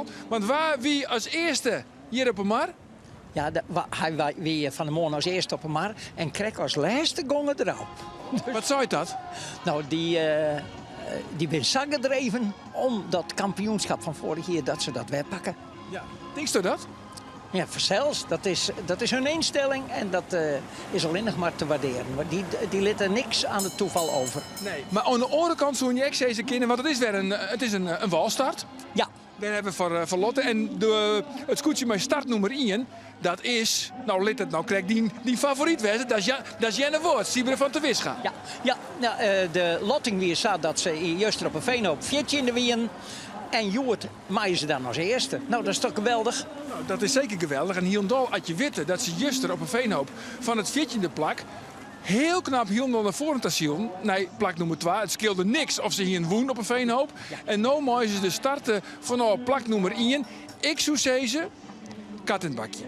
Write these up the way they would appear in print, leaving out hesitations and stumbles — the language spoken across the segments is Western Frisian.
al. Want wa wie as earste hjir op 'e mar? Ja, hy wie fan 'e moarn as earste op 'e mar en krekt as lêste gong er derôf. Wat seit dat? No, dy, dy binne sa gedreven om dat kampioenskap fan foarich jier dat se dat wer pakke. Ja. Tinksto dat? Ja, fansels. Dat is hun ynstelling en dat is allinnich mar te waarderen. Dy, dy litte niks oan it tafal oer. Nee, mar oan de oare kant soene je ek sizze kinne, want it is wer in, it is in wâlstart. Ja. Dêr hawwe we foar lotte. En it skûtsje mei startnûmer ien, dat is, no lit it no krekt dyn favoryt wêze, dat is, dat is Earnewâld, Sybren van Terwisga. Ja, ja, de lotting wie sa dat se juster op 'e Veenhoop 14e wienen. En hjoed meie se dan as earste. No, dat is toch geweldich? No, dat is seker geweldich. En hielendal as je witte dat se juster op 'e Veenhoop fan it 14e plak hiel knap hielendal nei foaren ta sylden, nei plak nûmer twa. It skeelde niks of se hienen wûn op 'e Veenhoop. En no meie se dus starte fanôf plak nûmer ien. Ik soe sizze, kat yn it bakje.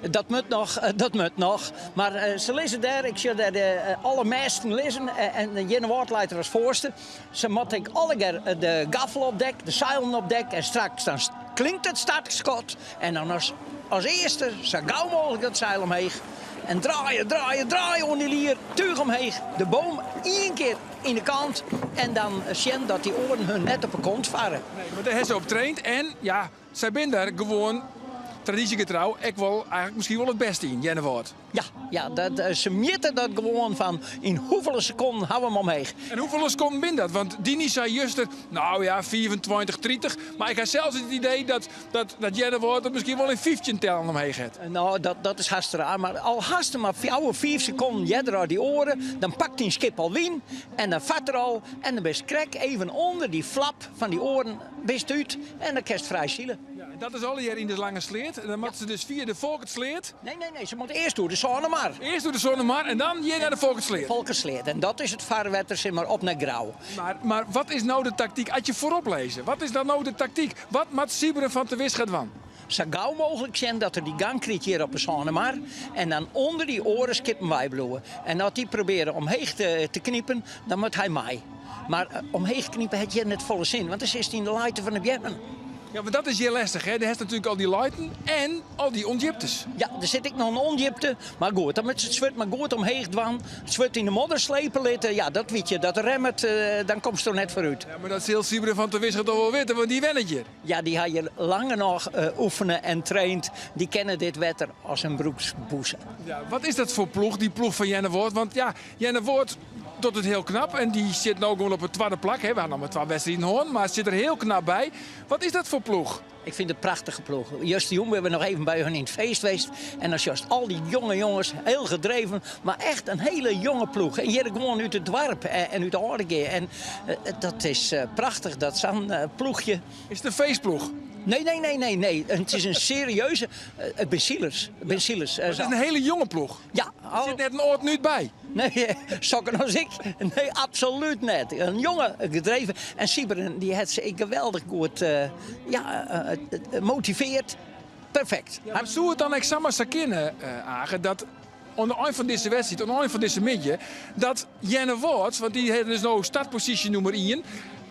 Dat moat noch, dat moat noch. Mar se lizze dêr, ik sjoch dêr de, alle mêsten lizzen en Earnewâld leit der as foarste. Se moatte ek allegear de gaffel op dek, de seilen op dek en straks dan klinkt it startskot en dan as, as earste sa gau mooglik dat seil omheech. En draaie, draaie, draaie oan dy lier, túch omheech, de boom ien kear yn de kant en dan sjen dat dy oaren hun net op 'e kont farre. Nee, mar dêr ha se op traind en ja, sy binne der gewoan tradysjegetrou ek wol eigentlik miskien wol it bêste yn, Earnewâld. Ja, ja, dat, se mjitte dat gewoan fan yn hoefolle sekonden hawwe we 'm omheech. En hoefolle sekonden binne dat? Want Dini sei juster, no ja, 25, 30. Mar ik ha sels it idee dat, dat, dat Earnewâld it miskien wol yn 15 tellen omheech hat. No, dat is hast raar, mar al hast er mar 4, 5 sekonden earder as dy oare, dan pakt dyn skip al wyn en dan fart er al en dan bist krekt even ûnder dy flap fan dy oaren bist út en dan kinst frij sile. Ja, en dat is allegear yn de Lange Sleat. En dan moatte se dus fia de Folkertsleat. Nee, nee, nee, se moatte earst oer de Sânemar. Earst oer de Sânemar en dan hjir nei de Folkertsleat. Folkertsleat, en dat is it farwetter sis mar op nei Grou. Mar wat is no de taktyk? As je foarop lizze, wat is dan no de taktyk? Wat moat Sybren van Terwisga dwaan? Sa gau mooglik sjen dat er dy gang krijt hjir op de Sânemar en dan ûnder dy oare skippen weibliuwe. En as dy probearje omheech te knipen, dan moat hy mei. Mar omheech knipe hat hjir net folle sin, want dan sitst yn de leite fan de beammen. Ja, want dat is hjir lestich, hè? Do hast natuerlik al dy leiten en al dy ûndjiptes. Ja, der sit ek noch in ûndjipte. Mar goed, dan moat se it swurd mar goed omheech dwaan. It swurd yn de modder slepe litte, ja, dat wit je, dat remmet, dan komst der net foarút. Ja, mar dat sil Sybren van Terwisga toch wol witte, want dy wennet hjir. Ja, dy ha hjir lang genôch oefene en traind. Dy kenne dit wetter as in broeksbûse. Ja, wat is dat foar ploech, dy ploech fan Earnewâld? Want ja, Earnewâld docht it hiel knap en dy sit no gewoan op it twadde plak. Hè. We ha noch mar twa wedstriden hân, mar sit der hiel knap by. Wat is dat foar ploech? Ik fyn it in prachtige ploech. Justerjûn binne we noch even by hun yn it feest west. En dan sjochst al dy jonge jonges, hiel gedreven, mar echt in hiele jonge ploech. En hjir gewoan út it doarp en út Aldegea. En dat is prachtich dat sa'n ploechje. Is it in feestploech? Nee, nee, nee, nee, nee. It is in serieuze. It binne silers. It binne silers. It is in hiele jonge ploech. Ja. Der sit net in âld núd by. Nee, sokken as ik. Nee, absolút net. In jonge, gedreven. En Sybren, dy hat se ek geweldich goed ja, motiveard. Perfekt. Ja, mar soe it dan ek samar sa kinne, Age, dat oan de ein fan dizze wedstriid, oan de ein fan dizze middei, dat Earnewâld, want dy hat dus no startposysje nûmer ien,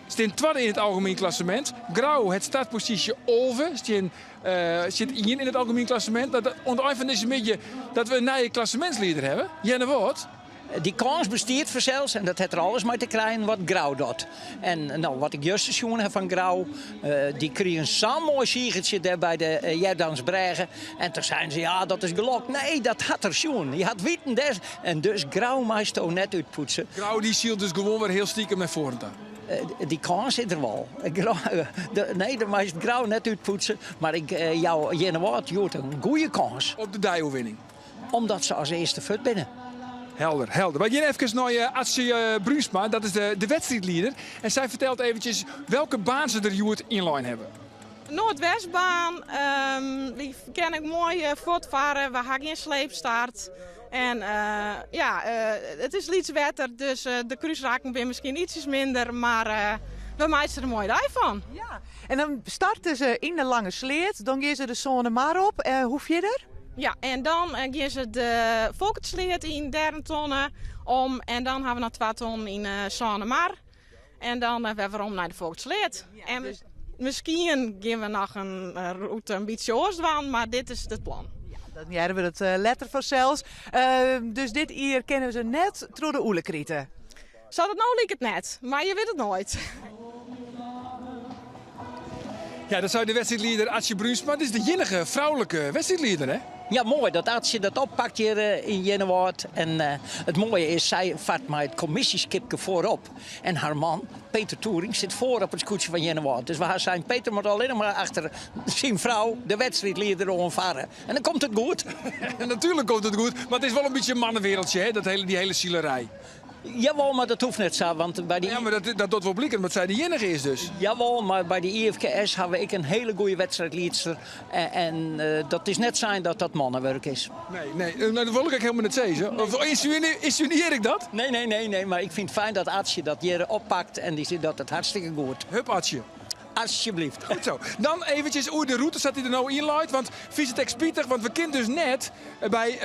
stean twadde yn it algemien klassemint. Grou hat startposysje 11, stean, sit ien yn it algemien klassemint. Dat oan de ein fan dizze middei dat we in nije klassemintslieder hawwe, Earnewâld. Dy kâns bestiet fansels en dat hat der alles mei te krijen wat Grou docht. En no, wat ik juster sjoen ha fan Grou, dy krigen sa'n moai sigertsje dêr by de Jerdansbrêge. En toen seinen se, ja, dat is gelok. Nee, dat hat er sjoen. Hy hat witen des. En dus Grou meisto net útpoetse. Grou dy sylt dus gewoan wer hiel stikem nei foaren ta. Dy kâns is der wol. Nee, dan meist Grou net útpoetse. Mar ik jou Earnewâld hjoed in goede kâns. Op de deioerwinning. Omdat se as earste fuort binne. Helder, helder. Wy gean efkes nei Atsje Brunsma, dat is de wedstriidlieder. En sy fertelt eventsjes welke baan se der hjoed ynlein hawwe. Noardwestbaan, dy kin ik moai fuortfarre. We ha gjin sleepstart. En ja, it is lyts wetter, dus de krúsrakken binne miskien ietsjes minder, mar we meitsje der in moaie dei fan. Ja, en dan starte se yn de Lange Sleat, dan gean se de Sânemar op. Hoe fierder? Ja, en dan gean se de Folkertsleat yn, dêr in tonne om. En dan ha we noch 2 tonnen yn Sânemar. En dan wer werom nei de Folkertsleat. En we... Miskien gean we noch in rûte in bytsje oars dwaan, mar dit is it plan. Ja, dan hearre we dat letter fansels. Dus dit jier kinne se net troch de Oelekrite? Sa't it no liket net, mar je witte it noait. Ja, dat sei de wedstriidlieder Atsje Brunsma. Dit is de iennige froulike wedstriidlieder, hè? Ja, moai dat Atsje dat oppakt hjir yn Earnewâld. En it moaie is, sy fart mei it kommisjeskipke foarop. En har man, Peter Toering, sit foar op it skûtsje fan Earnewâld. Dus we ha sein, Peter moat allinnich mar achter syn frou, de wedstriidlieder, oan farre. En dan komt it goed. Natuerlik komt it goed, mar it is wol in bytsje in mannewereldje, hè, dat hele, dy hiele silerij. Jawol, mar dat hoecht net sa, want by de. Ja, mar dat, dat docht wol bliken, omdat sy de iennige is dus. Jawol, mar by de IFKS hawwe we ek in hiele goede wedstriidliedster. En, en dat is net sein dat dat mannewurk is. Nee, nee, nou, dat wol ik ek hielendal net sizze. Of ynsinuearje ik dat? Nee, nee, nee, nee, mar ik fyn it fijn dat Atsje dat hjir oppakt en dy docht it hartstikke goed. Hup Atsje. Alsjeblieft. Goed zo. Dan eventjes oer de rûte sa't dy der no yn leit. Want fynst it ek spitich, want we kinne dus net by,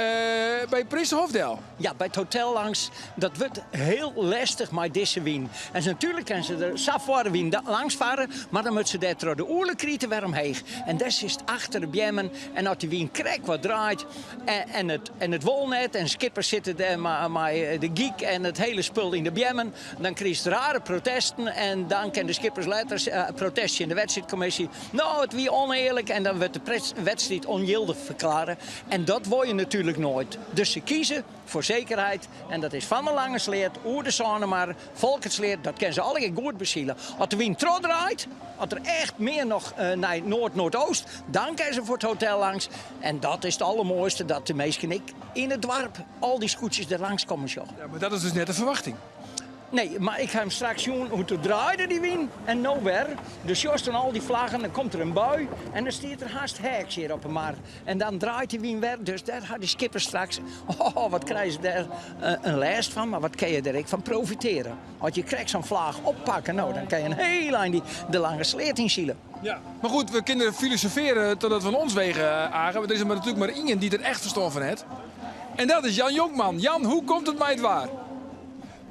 by Prinsenhof del. Ja, by it hotel langs. Dat wurdt hiel lestich mei dizze wyn. En natuerlik kinne se der sa foar de wyn langs farre, mar dan moatte se dêr troch de Oelekrite wer omheech. En dêr sitst achter de beammen en as dy wyn krekt wat draait en it, en it wol net en skippers sitte dêr mei de gyk en it hiele spul yn de beammen, Dan krijst rare protesten en dan kin de skippers letter protest tsjin de wedstriidkommisje. No, it wie onearlik en dan wurdt de wedstriid ûnjildich ferklearre. En dat wol je natuerlik noait. Dus se kieze foar sekerheid en dat is fan de Lange Sleat oer de Sânemar, Folkertsleat, dat kinne se allegear goed besile. As de wyn trochdraait, as der echt mear noch nei noard-noardoost, dan kinne se foar it hotel langs. En dat is it allermoaiste, dat de minsken ek yn it doarp al dy skûtsjes der langs kommen sjogge. Ja, mar dat is dus net de ferwachting. Nee, mar ik ha him straks sjoen hoe't it draaide dy wyn en no wer. Dus sjochst dan al dy flaggen, dan komt der in bui en dan stiet er hast heaks hjir op 'e mar. En dan draait dy wyn wer, dus dêr ha dy skippers straks, oh, wat krije se dêr in lêst fan, mar wat kinne je der ek fan profiteare. As je krekt sa'n flaach oppakke, no, dan kinne je in hiel ein de Lange Sleat ynsile. Ja, mar goed, we kinne filosofearje totdat we oan ons wegen agen, want der is der natuerlik mar ien dy't der echt ferstân fan hat. En dat is Jan Jonkman. Jan, hoe komt it mei it waar?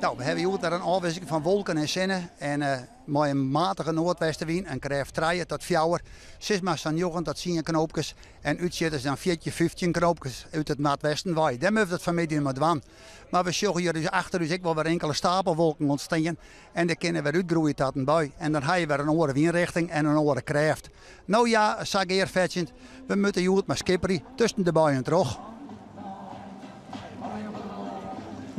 No, we hawwe hjoed wer in ôfwikseling fan wolken en sinne en mei in matige noardwestewyn, in krêft trije tot fjouwer, sis mar sa'n njoggen tot tsien knoopkes en útsjitters dan 14, 15 knoopkes út it noardwesten wei. Dêr moatte we it fanmiddei mei dwaan. Mar we sjogge hjir dus achter ús ek wol wer inkele stapelwolken ûntstean en dy kinne wer útgroeie ta in bui en dan ha je wer in oare wynrichting en in oare krêft. No ja, sa gearfetsjend, we moatte hjoed mar skipperje tusken de buien troch.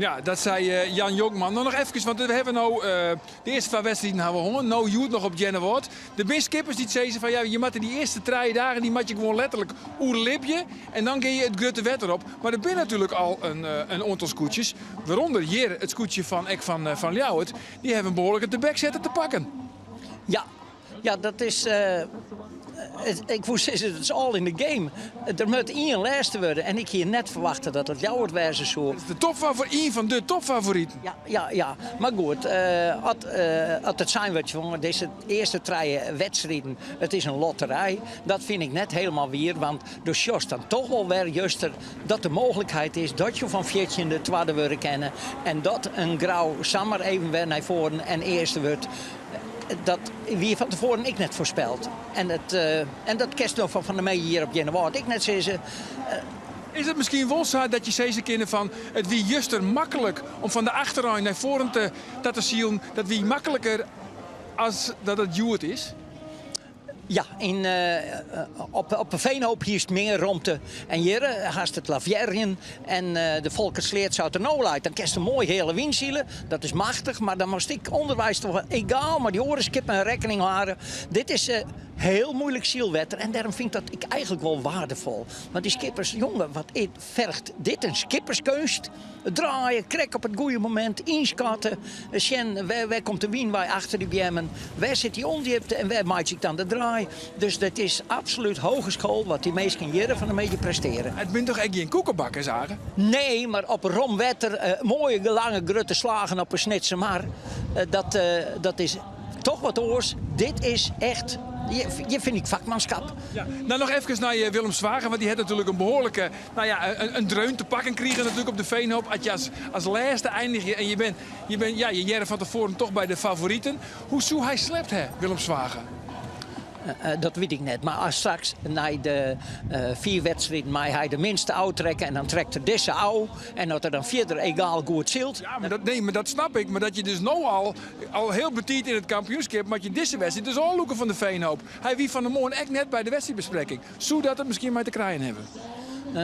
Ja, dat sei eh, Jan Jonkman. No noch efkes, want we hawwe no eh, de earste twa wedstriden hawwe we hân. No hjoed noch op Earnewâld. Der binne skippers dy't sizze fan ja, je moatte dy earste trije dagen dy moatte je gewoan letterlik oerlibje en dan gean je it grutte wetter op. Mar der binne natuerlik al in, eh, in oantal skûtsjes, wêrûnder hjir it skûtsje fan ek fan, fan Ljouwert, dy hawwe in behoarlike tebeksetter te pakken. Ja, Ja, dat is. Ik woe sizze, it is all in the game. Der moat ien lêste wurde en ik hie net ferwachte dat it Ljouwert wêze soe. De topfavor-, ien fan de topfavoriten. Ja, ja, ja. Mar goed, as, as it sein wurdt, jonge, dizze earste trije wedstriden, it is in lotterij. Dat fyn ik net helemaal wier, want do sjochst dan toch wol wer juster dat de mooglikheid is dat jo fan fjirtjinde twadde wurde kinne en dat in Grou samar even wer nei foaren en earste wurdt. Dat wie fan tefoaren ek net foarspeld. En, it, en dat kinst no fan de middei hjir op Earnewâld ek net sizze. Is it miskien wol sa dat je sizze kinne fan it wie juster maklik om fan de achterein nei foaren te ta te silen, dat wie makliker as dat it hjoed is? Ja, yn, op, op de Veenhoop hiest mear romte. En hjir hast it lavearjen en de Folkertsleat sa't er no leit. Dan kinst in moai heale wyn sile, dat is machtich, mar dan moatst ek ûnderweis toch egaal mei dy oare skippen rekkening hâlde. Dit is hiel moeilik sylwetter en dêrom fyn ik dat ek eigentlik wol waardefol. Want dy skippers, jonge, wat fergt dit in skipperskeunst. Draaie, krekt op it goede momint ynskatte, sjen wêr, wêr komt de wyn wei achter dy beammen, wêr sit dy ûndjipte en wêr meitsje ik dan de draai. Dus dat is absolút hogeschool wat dy minsken hjir fan 'e middei presteare. It binne toch ek gjin koekebakkers, Age? Nee, mar op rom wetter, moaie lange grutte slagen op 'e Snitsermar, dat, dat is toch wat oars. Dit is echt, hjir fyn ik fakmanskap. Ja, no noch efkes nei Willem Zwager, want dy hat natuerlik in behoarlike Nou ja, in dreun te pakken krigen natuerlik op de Veenhoop. As je as, as lêste einigje en je bin, je bin, ja, je hearre fan tefoaren toch by de favoriten. Hoe soe hy slept ha, Willem Zwager? Dat wit ik net. Mar as straks nei de fiif wedstriden mei hy de minste ôftrekke en dan trekt er dizze ôf en as er dan fierder egaal goed sylt. Ja, mar dat, nee, mar dat snap ik. Mar dat je dus no al, al hiel betiid yn it kampioenskip, moat je dizze wedstriid dus ôflûke fan de Veenhoop. Hy wie fan 'e moarn ek net by de wedstriidbesprekking. Soe dat der miskien mei te krijen hawwe?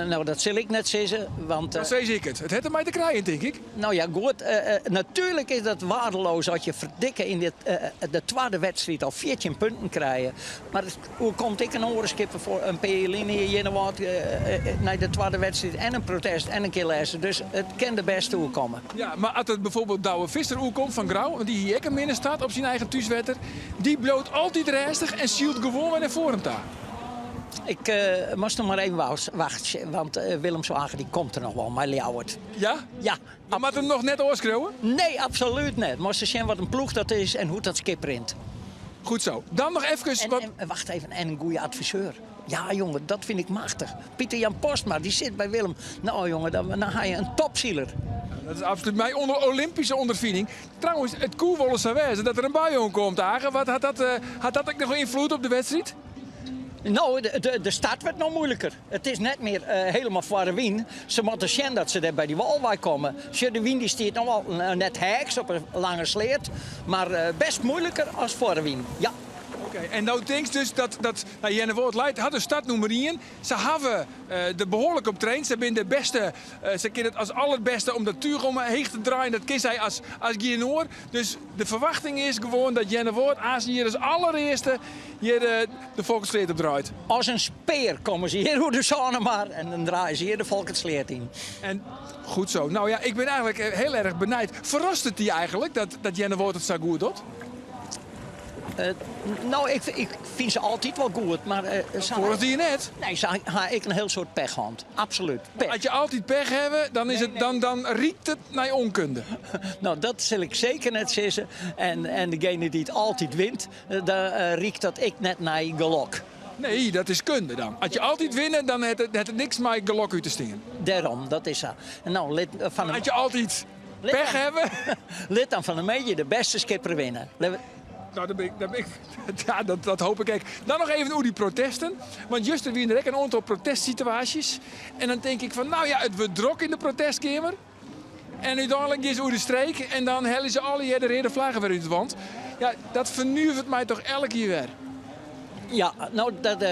No, dat sil ik net sizze, want. Dan sis ik it. It hat der mei te krijen, tink ik. No ja, goed. Natuerlik is dat waardeloos as je ferdikke yn de twadde wedstriid al 14 punten krije. Mar it oerkomt ek in oare skipper foar in pear jier lyn hie Earnewâld nei de twadde wedstriid en in protest en in kear lêste. Dus it kin de bêste oerkomme. Ja, mar as it bijvoorbeeld Douwe Visser oerkomt fan Grou, want dy hie ek in minne start op syn eigen thúswetter, dy bliuwt altyd rêstich en sylt gewoan wer nei foaren ta. Ik moast noch mar even wachtsje, want Willem Swager dy komt der noch wol mei Ljouwert. Ja? Ja. We moatte him noch net ôfskriuwe? Nee, absolút net. Moatst sjen wat in ploech dat is en hoe't dat skip rint. Goed zo. Dan noch efkes wat. En, wacht even, en in goede adviseur. Ja, jonge, dat fyn ik machtich. Pieter Jan Postma, dy sit by Willem. No, jonge, dan, dan ha je in topsiler. Dat is absolút mei ûnder Olympyske ûnderfining. Trouwens, it koe wolris sa wêze dat der in bui oankomt, Age. Wat hat dat, hat dat ek noch ynfloed op de wedstriid? No, de start wurdt no moeiliker. It is net mear helemaal foar de wyn. Se moatte sjen dat se dêr by dy wâl wei komme. Sjoch, de wyn dy stiet no al net heaks op 'e lange sleat, mar best moeiliker as foar de wyn, ja. Oké, en no tinkst dus dat, dat nou, Earnewâld leit, hat de startnûmer ien. Se hawwe der behoarlik op traind. Se binne de bêste, se kinne it as allerbêste om dat túch omheech te draaien. Dat kin sy as, as gjin oar. Dus de ferwachting is gewoan dat Earnewâld aanst hjir as allerearste hjir de Folkertsleat op draait. As in spear komme se hjir oer de Sânemar en dan draaie se hjir de Folkertsleat yn. En goed zo. Nou ja, ik bin eigenlik hiel erch benijd. Ferrast it dy eigenlik dat, dat Earnewâld it sa goed docht? No, ik, ik fyn se altyd wol goed, mar... Foarich jier net? Nee, se ha ek in hiel soad pech hân. Absolút, pech. As je altyd pech hawwe, dan, is it, dan, dan riekt it nei onkunde. No, dat sil ik seker net sizze. En, en degene dy't altyd wint, dan riekt dat ek net nei gelok. Nee, dat is kunde dan. As je altyd winne, dan hat it, hat it niks mei gelok út te stean. Dêrom, dat is sa. No, lit fan As je altyd pech hawwe. Lit dan fan 'e middei de bêste skipper winne. Nou, dat ben ik, dat, ben ik, ja, dat, dat hoop ik ek. Dan noch even oer dy protesten. Want juster wiene der ek in oantal protestsituaasjes. En dan tink ik fan, nou ja, it wurdt drok yn de protestkeamer. En úteinlik gean se oer de streek en dan helje se allegear de reade flaggen wer út it want. Ja, dat fernuveret my toch elk jier wer. Ja, no dat,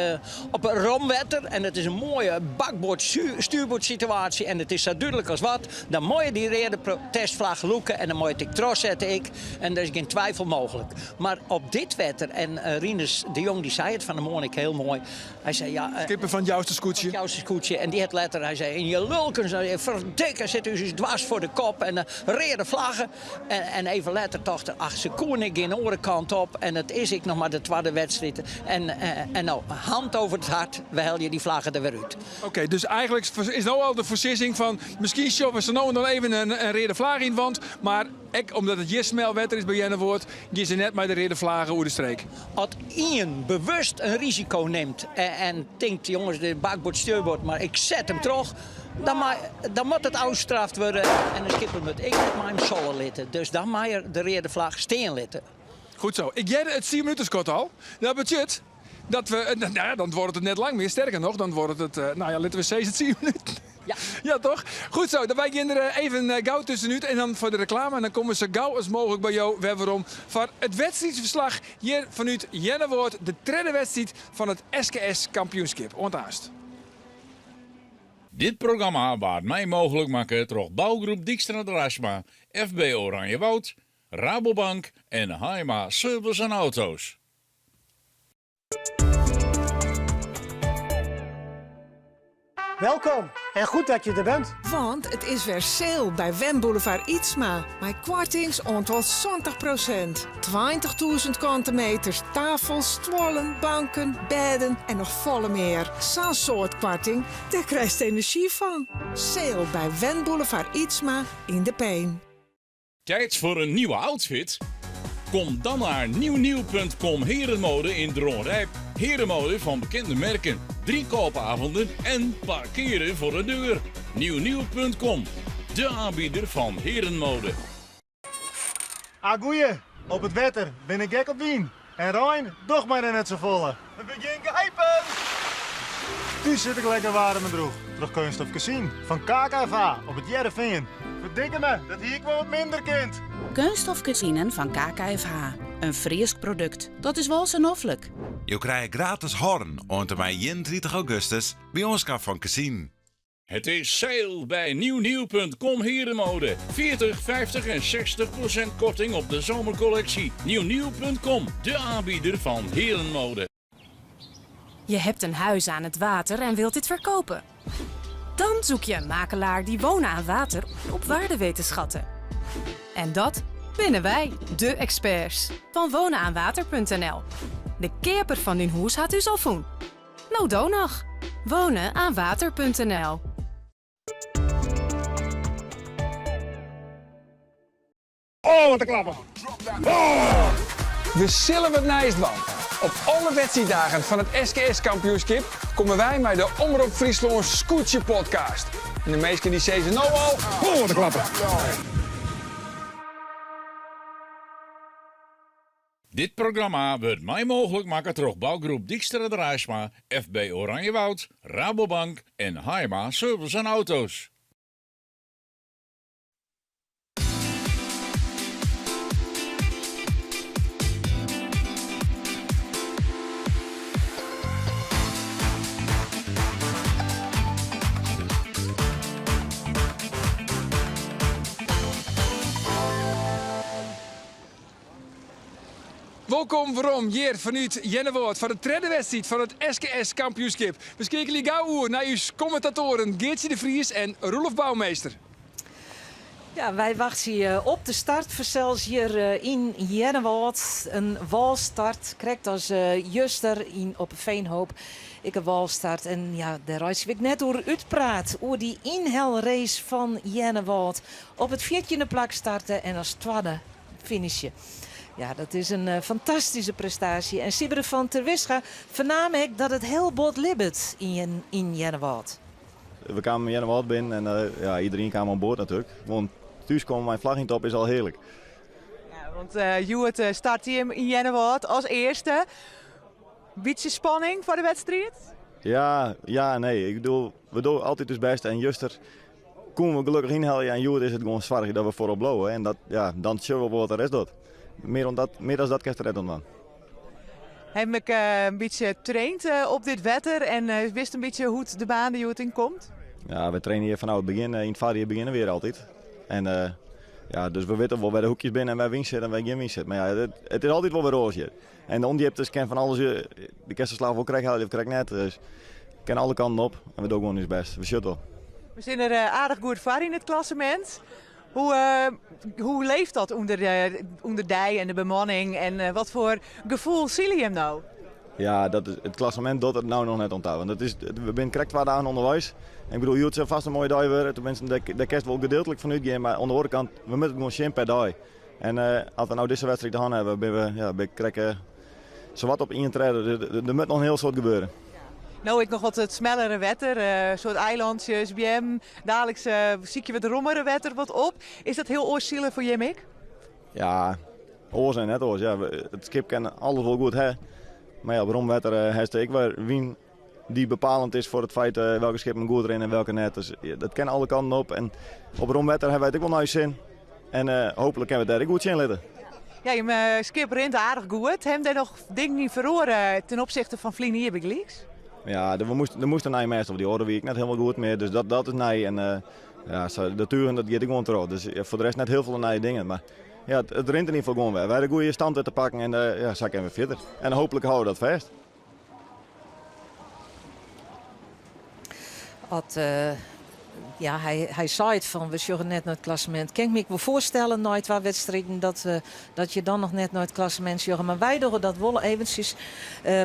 op rom wetter en it is in moaie bakboard-stuurboardsituaasje en it is sa dúdlik as wat, dan moat je dy reade protestflagge lûke en dan moat je it ek trochsette ek en der is gjin twifel mooglik. Mar op dit wetter, en Rinus de Jong dy sei it fan 'e moarn ek hiel moai, Hy sei, ja... Skipper fan it Jouster skûtsje. It Jouster skûtsje. En dy hat letter, hy sei, yn je lulkens, ferdikke, sit ús ús dwars foar de kop en reade flagge. En, en even letter tocht er, ach, se koene ek gjin oare kant op en it is ek noch mar de twadde wedstriid. En, en no, hand over het hart, we helje dy flagge der wer út. Oké, dus eigenlik is no al de foarsizzing fan, miskien sjogge we sa no en dan even in, in reade flagge yn 't want, mar Ek omdat it hjir smel wetter is by Earnewâld, gean se net mei de reade flage oer de streek. As ien bewust in risiko nimt en tinkt, jonges, dit bakboard stuurboard, mar ik set him troch, dan, mei, dan moat it ôfstraft wurde en de skipper moat ek net mei him solle litte. Dus dan mei er de reade flagge stean litte. Goed zo. Ik hearde it tsienminutenskot al. Dat betsjut dat we, nou ja, dan duorret it net lang mear. Sterker noch, dan duorret it, nou ja, litte we sizze tsien minuten. Ja. Ja, toch? Goed zo, dan wy gean der even gau tuskenút en dan foar de reklame. En dan komme we sa gau as mooglik by jo wer werom foar it wedstriidsferslach hjir fanút Earnewâld, de tredde wedstriid fan it SKS kampioenskip. Oant aanst. Dit programma waard mei mooglik makke troch Bouwgroep Dykstra Draisma, FB Oranjewoud, Rabobank en Haima Service en Auto's. Welkom en goed dat je der bent. Want it is wer sale by Wenboulevard Ytsma. Mei koartings oant wol 70%. 20.000 kante meters, tafels, stuollen, banken, bêden en noch folle mear. Sa'n soad koarting, dêr krijst enerzjy fan. Sale by Wenboulevard Ytsma yn De Pein. Tijd voor een nieuwe outfit? Kom dan naar nieuwnieuw.com Herenmode in Dronrijp. Herenmode van bekende merken, drie koopavonden en parkeren voor de deur. Nieuwnieuw.com, de aanbieder van herenmode. Agoeie, op it wetter bin ik gek op wyn. En rein docht my net safolle. We binne gjin geipen! Thús sit ik lekker waarm en droech troch keunststof kezinen fan KKFH op It Hearrenfean. Ferdikke me, dat hie ik wol wat minder kind. Keunststof kezinen fan KKFH. In Frysk produkt. Dat is wol sa noflik. Jo krije gratis horn oant en mei 31 augustus by oanskaf fan kezinen. Het is sale bij nieuwnieuw.com Herenmode. 40, 50 en 60% korting op de zomercollectie. Nieuwnieuw.com, de aanbieder van herenmode. Je hebt een huis aan het water en wilt dit verkopen. Dan zoek je een makelaar die wonen aan water op waarde weet te schatten. En dat binnen wij, de experts van wonenaanwater.nl. De keaper fan dyn hûs hat ús al fûn. No do noch. Wonenaanwater.nl. Oh, wat in klappen! Oh! We sille wat nijs dwaan. Op alle wedstriiddagen fan it SKS-kampioenskip komme wy mei de Omrop Fryslân Skûtsje Podcast. En de minsken dy sizze no al, oh, wat in klappen! Dit programma wurdt mei mooglik makke troch bougroep Dykstra Draaisma, FB Oranjewoud, Rabobank en Haima Service en Auto's. Wolkom werom hjir fanút Earnewâld foar de tredde wedstriid fan it SKS kampioenskip. We skeakelje gau oer nei ús kommentatoaren Geartsje de Vries en Roelof Bouwmeester. Ja, wy wachtsje op de start fansels hjir yn Earnewâld. In wâlstart, krekt as juster yn op Veenhoop. Ek in wâlstart en ja, dêr reitsje we ek net oer útpraat, oer dy ynhelrace fan Earnewâld. Op it fjirtjinde plak starte en as twadde finishe. Ja, dat is in fantastyske prestaasje. En Sybren fan Terwisga fernaam ek dat it hiel bot libbet yn Earnewâld. We kamen Earnewâld binnen en ja, iedereen kaam oan board natuerlik. Want thús komme mei in flagge yn top is al hearlik. Ja, want hjoed start jim yn Earnewâld as earste. Bytsje spanning foar de wedstriid? Ja, ja en nee. Ik bedoel, we dogge altyd ús bêst en juster koenen we gelokkich ynhelje en hjoed is it gewoan soargje dat we foarop bliuwe en dat, ja, dan sjogge we wol wat de rest docht. Mear dan dat, mear dan dat kinst der net oan dwaan. Heb ik in bytsje traind op dit wetter en wist in bytsje hoe't de baan der hjoed yn komt? Ja, we traine hjir fanôf it begjin, yn it foarjier begjinne we hjir altyd. En ja, dus we witte wol wêr de hoekjes binne en wêr wyn sit en wêr gjin wyn sit. Mar ja, it, it is altyd wol wer oars hjir. En de ûndjiptes kin fan alles, de kinst de slach wol krekt helje of krekt net. Dus kin alle kanten op en we dogge gewoan ús bêst. We sjogge it wol. We sitte der aardich goed foar yn it klassemint. Hoe, hoe leeft dat ûnder, ûnder dy en de bemanning en wat foar gefoel sile jim no? Ja, dat is, it klassemint docht it no noch net oan ta. Want it is, we binne krekt twa dagen ûnderweis. En ik bedoel, hjoed sil fêst in moaie dei wurde. Teminsten, dêr, dêr kinst wol gedeeltlik fan útgean. Mar oan de oare kant, we moatte it gewoan sjen per dei. En as we no dizze wedstriid hân hawwe, binne we, ja, bin krekt sawat op ien tredde. Der moat noch in hiel soad gebeure. No ek noch wat it smellere wetter, soart eilantsjes, beammen. Daliks sykje we it rommere wetter wat op. Is dat hiel oars silen foar jim ek? Ja, oars en net oars. Ja, it skip kin alles wol goed ha. Mar ja, op rom wetter hast ek wer wyn dy't bepalend is foar it feit welke skippen goed rinne en welke net. Dus dat kin alle kanten op. En op rom wetter hawwe wy it ek wol nei sin. En hooplik kinne we it dêr ek goed sjen litte. Ja, jim skip rint aardich goed. Hawwe dêr noch dingen yn feroare ten opsichte fan ferline jier bygelyks? Ja, der moast, der moast in nije mêst op. Dy oare wie ek net hielendal goed mear, dus dat, dat is nij. En ja, de tugen dat giet ek gewoan troch. Dus ja, foar de rest net hiel folle nije dingen. Mar ja, it, it rint yn ieder gefal gewoan wer. Wy hawwe de goede stand wer te pakken en ja, sa kinne we fierder. En hooplik hâlde we dat fêst. At, ja, hy, hy seit fan we sjogge net nei it klassemint. Kin ik my ek wol foarstelle nei twa wedstriden dat, dat je dan noch net nei it klassemint sjogge. Mar wy dogge dat wol eventsjes.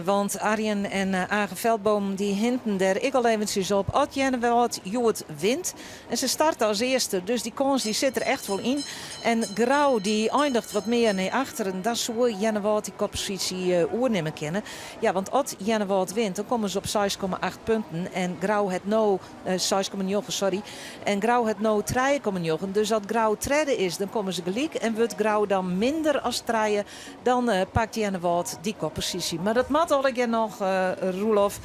Want Arjen en Age Veldboom dy hinten dêr ek al eventsjes op. At Earnewâld hjoed wint en se starte as earste, dus dy kâns dy sit der echt wol yn. En Grou dy eindiget wat mear nei achteren, dan soe Earnewâld dy kopposysje oernimme kinne. Ja, want at Earnewâld wint, dan komme se op 6,8 punten en Grou hat no 6,9. sorry. En Grou hat no 3,9. Dus as Grou tredde is, dan komme se gelyk. En wurdt Grou dan minder as trije, dan pakt Earnewâld dy kopposysje. Mar dat moat allegear noch, Roelof.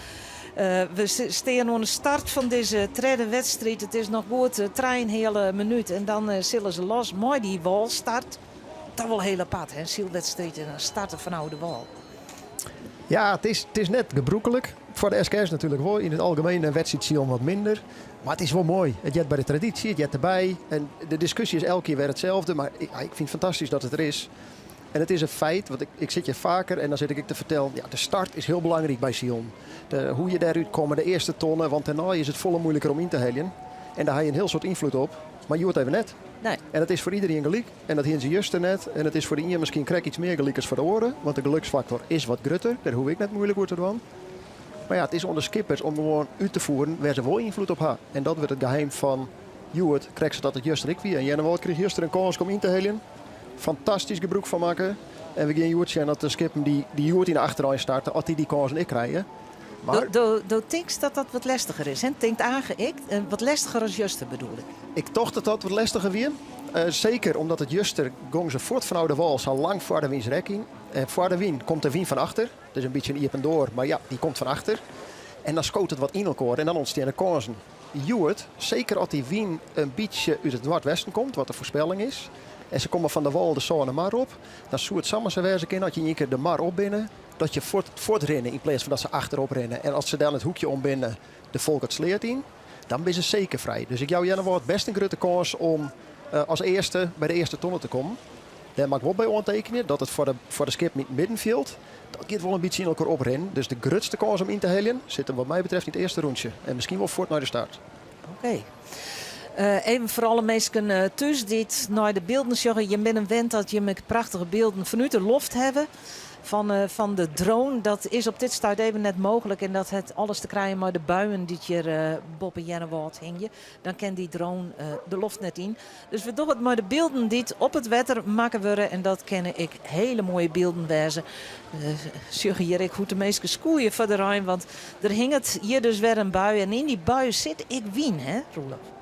We stean oan de start fan dizze tredde wedstriid. It is noch goed trijenheale minút en dan sille se los mei dy wâlstart. Toch wol hiel apart, hè? In sylwedstriid en dan starte fanôf de wâl. Ja, it is, it is net gebrûklik. Foar de SKS natuerlik wol. Yn it algemien in wedstriidsilen wat minder. Mar it is wol moai. It heart by de tradysje, it heart derby. En de diskusje is elke kear wer itselde. Mar ik, ik fyn it fantastysk dat it der is. En it is in feit, want ik, ik sit hjir faker en dan sit ik ek te fertellen, ja, de start is hiel belangryk by silen. De, hoe je dêrút komme, de earste tonne, want dêrnei is it folle muoiliker om yn te heljen. En dêr ha je in hiel soad ynfloed op. Mar hjoed even net. Nee. En dat is foar iderien gelyk. En dat hiene se juster net. En it is foar de ien miskien krekt iets mear gelyk as foar de oare. Want de geluksfaktor is wat grutter. Dêr hoech ik net muoilik oer te dwaan. Mar ja, it is oan de skippers om gewoan út te fieren wêr't se wol ynfloed op ha. En dat wurdt it geheim fan hjoed, krekt sa't it juster ek wie. En Earnewâld krige juster in kâns om yn te heljen. Fantastysk gebrûk fan makke. En we gean hjoed sjen dat de skippen dy't hjoed yn de achterein starte, oft dy dy kânsen ek krije. Mar Do tinkst dat dat wat lestiger is, hè? Tinkt Age ek? Wat lestiger as juster bedoel ik. Ik tocht dat dat wat lestiger wie. Seker omdat it juster gong se fuort fanôf de wâl sa lang foar de wynse yn. En foar de wyn komt de wyn fan achter. Dus in bytsje in iepen doar, mar ja, dy komt fan achter. En dan skoot it wat yn elkoar en dan ûntsteane kânsen. Hjoed, seker as dy wyn in bytsje út it noardwesten komt, wat de foarspelling is, en se komme fan de wâl de Sâne Mar op, dan soe it samar sa wêze kinne as je yn ien kear de mar op binne, dat je fuort fuortrinne yn pleats fan dat se achterop rinne. En as se dan it hoekje om binne, de Folkertsleat yn, dan binne se seker frij. Dus ik jou Earnewâld best in grutte kâns om as earste by de earste tonne te kommen. Dêr moat ik wol by oantekenje dat it foar de, foar de skippen yn it middenfjild, dat giet wol in bytsje yn elkoar oprinnen. Dus de grutste kâns om yn te heljen sit him wat my betreft yn it earste rûntsje. En miskien wol fuort nei de start. Oké. Even foar alle minsken thús dy't nei de bylden sjogge. Jim binne wend dat jim ek prachtige bylden fanút de loft hawwe. Fan, fan de drone. Dat is op dit stuit even net mooglik. En dat hat alles te krijen mei de buien dy't hjir boppe Earnewâld hingje. Dan kin dy drone de loft net yn. Dus we dogge it mei de bylden dy't op it wetter makke wurde. En dat kinne ek hiele moaie bylden wêze. We sjogge hjir ek hoe't de minsken skûlje foar de rein. Want der hinget hjir dus wer in bui. En yn dy bui sit ek wyn, hè Roelof?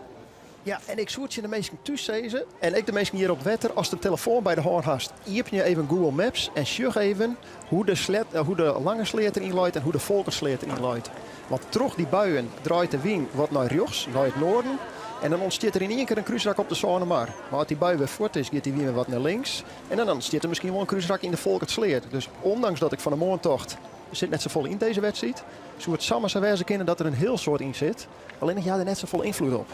Ja, en ik soe tsjin de minsken thús sizze, en ek de minsken hjir op it wetter, ast in telefoan by de hân hast, iepenje even Google Maps en sjoch even hoe de, slet, eh, hoe de Lange Sleat deryn leit en hoe de Folkertsleat deryn leit. Want troch dy buien draait de wyn wat nei rjochts, nei it noarden. En dan ûntstiet der yn ien kear in krúsrak op de Sâne Mar. Mar as dy bui wer fuort is, giet dy wyn wer wat nei links. En dan ûntstiet der miskien wol in krúsrak yn de Folkertsleat. Dus ûndanks dat ik fan 'e moarn tocht, der sit net safolle yn dizze wedstriid, soe it samar sa wêze kinne dat der in hiel soad yn sit. Allinnich hja der net safolle ynfloed op.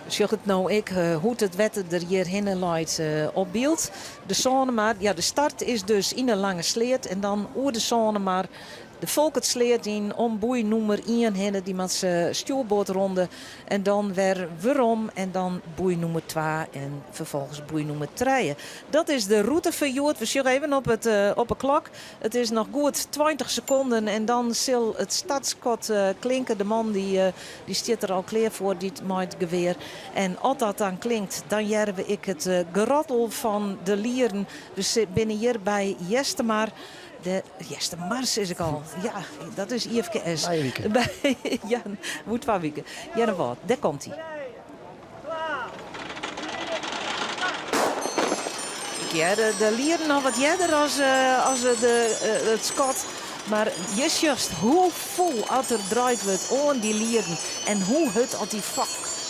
Sjoch it no ek hoe't it wetter der hjir hinne leit op byld. De Sânemar, ja de start is dus yn de Lange Sleat en dan oer de Sânemar de Folkertsleat yn om boei nûmer ien hinne. Dy moat se stjoerboardronde en dan wer werom en dan boei nûmer twa en ferfolgens boei nûmer trije. Dat is de rûte foar hjoed. We sjogge even op it op 'e klok. It is noch goed 20 sekonden en dan sil it startskot klinke. De man dy stiet der al klear foar, dy't mei it gewear. En as dat dan klinkt, dan hearre we ek it gerottel fan de lieren. We binne hjir by Eastermar. De Eastermar sis ik al. Ja, dat is IFKS. Nije wike. By, ja, oer twa wiken. Earnewâld, dêr komt hy. Ik hear de lieren al wat earder as, as de, it skot. Mar je sjochst hoe fûl at der draaid wurdt oan dy lieren en hoe hurd at dy fok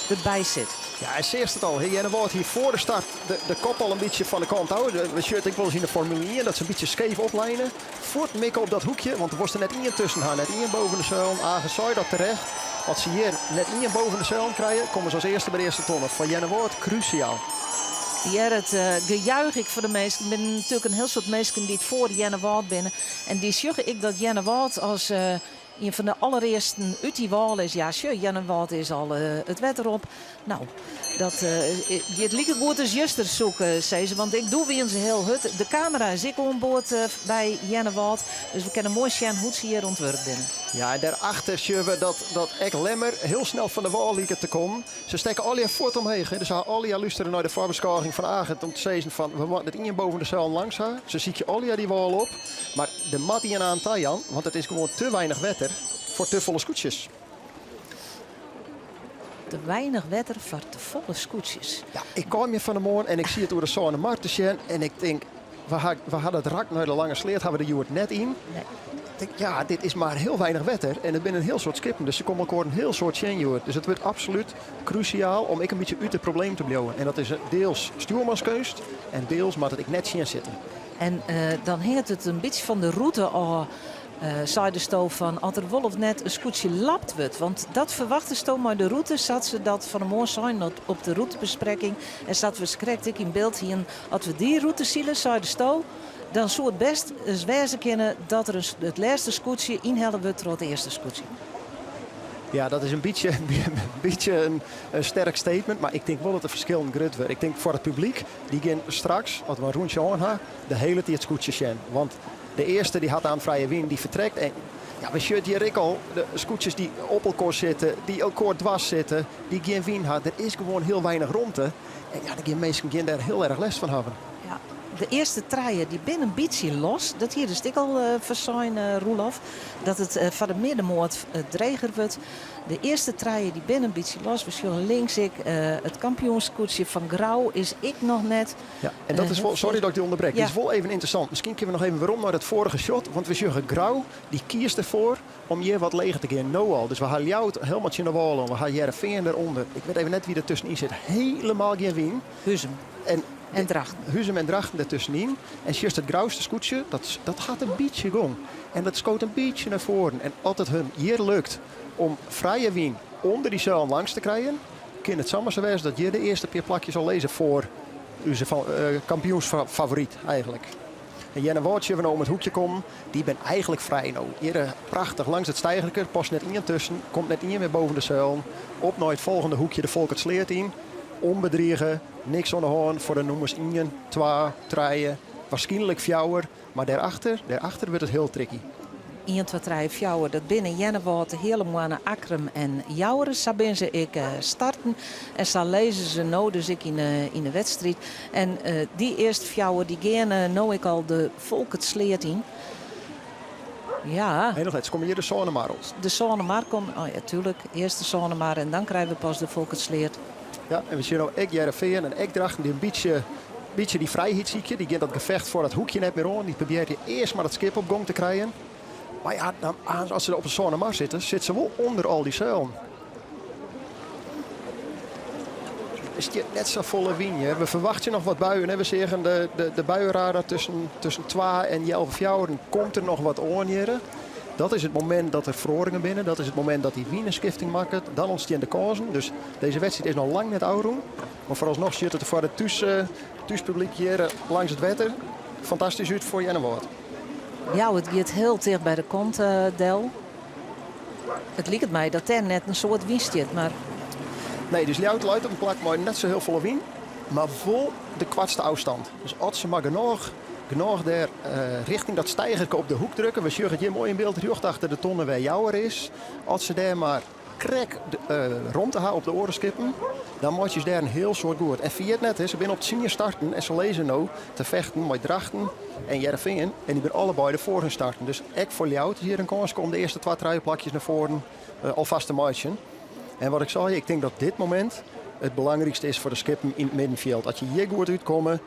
derby sit. Ja, en seachst it al, Earnewâld hie foar de start de, de kop al in bytsje fan de kant ôf. We sjogge it ek wolris yn de Formule 1 dat se in bytsje skeef opleine. Fuort mikke op dat hoekje, want der wolst der net ien tusken ha, net ien boven de seulen. Age sei dat terecht. As se hjir net ien boven de seulen krije, komme se as earste by de earste tonne. Foar Earnewâld krúsjaal. Hear it gejuich ek foar de minsken. Der binne natuerlik in hiel soad minsken dy't foar Earnewâld binne. En dy sjogge ek dat Earnewâld as ien fan de allerearsten út dy wâl is. Ja, sjoch, Earnewâld is al it wetter op. No, dat giet like goed as juster, soe ik sizze. Want ek doe wiene se hiel hurd. De kamera is ek oan board by Earnewâld. Dus we kinne moai sjen hoe't se hjir oan it wurk binne. Ja, en dêrachter sjogge we dat, dat ek Lemmer hiel snel fan de wâl liket te kommen. Se stekke allegear fuort omheech. Hè. Dus se ha allegear lústere nei de foarbeskôging fan Age om te sizzen fan we moatte net ien boven de seulen langs ha. Se sykje allegear dy wâl op. Mar der moat ien aan ta jaan, want it is gewoan te weinich wetter foar te folle skûtsjes. Te weinich wetter foar te folle skûtsjes. Ja, ik kom hjir fan 'e moarn en ik siet oer de Sâne Mar te sjen en ik tink, we ha, we ha dat rak nei de Lange Sleat ha we der hjoed net yn. Nee. Ik tink, ja, dit is mar hiel weinich wetter en it binne in hiel soad skippen, dus se komme elkoar in hiel soad tsjin hjoed. Dus it wurdt absolút krusiaal om ek in bytsje út de problemen te bliuwen. En dat is deels stjoermanskeunst en deels moat it ek net tsjin sitte. En dan hinget it in bytsje fan de rûte ôf. Seidesto fan oft der wol of net in skûtsje lapt wurdt? Want dat ferwachtesto mei de rûte sa't se dat fan 'e moarn seinen op de rûtebesprekking en sa't we se krekt ek yn byld hienen. As we dy rûte sile, seidesto, dan soe it bêst ris wêze kinne dat der it lêste skûtsje ynhelle wurdt troch it earste skûtsje. Ja, dat is in bytsje, bytsje in sterk statement, mar ik tink wol dat de ferskillen grut wurde. Ik tink foar it publyk, dy gean straks, as we in rûntsje oan ha, de hiele tiid skûtsje sjen. Want De earste dy hat aan frije wyn, dy fertrekt. En ja, we sjogge it hjir ek al, de skûtsjes dy't op elkoar sitte, dy't elkoar dwers sitte, dy't gjin wyn ha. Der is gewoan hiel weinich romte. En ja, der gean minsken gean dêr hiel erch lêst fan hawwen. Ja, de earste trije dy binne in bytsje los. Dat hie dus ek al foarsein, Roelof, dat it foar de middenmoat dreger wurdt. De earste trije dy binne in bytsje los. We sjogge links ek it kampioensskûtsje fan Grou is ek noch net. Ja, en dat is wol, sorry dat ik dy ûnderbrek, dit is wol even ynteressant. Miskien kinne we noch even werom nei dat foarige shot, want we sjogge Grou, dy kiest derfoar om hjir wat leger te gean, no al. Dus we ha Ljouwert helemaal tsjin de wâl oan, we ha Hearrenfean derûnder. Ik wit even net wie der tuskenyn sit. Helemaal gjin wyn. Huzum en, en Drachten. Huzum en Drachten dertuskenyn. En sjochst it Grouster skûtsje, dat, dat hat in bytsje gong. En dat skoot in bytsje nei foaren. En as it him hjir lukt om frije wyn ûnder dy seilen langs te krijen, kin it samar sa wêze dat hjir de earste pear plakjes al lizze foar ús kampioensfavoryt eigentlik. En Earnewâld sjogge we no om it hoekje kommen. Dy bin eigentlik frij no. Hjir prachtich langs it steigerke, past net ien tusken, komt net ien mear boven de seilen. Op nei it folgjende hoekje de Folkertssleat yn. Unbedrige, niks oan de hân foar de nûmers ien, twa, trije, waarskynlik fjouwer. Mar dêrachter, dêrachter wurdt it hiel tricky. Ien, twa, trije, fjouwer, dat binne Earnewâld, de Heale Moanne, Akkrum en Joure. Sa binne se ek starten en sa lizze se no dus ek yn de wedstriid. En dy earste fjouwer dy geane no ek al de Folkertssleat yn. Ja. Nee, noch net. Se komme hjir de Sânemar op. De Sânemar komt, oh ja, tuerlik. Earst de Sânemar en dan krije we pas de Folkertssleat. Ja, en we sjogge no ek Hearrenfean en ek Drachten dy in bytsje, bytsje dy frijheid sykje. Dy gean dat gefecht foar dat hoekje net mear oan. Dy probearje earst mar it skip op gong te krijen. Mar ja, dan, as se op de Sânemar sitte, sit se wol ûnder al dy seilen. Der stiet net safolle wyn hjir. We ferwachtsje noch wat buien. Hè. We seagen de, de, de buienradar tusken, tusken twa en healwei fjouweren. Komt der noch wat oan hjir. Dat is it momint dat der feroaringen binne. Dat is it momint dat dy wyn in skifting makket. Dan ûntstean de kânsen. Dus dizze wedstriid is noch lang net ôfrûn. Mar foaralsnoch sjocht it der foar it thús, thúspublyk hjir langs it wetter fantastysk út foar Earnewâld. Ja, it giet hiel ticht by de kant del. It liket my dat dêr net in soad wyn stiet, mar... Nee, dus Ljouwert leit op in plak mei net sa hiel folle wyn, mar wol de koartste ôfstân. Dus as se mar genôch, genôch dêr rjochting dat steigerke op de hoek drukke, we sjogge it hjir moai yn byld, rjocht achter de tonne wêr Jouwer is. As se dêr mar krekt romte ha op de oare skippen, dan meitsje se dêr in hiel soad goed. En ferjit net, se binne op tsien starten en se lizze no te fechten mei Drachten en Hearrenfean en dy binne allebeide foar hun starten. Dus ek foar Ljouwert is hjir in kâns om de earste twa, trije plakjes nei foaren alfêst te meitsjen. En wat ik sei, ik tink dat dit momint it belangrykste is foar de skippen yn it middenfjild. As je hjir goed útkomme,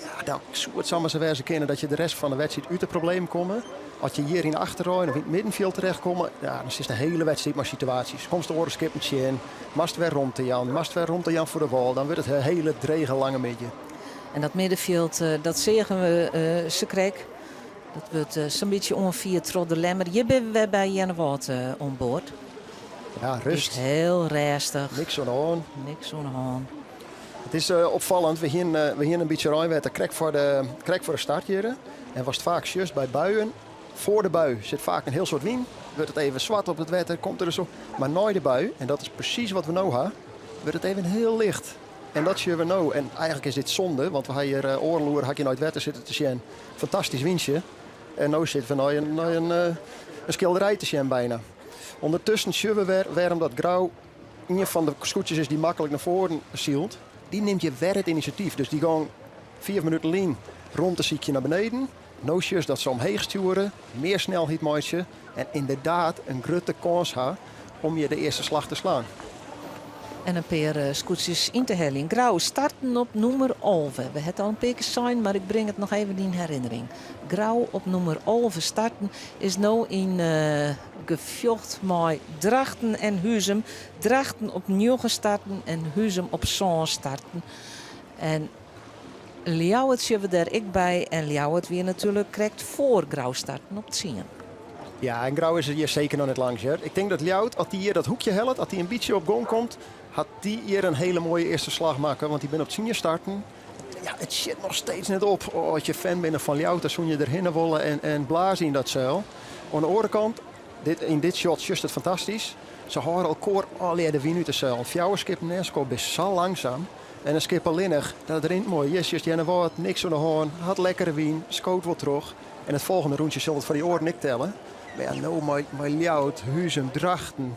ja, dan soe it samar sa wêze kinne dat je de rest fan de wedstriid út de problemen komme. As je hjir yn de achterrein of yn it middenfjild terechtkomme, ja, dan sitst de hiele wedstriid mei situaasjes. Komst de oare skippen tsjin, moatst wer romte jaan, moatst wer romte jaan foar de wâl, dan wurdt it in hiele drege lange middei. En dat middenfjild, dat seagen we sakrekt. Dat wurdt sa'n bytsje oanfierd troch de Lemmer. Hjir binne we wer by Earnewâld oan board. Ja, rêst. Is hiel rêstich. Niks oan de hân. Niks oan de hân. It is opfallend, we hiene, we hiene in bytsje reinwetter krekt foar de, krekt foar de start hjir. En watst faak sjochst by buien, foar de bui sit faak in hiel soad wyn. Wurdt it even swart op it wetter, komt der so. Mar nei de bui, en dat is presys wat we no ha, wurdt it even hiel licht. En dat sjogge we no. En eigentlik is dit sonde, want we ha hjir oardel oere ha ik hjir nei it wetter sitten te sjen. Fantastysk wyntsje. En no sitte we nei in, nei in, in skilderij te sjen byna. Undertusken sjogge we wer wêrom dat Grou ien fan de skûtsjes is dy't maklik nei foaren sylt. Dy nimt hjir wer it inisjatyf. Dus dy gong fiif minuten lyn romte sykje nei beneden. No sjochst dat se omheech stjoere, mear snelheid meitsje en ynderdaad in grutte kâns ha om hjir de earste slach te slaan. En in pear skûtsjes yn te heljen. Grou starten op nûmer 11. We ha it al in pear kear sein, mar ik bring it noch even yn herinnering. Grou op nûmer 11 starten is no yn gefjocht mei Drachten en Huzum. Drachten op njoggen starten en Huzum op sân starten. En Ljouwert sjogge we dêr ek by en Ljouwert wie natuerlik krekt foar Grou starten op tsien. Ja, en Grou is der hjir seker noch net langs hear. Ik tink dat Ljouwert, as dy hjir dat hoekje hellet, as dy in bytsje op gong komt, hat dy hjir in hele moaie earste slach makke, want dy binne op tsien starten. Ja, it sjit noch steeds net op. Oh, as je fan binne fan Ljouwert, dan soene je derhinne wolle en, en blaze yn dat seil. Oan de oare kant, dit, yn dit shot sjochst it fantastysk. Se hâlde elkoar allegear de wyn út de seil. Fjouwer skippen neist elkoar binne sa langsum. En in skip allinnich, dat rint moai. Hjir sjochst Earnewâld, niks oan de hân, hat lekkere wyn, skoot wol troch. En it folgjende rûntsje sil it foar dy oaren ek telle. Mar ja, no mei, mei Ljouwert, Huzum, Drachten,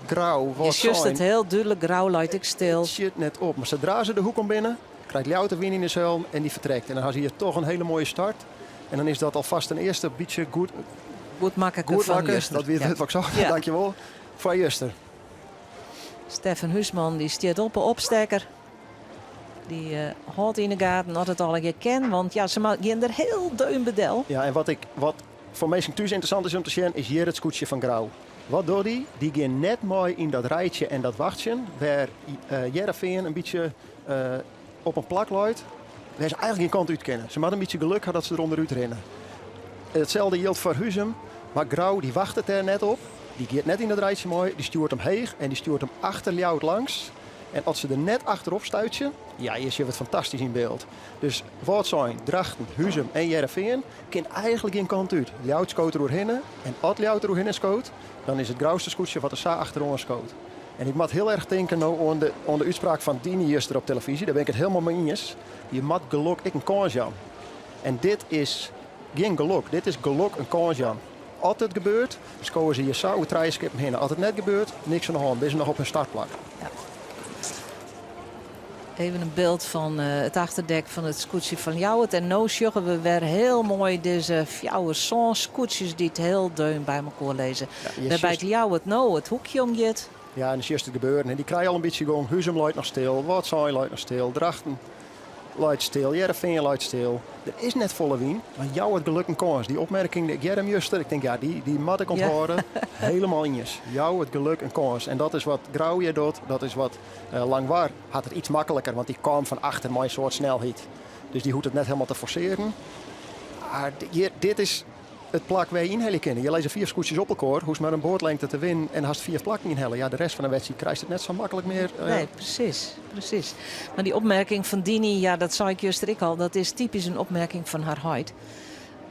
Grou, Je sjochst it Wâldsein. hiel dúdlik, Grou leit ek stil. It sjit net op. Mar sadra se de hoek om binne, krijt Ljouwert de wyn yn de seilen en dy fertrekt. En dan ha se hjir toch in hele moaie start. En dan is dat alfêst in earste bytsje goed, Goed makke goed fan makke. juster. Dat wie it Ja. wurd wat ik socht. Ja. Dankjewol. Foar juster. Steffen Huisman dy stiet op 'e opstekker. Dy hâldt yn 'e gaten oft it allegear kin, want ja, se gean der hiel deun by del. Ja, en wat, ik, wat foar minsken thús ynteressant is om te sjen, is hjir it skûtsje fan Grou. Wat docht dy? Dy gean net mei yn dat rijtsje en dat wachtsjen, wêr Hearrenfean in bytsje op in plak leit wêr se eigentlik gjin kant út kinne. Se moatte in bytsje geluk ha dat se der ûnderút rinne. Itselde jildt foar Huzum, mar Grou dy wachtet dêr net op. Dy giet net yn dat rijtsje mei, dy stjoert him heech en dy stjoert him achter Ljouwert langs. En as se der net achterop stuitsje, ja, hjir sjogge we it fantastysk yn byld. Dus Wâldsein, Drachten, Huzum en Hearrenfean kin eigentlik gjin kant út. Ljouwert skoot der oerhinne en as Ljouwert der oerhinne skoot, dan is it Grouster skûtsje wat der sa achteroan skoot. En ik moat hiel erch tinke no oan de, oan de útspraak fan Dini juster op telefyzje. Dêr bin ik it hielendal mei iens. Je moat gelok ek in kâns jaan. En dit is gjin gelok. Dit is gelok in kâns jaan. As it gebeurt, skowe se hjir sa oer trije skippen hinne. As it net gebeurt, niks oan de hân. Binne se noch op hun startplak. Ja. Even in byld fan it achterdek fan it skûtsje fan Ljouwert. En no sjogge we wer hiel moai dizze fjouwer sân skûtsjes dy't hiel deun by mekoar lizze. Ja, Wêrby't Ljouwert no it hoekje omgiet. Ja, en dan sjochst it gebeuren. En dy krije al in bytsje gong. Huzum leit noch stil, Wâldsein leit noch stil, Drachten leit stil, Hearrenfean leit stil. Der is net folle wyn, mar jou it geluk in kâns. Dy opmerking, ik hear him juster, ik tink ja, dy, dy moat ik ûnthâlde. Hielendal iens. Jou it geluk in kâns. En dat is wat Grou hjir docht, dat is wat Langwar hat it iets makliker, want dy kaam fan achter mei in soad snelheid. Dus dy hoecht it net hielendal te forsearjen. Mar hjir, dit is it plak wêr je ynhelje kinne. Je lizze fiif skûtsjes op elkoar, hoechst mar in boatlengte te winnen en hast fiif plakken ynhelle. Ja, de rest fan de wedstriid krijst it net sa maklik mear. Nee, presys, presys. Mar dy opmerking fan Dini, ja, dat sei ik juster ek al, dat is typysk in opmerking fan har heit.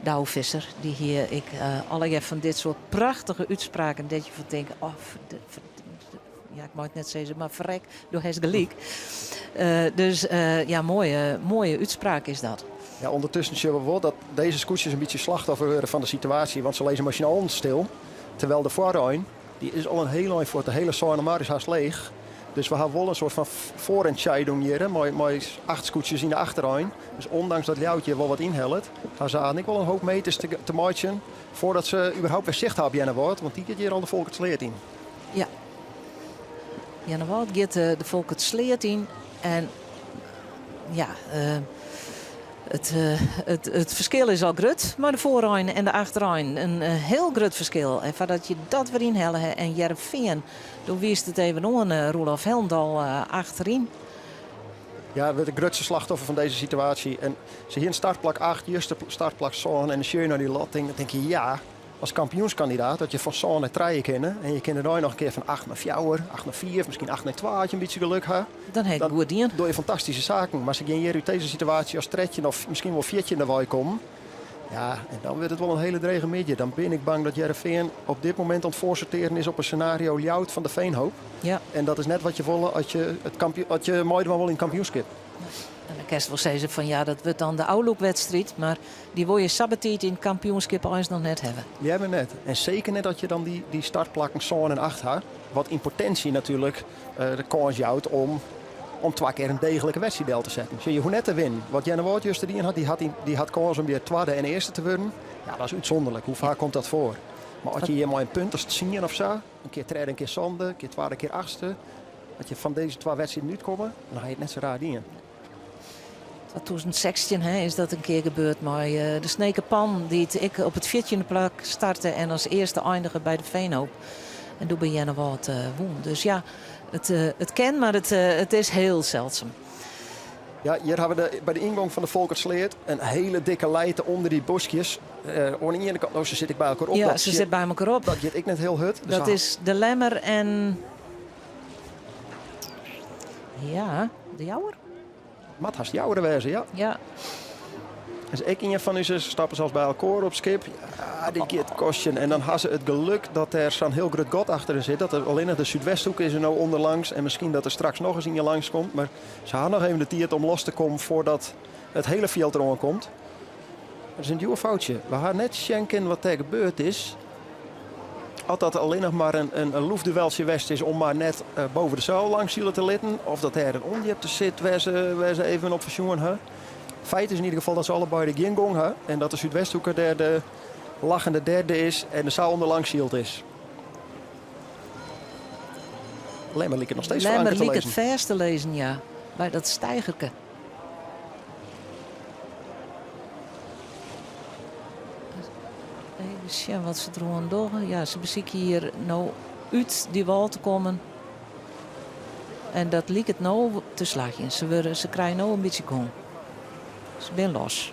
Douwe Visser, dy hie ek allegear fan dit soart prachtige útspraken dêr't je fan tinke, oh, ja, ik mei it net sizze, mar ferrek, do hast gelyk. Dus ja, moaie, moaie útspraak is dat. Ja, ûndertusken sjogge we wol dat dizze skûtsjes in bytsje slachtoffer wurde fan de situaasje, want se lizze mei syn allen stil. Terwijl de foarein, dy is al in hiel ein fuort, de hiele Seinemar is hast leech. Dus we ha wol in soart fan voorentscheidung hjir, mei, mei acht skûtsjes yn de achterein. Dus ûndanks dat Ljouwert hjir wol wat ynhellet, ha se eigentlik wol in hoop meters te, te meitsjen foardat se überhaupt wer sicht ha op Earnewâld, want dy giet hjir al de Folkertssleat yn. Ja. Earnewâld giet de Folkertssleat yn en ja, it, it, it ferskil is al grut mei de foarein en de achterein. In hiel grut ferskil. En foardat je dat wer ynhelle ha en Hearrenfean, do wiist it even oan, Roelof Helendal achteryn. Ja, wurdt de grutste slachtoffer fan dizze situaasje. En se hiene startplak 8, juster startplak 7 en dan sjoch je nei dy lotting, dan tink je ja, as kampioenskandidaat dat je fan 7 nei 3 kinne en je kinne dêrnei noch in kear fan 8 nei 4, 8 nei 5, miskien 8 nei 2 as je in bytsje geluk ha. Dan ha je it goed dien. Dogge je fantastyske saken. Mar se gean hjir út dizze situaasje as 13 of miskien wol 14e wei kommen. Ja, en dan wurdt it wol in hiele drege middei. Dan bin ik bang dat Hearrenfean op dit momint oan it foarsortearjen is op in senario Ljouwert van de Veenhoop. Ja. En dat is net wat je wolle as je, it kampioen, as je meidwaan wolle yn it kampioenskip. En dan kinst wol sizze fan ja, dat wurdt dan de ôflûkwedstriid, mar dy wol je sa betiid yn it kampioenskip eins noch net hawwe. Leaver net. En seker net as je dan dy, dy startplakken 7 en 8 ha. Wat yn potinsje natuerlik de kâns jout om, om twa kear in deeglike wedstriid del te setten. Sjoch, je hoege net te winnen. Wat Earnewâld juster dien hat, dy hat, dy hat kâns om hjir twadde en earste te wurden. Ja, dat is útsûnderlik. Hoe faak komt dat foar? Mar as je hjir mei in punt as 10 of sa, in kear tredde, in kear sânde, in kear twadde, in kear achtste. As je fan dizze twa wedstriden útkomme, dan ha je it net sa raar dien. 2016 hè, is dat in kear gebeurd mei eh, de Sneker Pan, dy't ek op it fjirtjinde plak starte en as earste eindige by de Veenhoop. En doe by Earnewâld uh, wûn. Dus ja, it, uh, it kin, mar it, uh, it is hiel seldsum. Ja, hjir ha we de, by de yngong fan de Folkertsleat in hiele dikke lijte ûnder dy boskjes. Uh, oan de iene kant, no, se sitte ek by elkoar op. Ja, se sitte by elkoar op. Dat giet ek net hiel hurd. Dus dat is de Lemmer en... Ja, de Jouwer. Moat hast Jouwer wêze, ja. Ja. Is ek ien fan ús stappe sels by elkoar op skip. Ja, dit giet kostjen. En dan ha se it geluk dat der sa'n hiel grut gat achterin sit. Dat der allinnich de Súdwesthoek is der no ûnderlangs. En miskien dat der straks noch ris ien langs komt. Mar se ha noch even de tiid om los te kommen foardat it hiele fjild deroan komt. Dat is in djoer foutsje. We ha net sjen kinnen wat dêr gebeurd is. As dat allinnich mar in, in, in loefdueltsje west is om mar net uh, boven de zuil langs sile te litten. Of dat dêr in ûndjipte sit wêr se, wêr se even op fersjoen ha. Feit is yn ieder gefal dat se allebeide gjin gong ha. En dat de Súdwesthoeker dêr de lachende derde is en de saal onderlangs syld is. Lemmer liket noch steeds Lemmer te liket lizzen. fêst te lizzen, ja. By dat steigerke. Even sjen wat se deroan dogge. Ja, se besykje hjir no út dy wâl te kommen. En dat liket no te slagjen. Se, wurde, se krije no in bytsje gong. Se binne los.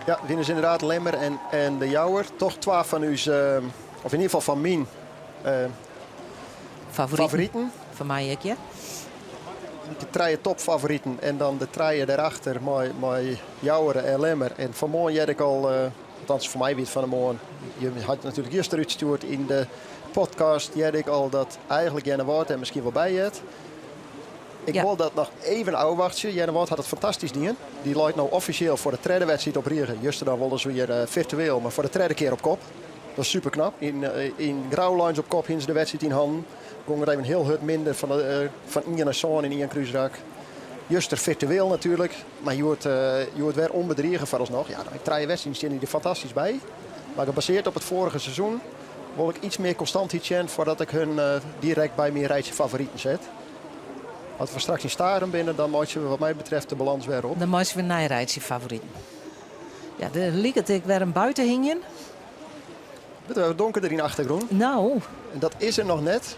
Ja, wiene is ynderdaad Lemmer en, en de Jouwer. Toch twa fan ús, uh, of yn ieder gefal fan myn uh, favoriten. favoriten. Fan my ek, ja. De trije topfavoriten en dan de trije dêrachter mei, mei Jouwer en Lemmer. En fan 'e moarn hearde ik al, uh, althans foar my wie it fan 'e moarn, je hat natuerlik juster útstjoerd yn de podcast, hearde ik al dat eigentlik Earnewâld der miskien wol by heart. Ik Ja. wol dat noch even ôfwachtsje. Earnewâld hat it fantastysk dien. Dy leit no offisjeel foar de tredde wedstriid op rige. Juster dan wolris wer firtueel, mar foar de tredde kear op kop. Dat is super knap. Yn, yn Grou leine se op kop, hiene se de wedstriid yn hannen. Gong it even hiel hurd minder fan, de, fan ien nei sân yn ien krúsrak. Juster firtueel natuerlik, mar hjoed, hjoed wer ûnbedrige foaralsnoch. Ja, nei trije wedstriden steane dy der fantastysk by. Mar gebasearre op it foarige seizoen wol ik iets mear konstantheid sjen foardat ik hun direkt by myn rijtsje favoriten set. As we straks yn Starum binne, dan meitsje we wat my betreft de balâns wer op. Dan meitsje we in nij rijtsje favoriten. Ja, der liket ek wer in bui te hingjen. It wurdt donkerder yn de achtergrûn. No. En dat is der noch net,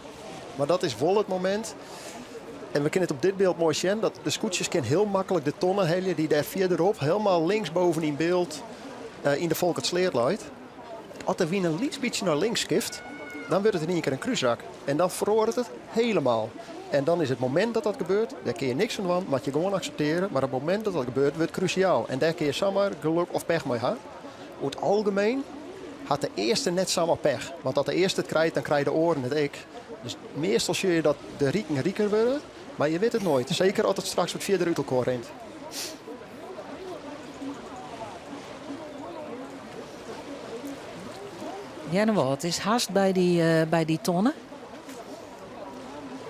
mar dat is wol it momint. En we kinne it op dit byld moai sjen dat de skûtsjes kin hiel maklik de tonne helje dy't dêr fierderop, hielendal linksboven yn byld, eh, yn de Folkertsleat leit. As de wyn in lyts bytsje nei links skift, dan wurdt it yn ien kear in krúsrak. En dan feroaret it hielendal. En dan is it momint dat dat gebeurt, dêr kinne je niks fan dwaan, moatte je gewoan akseptearje. Mar it momint dat dat gebeurt, wurdt krúsjaal. En dêr kinne je samar gelok of pech mei ha. Oer it algemien hat de earste net samar pech. Want as de earste it krijt, dan krije de oaren it ek. Dus meastal sjogge je dat de riken riker wurde, mar je witte it noait. Seker as it straks wat fierder út elkoar rint. Earnewâld is hast by dy, by dy tonne.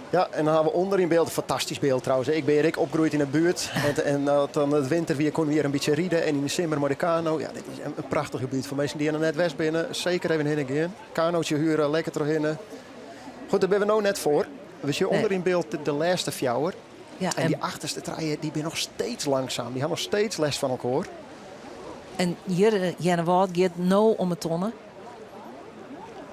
Ja, en dan ha we ûnder yn byld, in fantastysk byld trouwens. Ik bin hjir ek opgroeid yn 'e buert. En, en as dan it winter wie, koene we hjir in bytsje ride. En yn de simmer mei de kano. Ja, dit is in, in prachtich gebiet foar minsken dy't hjir noch net west binne. Seker even hinne gean. Kanootje huren, lekker trochhinne. Goed, dêr binne we no net foar. We sjogge Nee. ûnder yn byld de, de lêste fjouwer. Ja, En dy achterste trije, dy binne noch steeds langsaam. Dy ha noch steeds lêst fan elkoar. En hjir, Earnewâld giet no om 'e tonne.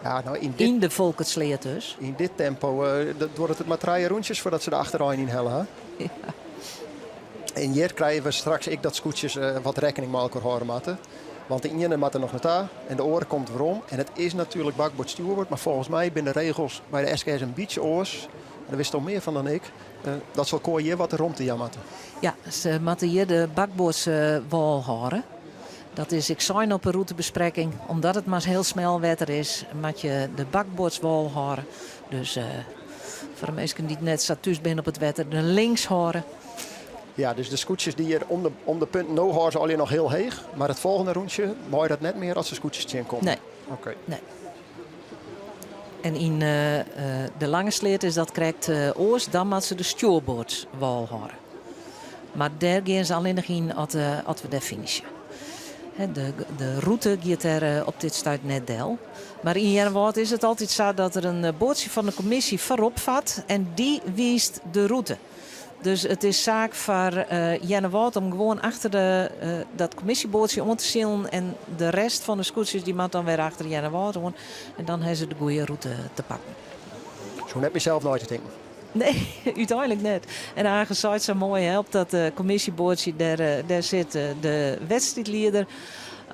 Ja, no yn dit, Yn de Folkertsleat dus. yn dit tempo eh, dat duorret it mar trije rûntsjes foardat se de achterein ynhelle ha. Ja. En hjir krije we straks ek dat skûtsjes eh, wat rekkening mei elkoar hâlde moatte. Want de iene moat der noch nei ta en de oare komt werom. En it is natuerlik bakboard stjoerboard, mar folgens my binne de regels by de SKS in bytsje oars. Dêr witsto mear fan dan ik. Eh, dat se elkoar hjir wat de romte jaan moatte. Ja, se moatte hjir de bakboardswâl hâlde. Dat is ek sein op 'e rûtebesprekking. Omdat it mar hiel smel wetter is, moat je de bakboardswâl hâlde. Dus eh, foar de minsken dy't net sa thús binne op it wetter, de links hâlde. Ja, dus de skûtsjes dy't hjir om de, om de punten no hâlde se allegear noch hiel heech. Mar it folgjende rûntsje mei dat net mear as se skûtsjes tsjinkomme. Nee. Oké. Nee. En yn eh, eh, de Lange Sleat is dat krekt eh, oars. Dan moatte se de stjoerboardswâl hâlde. Mar dêr gean se allinnich yn as, as we dêr finishe. De, de rûte giet dêr op dit stuit net del. Mar yn Earnewâld is it altyd sa dat der in boatsje fan de kommisje foarop fart en dy wiist de rûte. Dus it is saak foar Earnewâld om gewoan achter de, dat kommisjeboatsje oan te silen en de rest fan de skûtsjes dy moat dan wer achter Earnewâld oan en dan ha se de goede rûte te pakken. Soe net mear sels nei te tinken. Nee, úteinlik net. En Age seit sa moai hè, op dat kommisjeboatsje dêr, dêr sit de wedstriidlieder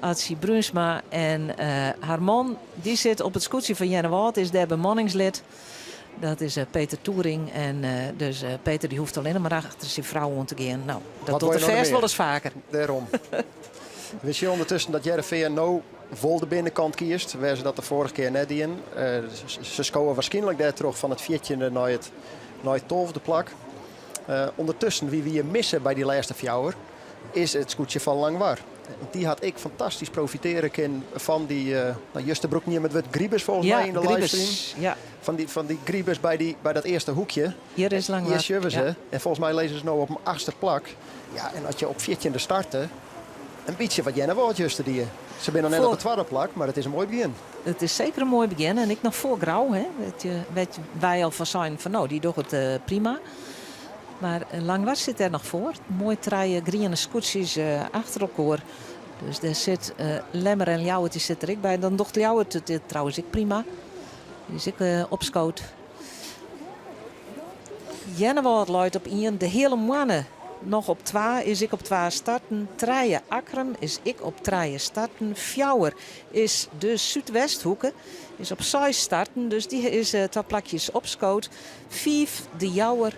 Atsie Brunsma en har man dy sit op it skûtsje fan Earnewâld, is dêr bemanningslid. Dat is Peter Toering en dus Peter dy hoecht allinnich mar achter syn frou oan te gean. No, dat docht er fêst wolris faker. Dêrom. We sjogge ûndertusken dat Hearrenfean no wol de binnenkant kiest, wêr se dat de foarige kear net dienen. Se skowe wierskynlik dêrtroch fan it fjirtjinde nei it, nei it tolfde plak. Ûndertusken, wie wy misse by dy lêste fjouwer, is it skûtsje fan Langwar. Dy hat ek fantastysk profitearje kinnen fan dy, no, juster brûkten jim it wurd gribus folgens Ja, my yn de gribus, livestream. ja. Fan dy, fan dy gribus by, dy, by dat earste hoekje. Hjir is Langwar. Hjir sjogge we se. Ja. En folgens my lizze se no op in achtste plak. Ja, en as je op fjirtjinde starte, in bytsje wat Earnewâld juster die. Se binne noch net op it twadde plak, mar it is in moai begjin. It is seker in moai begjin. En ek noch foar Grou, hè, wêr't wy al fan seinen fan no, dy dogge it eh, prima. Mar eh, Langwar sit dêr noch foar. Moai trije griene skûtsjes eh, achter elkoar. Dus dêr sit Lemmer en Ljouwert, dy sit der ek by. Dan docht Ljouwert it trouwens ek prima. Dy is ek opskood. Earnewâld leit op ien, de Heale Moanne noch op twa, is ek op twa starten. Trije Akkrum is ek op trije starten. Fjouwer is de Súdwesthoeke, is op seis starten, dus dy is twa plakjes opskood. Fiif De Jouwer,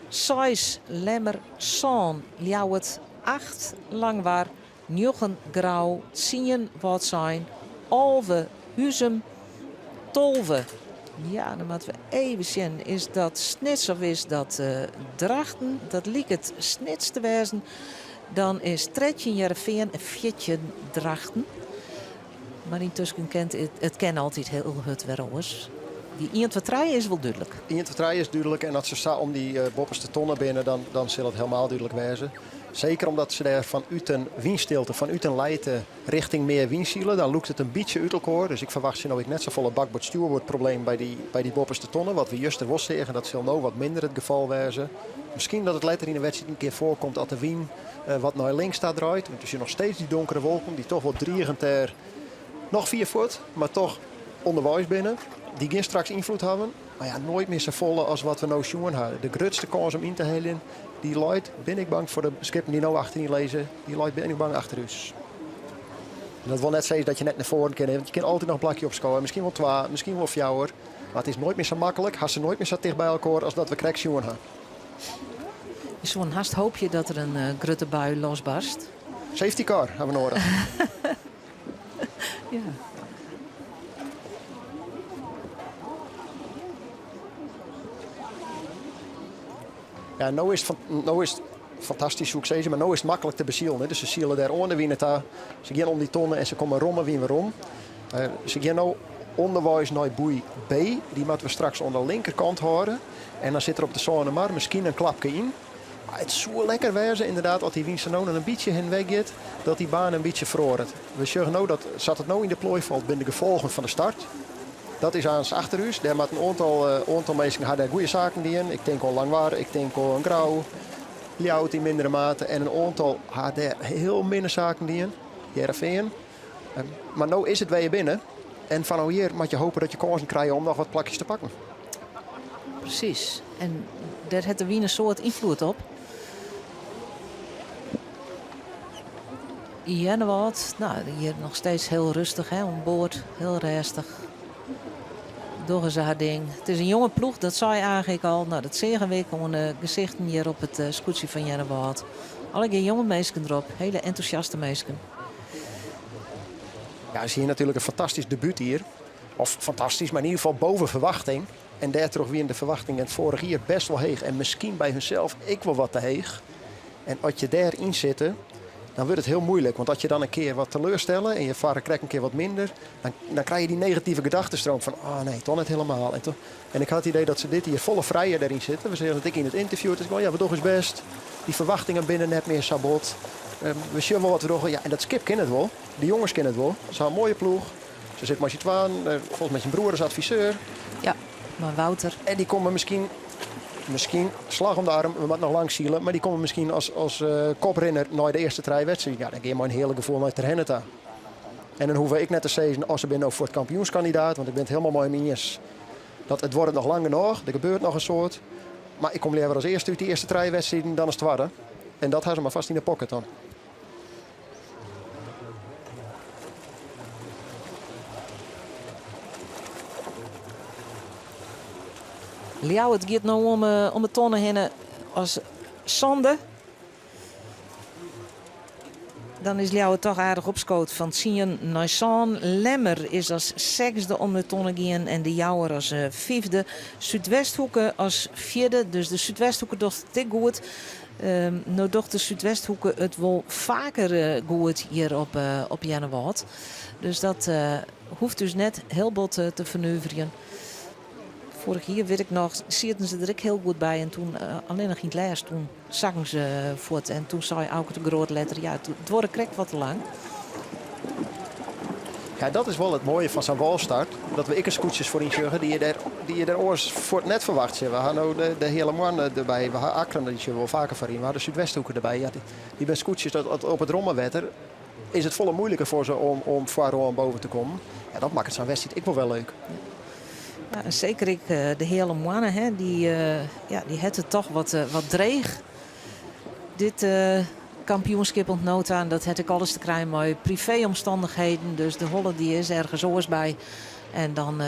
seis Lemmer, sân Ljouwert, acht Langwar, njoggen Grou, tsien Wâldsein, 11 Huzum, 12. Ja, dan moatte we even sjen. Is dat Snits of is dat Drachten? Dat liket Snits te wêzen. Dan is 13 Hearrenfean en 14 Drachten. Mar yntusken kent it, it kin altyd hiel hurd wer oars. Dy 1, 2, 3 is wol dúdlik. 1, 2, 3 is dúdlik en as se sa om dy boppenste tonne binne, dan, dan sil it helemaal dúdlik wêze. Seker omdat se dêr fanút in wynstilte, fanút in lijte richting mear wyn sile, dan lûkt it in bytsje út elkoar. Dus ik ferwachtsje no ek net safolle bakboard-stjoerboard probleem by dy, by dy boppenste tonne. Wat we juster wol seagen, dat sil no wat minder it gefal wêze. Miskien dat it letter yn de wedstriid in kear foarkomt at de wyn wat nei links ta draait. Want we sjogge noch steeds dy donkere wolken dy't toch wol drigend dêr noch fier fuort, mar toch ûnderweis binne. Dy gean straks ynfloed hawwen. Mar ja, noait mear safolle as wat we no sjoen ha. De grutste kâns om yn te heljen, dy leit, bin ik bang foar de skippen dy't no achteryn lizze, dy leit bin ik bang achter ús. En dat wol net sizze dat je net nei foaren kinne, want je kinne altyd noch in plakje opskowe. Miskien wol twa, miskien wol fjouwer. Mar it is noait mear sa maklik, hast se noait mear sa ticht by elkoar as dat we krekt sjoen ha. Je soene hast hoopje dat der in grutte bui losbarst. Safety car ha we nedich. Ja. Ja, no is it, no is it fantastysk soe ik sizze, mar no is it maklik te besilen. Hè. Dus se sile dêr oan de wyn ta. Se gean om dy tonne en se komme romme wyn werom. Uh, se gean no ûnderweis nei boei B. Dy moatte we straks oan de linkerkant hâlde. En dan sit der op de Sâne Mar miskien in klapke yn. Mar it soe lekker wêze ynderdaad as dy wyn sa no en dan in bytsje hinweg giet, dat dy baan in bytsje feroaret. We sjogge no dat sa't it no yn de ploai falt binne de gefolgen fan de start. Dat is aanst achter ús. Dêr moat in oantal, oantal minsken ha dêr goede saken dien. Ik tink oan Langwar, ik tink oan Grou, Ljouwert yn mindere mate en in oantal ha dêr hiel minne saken dien. Hearrenfean. Mar no is it wêr je binne. En fan hjir moat je hope dat je kânsen krije om noch wat plakjes te pakken. Presys. En dêr hat de wyn in soad ynfloed op. Earnewâld, no, hjir noch steeds hiel rêstich hè, oan board, hiel rêstich. Dogge se har ding. It is in jonge ploech, dat sei eigentlik al. No, dat seagen we ek oan de gesichten hjir op it skûtsje fan Earnewâld. Allegear jonge minsken derop, hiele entûsjaste minsken. Ja, se hiene natuerlik in fantastysk debútjier. Of fantastysk, mar yn ieder gefal boven ferwachting. En dêrtroch wiene de ferwachtingen foarich jier best wol heech. En miskien by hunsels ek wol wat te heech. En as je dêryn sitte, dan wurdt it hiel muoilik. Want as je dan in kear wat teleurstelle en je farre krekt in kear wat minder, dan, dan krije je dy negative gedachtestroom fan, oh nee, toch net hielendal. En, en ik ha it idee dat se dit jier folle frijer dêryn sitte. We seagen it ek yn it ynterview. It is gewoan, ja, we dogge ús bêst. Dy ferwachtingen binne net mear sa bot. We sjogge wol wat we dogge. Ja, en dat skip kin it wol. De jonges kinne it wol. Se ha in moaie ploech. Se sit mei syn twaen, folgens my syn broer as adviseur. Ja, mei Wouter. En dy komme miskien, miskien, slach om de arm, we moatte noch lang sile, mar dy komme miskien as, as koprinner nei de earste trije wedstriden. Ja, dan gean je mei in hearlik gefoel nei Terherne ta. En dan hoege we ek net te sizzen, oh, se binne no fuort kampioenskandidaat, want ik bin it hielendal mei him iens dat it duorret noch lang genôch, der gebeurt noch in soad. Mar ik kom leaver as earste út dy earste trije wedstriden dan as twadde. En dat ha se mar fast yn de pocket dan. Ljouwert giet no om, eh, om de tonne hinne as sânde. Dan is Ljouwert toch aardich opskood fan tsien nei sân. Lemmer is as sechsde om de tonne gien en de Jouwer as eh, fyfde. Súdwesthoeke as fjirde. Dus de Súdwesthoeke docht it ek goed. No docht de Súdwesthoeke it wol faker goed hjir op, op Earnewâld. Dus dat hoecht ús net hiel bot te fernuverjen. Foarich jier wit ik noch, sieten se der ek hiel goed by en toen allinnich yn it lêst, toen sakken se fuort. En toen sei Auke de Groot letter, ja, it duorre krekt wat te lang. Ja, dat is wol it moaie fan sa'n wâlstart. Dat we ek in skûtsjes foaryn sjogge dy't je dêr, dy't je dêr oars fuort net ferwachtsje. We ha no de, de Heale Moanne derby, we ha Akkrum, dy sjogge we wol faker foaryn. We ha de Súdwesthoeke derby. Ja, dy, dy binne skûtsjes dat op it romme wetter is it folle moeiliker foar se om, om foaroan boven te kommen. Ja, dat makket sa'n wedstriid ek wol wer leuk. Ja, en seker ek de Heale Moanne, hè, dy, ja, dy hat it toch wat, wat dreech. Dit kampioenskip oant no ta. En dat hat ek alles te krijen mei privéomstannichheden. Dus de holle dy is ergens oars by. En dan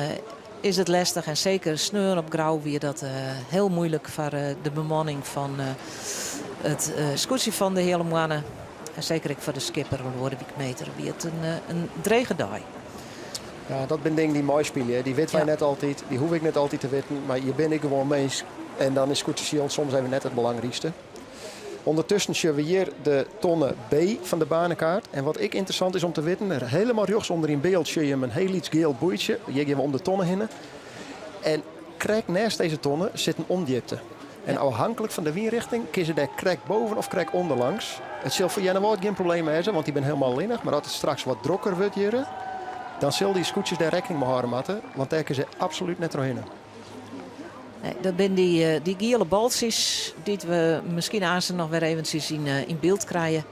is it lestich. En seker sneon op Grou wie dat hiel muoilik foar de bemanning fan it skûtsje fan de Heale Moanne. En seker ek foar de skipper Loadewyk Meeter wie it in drege dei. Ja, dat binne dingen dy't meispylje. Dy witte wy net altyd, dy hoech ik net altyd te witten. Mar je binne ek gewoan minsk. En dan is skûtsjesilen soms even net it belangrykste. Undertusken sjogge we hjir de tonne B fan de banekaart. En wat ek ynteressant is om te witten, hielendal rjochts ûnder yn byld sjogge je in hiel lyts giel boeitsje. Hjir gean we om de tonne hinne. En krekt neist dizze tonne sit in ûndjipte. En ôfhinklik fan de wynrjochting kinne se dêr krekt boven of krekt ûnder langs. It sil foar Earnewâld gjin probleem wêze, want dy binne hielendal allinnich. Mar as it straks wat drokker wurdt hjir, dan sille dy skûtsjes dêr rekkening mei hâlde moatte, want dêr kinne se absolút net trochhinne. Nee, dat binne dy, eh, dy giele boltsjes dy't we miskien aanst noch wer eventsjes yn, eh, yn byld krije.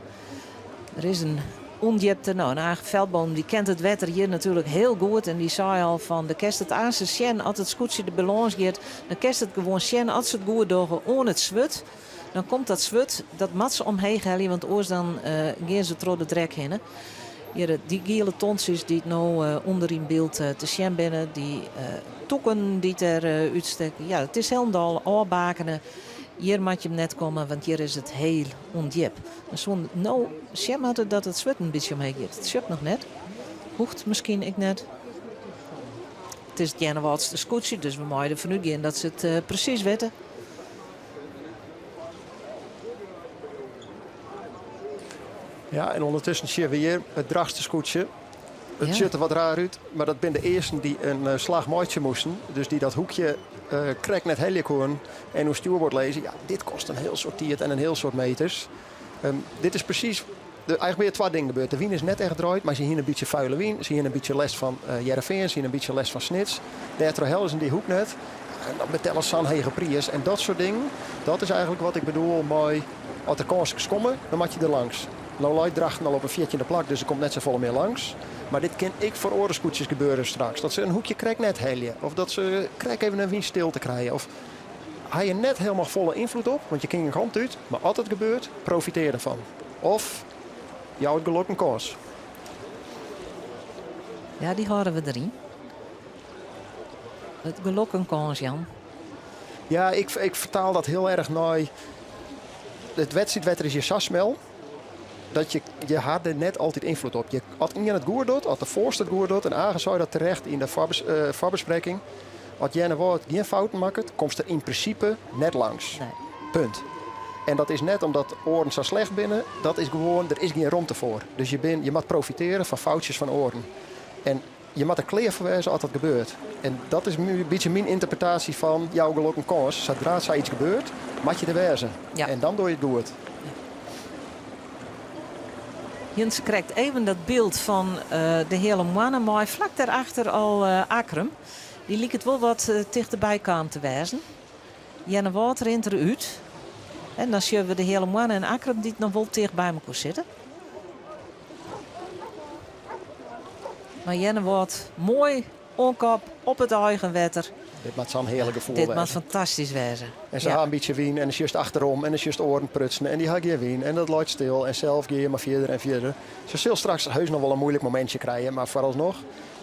Der is in ûndjipte. No, en Age Veldboom dy kent it wetter hjir natuerlik hiel goed. En dy sei al fan, do kinst it aanst sjen as it skûtsje der bylâns giet. Dan kinst it gewoan sjen as se it goed dogge oan it swurd. Dan komt dat swurd, dat moat se omheech helje, want oars dan eh, gean se troch de drek hinne. Hjir, dy giele tontsjes dy't no ûnder yn byld te sjen binne, dy tûken dy't der útstekke, ja, it is hielendal ôfbakene. Hjir moat je net komme, want hjir is it hiel ûndjip. Dan soene no sjen moatte dat it swurd in bytsje omheech giet. It sjocht noch net. Hoecht miskien ek net. It is it Earnewâldste skûtsje, dus we meie derfan útgean dat se it presys witte. Ja, en ûndertusken sjogge we hjir it Drachtster skûtsje. It sjocht der wat raar út, mar dat binne de earsten dy't in eh, slach meitsje moasten. Dus dy't dat hoekje uh, krekt net helje koenen en oer stjoerboard lizze. Ja, dit kostet in hiel soad tiid en in hiel soad meters. Um, dit is presys de, eigentlik binne twa dingen gebeurd. De wyn is net echt draaid, mar se hiene in bytsje fuile wyn. Se hiene in bytsje lêst fan uh, Hearrenfean, se hiene in bytsje lêst fan Snits. Dêrtroch hellen se dy hoek net. En dan betelle sa'n hege priis en dat soart dingen. Dat is eigentlik wat ik bedoel mei as der kânskes komme, dan moat je der langs. No leit Drachten al op in fjirtjinde plak, dus der komt net safolle mear langs. Mar dit kin ek foar oare skûtsjes gebeure straks. Dat se in hoekje krekt net helje. Of dat se krekt even in wynstilte krije. Of ha je net hielendal folle ynfloed op, want je kinne gjin kant út. Mar as it gebeurt, profitear derfan. Of jou it gelok in kâns. Ja, dy hâlde we deryn. It gelok in kâns jaan. Ja, ik, ik fertaal dat hiel erch nei it wedstriidwetter is hjir sa smel dat je, je ha der net altyd ynfloed op. Je, as ien it goed docht, as de foarste it goed docht, en Age sei dat terecht yn de foarbes, uh, foarbesprikking, as Earnewâld gjin fouten makket, komst der yn prinsipe net langs. Nee. Punt. En dat is net omdat oaren sa slecht binne, dat is gewoan, der is gjin romte foar. Dus je, bin, je moat profitearje fan foutsjes fan oaren. En je moatte der klear foar wêze as dat gebeurt. En dat is in bytsje myn ynterpretaasje fan jou gelok in kâns. Sadra't sayts gebeurt, moat je der wêze. Ja. En dan doch je it goed. Jens krijt even dat byld fan de Heale Moanne mei flak dêrachter al Akkrum. Dy liket wol wat tichterby kaam te wêzen. Earnewâld rint der út. En dan sjogge we de Heale Moanne en Akkrum dy't noch wol ticht by mekoar sitte. Mar Earnewâld moai oan kop op it eigen wetter. Dit moat sa'n hearlik gefoel Dit moat fantastysk wêze. En se ha in bytsje wyn en dan sjochst achterom en dan sjochst oaren prutsen en dy ha gjin wyn en dat leit stil en sels gean je mar fierder en fierder. Se sil straks heus noch wol in muoilik momintsje krije, mar foaralsnoch,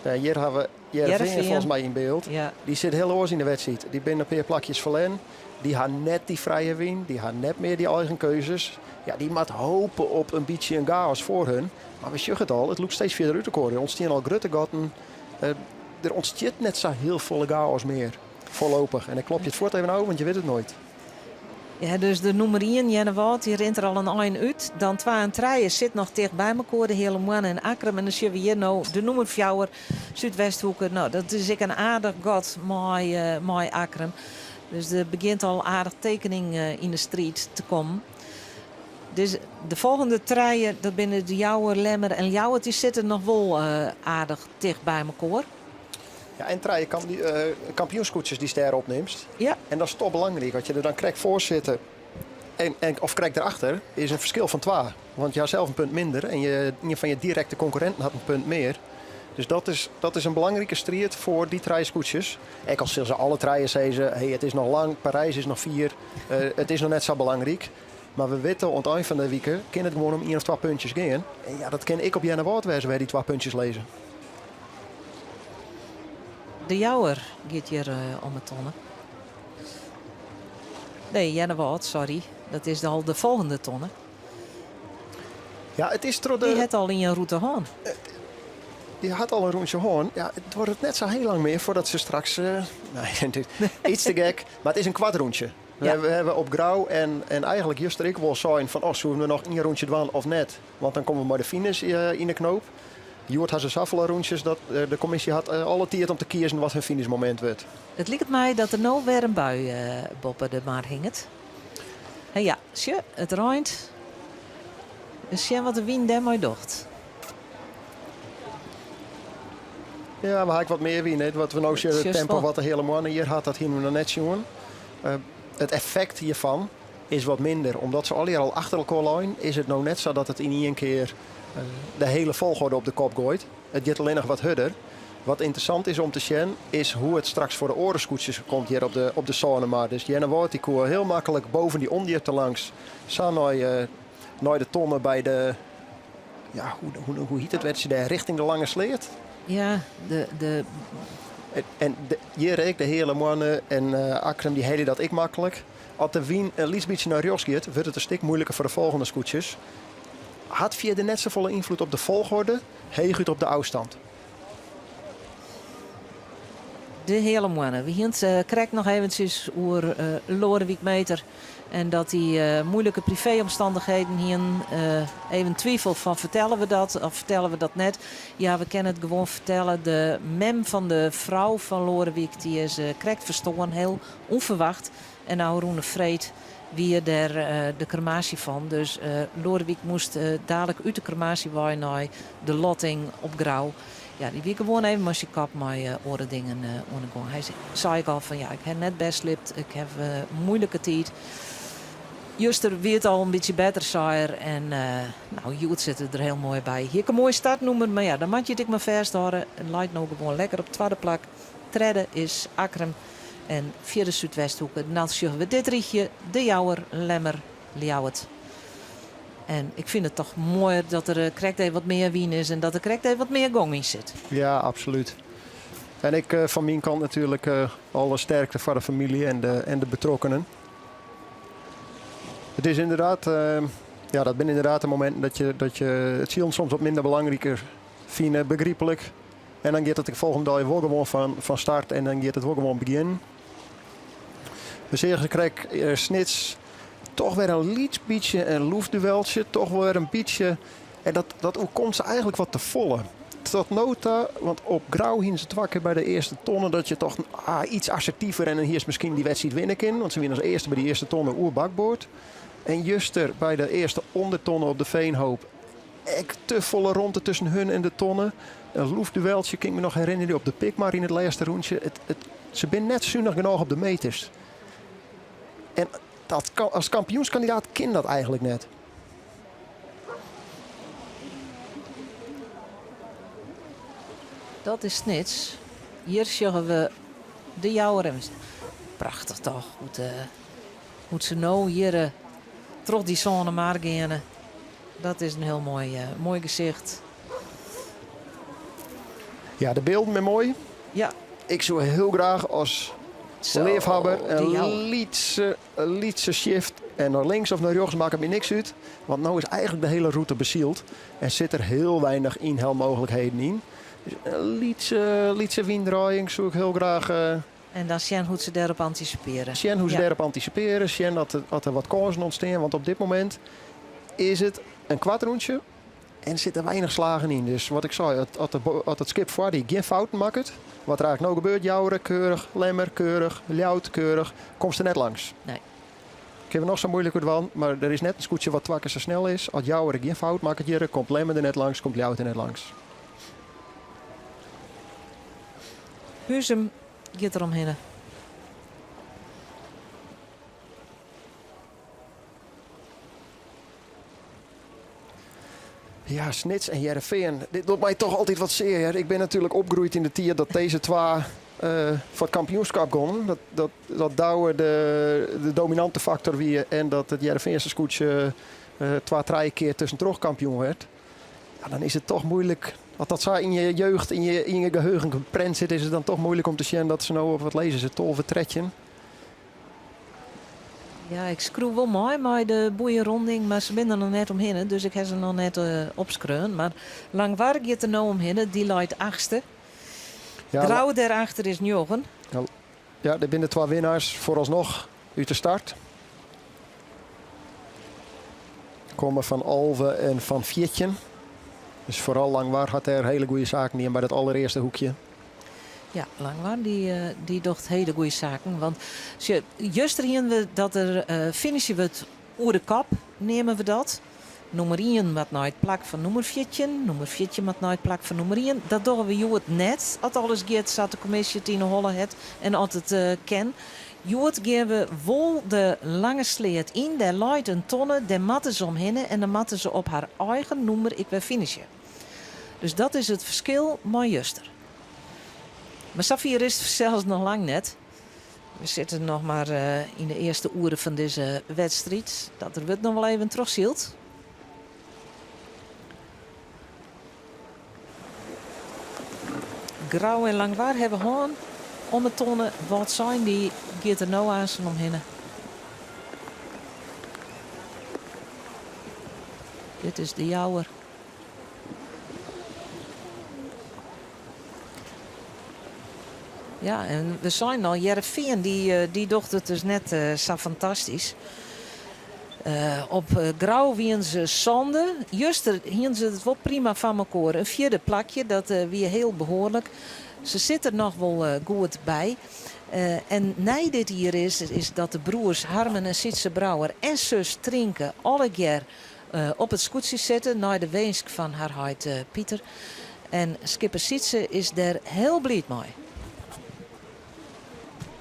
hjir ha we Hearrenfean folgens my yn byld. Dy sit hiel oars yn de wedstriid. Dy binne in pear plakjes ferlern. Dy ha net dy frije wyn, dy ha net mear dy eigen keuzes. Ja, dy moat hope op in bytsje in chaos foar hun. Mar we sjogge it al, it lûkt steeds fierder út elkoar. Der ûntstean al grutte gatten. Der ûntstiet net sa hiel folle chaos mear, foarlopich. En ik klopje it fuort even ôf, want je witte it noait. Ja, dus de nûmer ien, Earnewâld, dy rint der al in ein út. Dan twa en trije sit noch ticht by mekoar, de Heale Moanne en Akkrum. En dan sjogge we hjir no de nûmer fjouwer, Súdwesthoeke. No, dat is ek in aardich gat mei, mei Akkrum. Dus der begjint al aardich tekening yn de striid te kommen. Dus de folgjende trije, dat binne de Jouwer, Lemmer en Ljouwert, dy sitte noch wol aardich ticht by mekoar. Ja, en trije kampioenskûtsjes dy'tst dêr opnimst. Ja. En dat is toch belangryk, as je der dan krekt foar sitte en, en, of krekt derachter, is in ferskil fan twa. Want je ha sels in punt minder en je, ien fan je direkte konkurrinten hat in punt mear. Dus dat is, dat is in belangrike striid foar dy trije skûtsjes. Ek al sille se alle trije sizze, hey, it is noch lang, Parys is noch fier, it is noch net sa belangryk. Mar we witte, oan it ein fan de wike kin it gewoan om ien of twa puntjes gean. En ja, dat kin ek op Earnewâld wêze wêr't dy twa puntjes lizze. De Jouwer giet hjir om 'e tonne. Nee, Earnewâld, sorry. Dat is al de folgjende tonne. Ja, it is troch de... Dy hat al ien rûte hân. Dy hat al in rûntsje hân. Ja, it duorret net sa hiel lang mear foardat se straks... Nee, iets te gek. Mar it is in koart rûntsje. We hawwe op Grou en, en eigenlik juster ek wol sein fan oh, soene we noch ien rûntsje dwaan of net? Want dan komme we mei de finish yn de knoop. Hjoed ha se safolle rûntsjes dat de kommisje hat alle tiid om te kiezen wat hun finishmomint wurdt. It liket my dat der no wer in bui boppe de mar hinget. En ja, sjoch, it reint. Ris sjen wat de wyn dêrmei docht. Ja, we ha ek wat mear wyn. Hè. Wat we no sjogge, it tempo wat de Heale Moanne hjir hat, dat hiene we noch net sjoen. It effekt hjirfan is wat minder. Omdat se allegear al achter elkoar lein, is it no net sa dat it yn ien kear de hiele folchoarder op de kop goait. It giet allinnich wat hurder. Wat ynteressant is om te sjen, is hoe it straks foar de oare skûtsjes komt hjir op de, op de Sânemar. Dus Earnewâld dy koe hiel maklik boven dy ûndjipte langs sa nei, nei de tonne by de, ja, hoe, hoe, hoe hjit it wettertsje dêr, richting de Lange Sleat. Ja, de, de... En de, hjir ek, de Heale Moanne en uh, Akkrum, dy helje dat ek maklik. As de wyn in lyts bytsje nei rjochts giet, wurdt it in stik muoiliker foar de folgjende skûtsjes. Hat fierder net safolle ynfloed op de folchoarder, heechút op de ôfstân. De Heale Moanne. We hiene it eh, krekt noch eventsjes oer uh, Loadewyk Meeter. En dat dy uh, moeilike privéomstandigheden hienen. Even twifel fan fertelle we dat of fertelle we dat net. Ja, we kinne it gewoan fertelle. De mem fan de frou fan Loadewyk dy is krekt ferstoarn, hiel ûnferwacht. En ôfrûne freed wie dêr de kremaasje fan. Dus Loadewyk moast dalik út de kremaasje wei nei de lotting op Grou. Ja, dy wie gewoan even mei syn kop mei oare dingen oan de gong. Hy sei ek al fan ja, ik ha net bêst sliept, ik ha muoilike tiid. Juster wie it al in bytsje better, sei er. En no, hjoed sit er der hiel moai by. Hie ek in moai startnûmer, mar ja, dan moat je it ek mar fêsthâlde. Leit no gewoan lekker op twadde plak. Tredde is Akkrum en fjirde Súdwesthoeke. Dan sjogge we dit rychje, De Jouwer, Lemmer, Ljouwert. En ik fyn it toch moaier dat der krekt even wat mear wyn is en dat der krekt even wat mear gong yn sit. Ja, absolút. En ik fan myn kant natuerlik alle sterkte foar de famylje en de, en de betrokkenen. It is ynderdaad, ja, dat binne ynderdaad de mominten dat je, dat je it silen soms wat minder belangriker fine, begryplik. En dan giet it de folgjende dei wol gewoan fan, fan start en dan giet it wol gewoan begjinnen. We seagen krekt Snits toch wer in lyts bytsje in loefdueltsje. Toch wer in bytsje. En dat, dat oerkomt se eigentlik wat te folle. Tot no ta, want op Grou hiene se twa kear by de earste tonne dat je toch ah, iets assertiver en dan hiest miskien dy wedstriid winne kinnen. Want se wiene as earste by dy earste tonne oer bakboard. En juster by de earste ûndertonne op de Veenhoop. Ek te folle romte tusken hun en de tonne. In loefdueltsje kin ik me noch herinnerje op de Pikmar yn it lêste rûntsje. It, it, se binne net sunich genôch op de meters. En dat, as kampioenskandidaat kin dat eigentlik net. Dat is Snits. Hjir sjogge we de Jouwer. Prachtich toch, hoe't, uh, hoe't se no hjir uh, troch dy sâne mar geane. Dat is in hiel moai, uh, moai gesicht. Ja, de bylden binne moai. Ja. Ik soe hiel graach as leafhawwer in lytse, lytse shift en nei links of nei rjochts makket my niks út. Want no is eigentlik de hiele rûte besyld en sit der hiel weinich ynhelmooglikheden yn. Dus in lytse, lytse wyndraaiïng soe ik hiel graach. Uh, en dan sjen hoe't se dêrop antisipearje. Sjen hoe't se ja. dêrop antisipearje, sjen dat der, dat der wat kânsen ûntstean. Want op dit momint is it in koart rûntsje en sitte weinich slagen yn. Dus wat ik sei, as it skip foar dy gjin fouten makket, wat der eigentlik no gebeurt, Joure keurich, Lemmer keurich, Ljouwert keurich, komst der net langs. Nee. Kinne we noch sa moeilik oer dwaan, mar der is net in skûtsje wat twa kear sa snel is. As Joure gjin fout makket hjir, komt Lemmer der net langs, komt Ljouwert der net langs. Huzum giet der omhinne. Ja, Snits en Hearrenfean. Dit docht my toch altyd wat sear. Ik bin natuerlik opgroeid yn de tiid dat dizze twa uh, foar it kampioenskip gongen. Dat, dat, dat Douwe de, de dominante faktor wie en dat it Hearrenfeanse skûtsje uh, twa, trije kear tuskentroch kampioen werd. Ja, dan is it toch moeilik. As dat sa yn je jeugd, yn je geheugen geprent sit, is it dan toch moeilik om te sjen dat se no op wat lizze se, 12, 13. Ja, ik skriuw wol mei mei de boeieronding, mar se binne der noch net omhinne, dus ik ha se noch net uh, opskreaun. Mar Langwar giet der no omhinne, dy leit achtste. Ja, Grou dêrachter is njoggen. Ja, ja, dit binne de twa winnaars foaralsnoch út de start. Komme fan 11 en fan 14. Dus foaral Langwar hat dêr hiele goede saken dien by dat allerearste hoekje. Ja, Langwar dy, eh, dy docht hiele goede saken. Want juster hiene we dat der uh, finishe wurdt oer de kop, neame we dat. Nûmer 1 moat nei it plak fan nûmer 14, nûmer 14 moat nei it plak fan nûmer 1. Dat dogge we hjoed net, as alles giet sa't de kommisje it yn 'e holle hat en as it uh, kin. Hjoed gean we wol de lange sleat yn, dêr leit in tonne, dêr moatte se omhinne en dan moatte se op har eigen nûmer ek wer finishe. Dus dat is it ferskil mei juster. Mar safier is it fansels noch lang net. We sitte noch mar eh, yn de earste oere fan dizze wedstriid. Dat der wurdt noch wol even trochsyld. Grou en Langwar hawwe hân om 'e tonne. Wâldsein dy giet der no aansen omhinne. Dit is de Jouwer. Ja, en we seinen al, Hearrenfean dy, eh, dy docht it dus net eh, sa fantastysk. Eh, op Grou wiene se sânde. Juster hiene se it wol prima foar mekoar. In fjirde plakje, dat wie hiel behoarlik. Se sitte der noch wol goed by. En nij dit jier is, is dat de broers Harmen en Sytse Brouwer en sus Trinke allegear op it skûtsje sitte nei de winsk fan har heit Pieter. En skipper Sytse is dêr hiel bliid mei.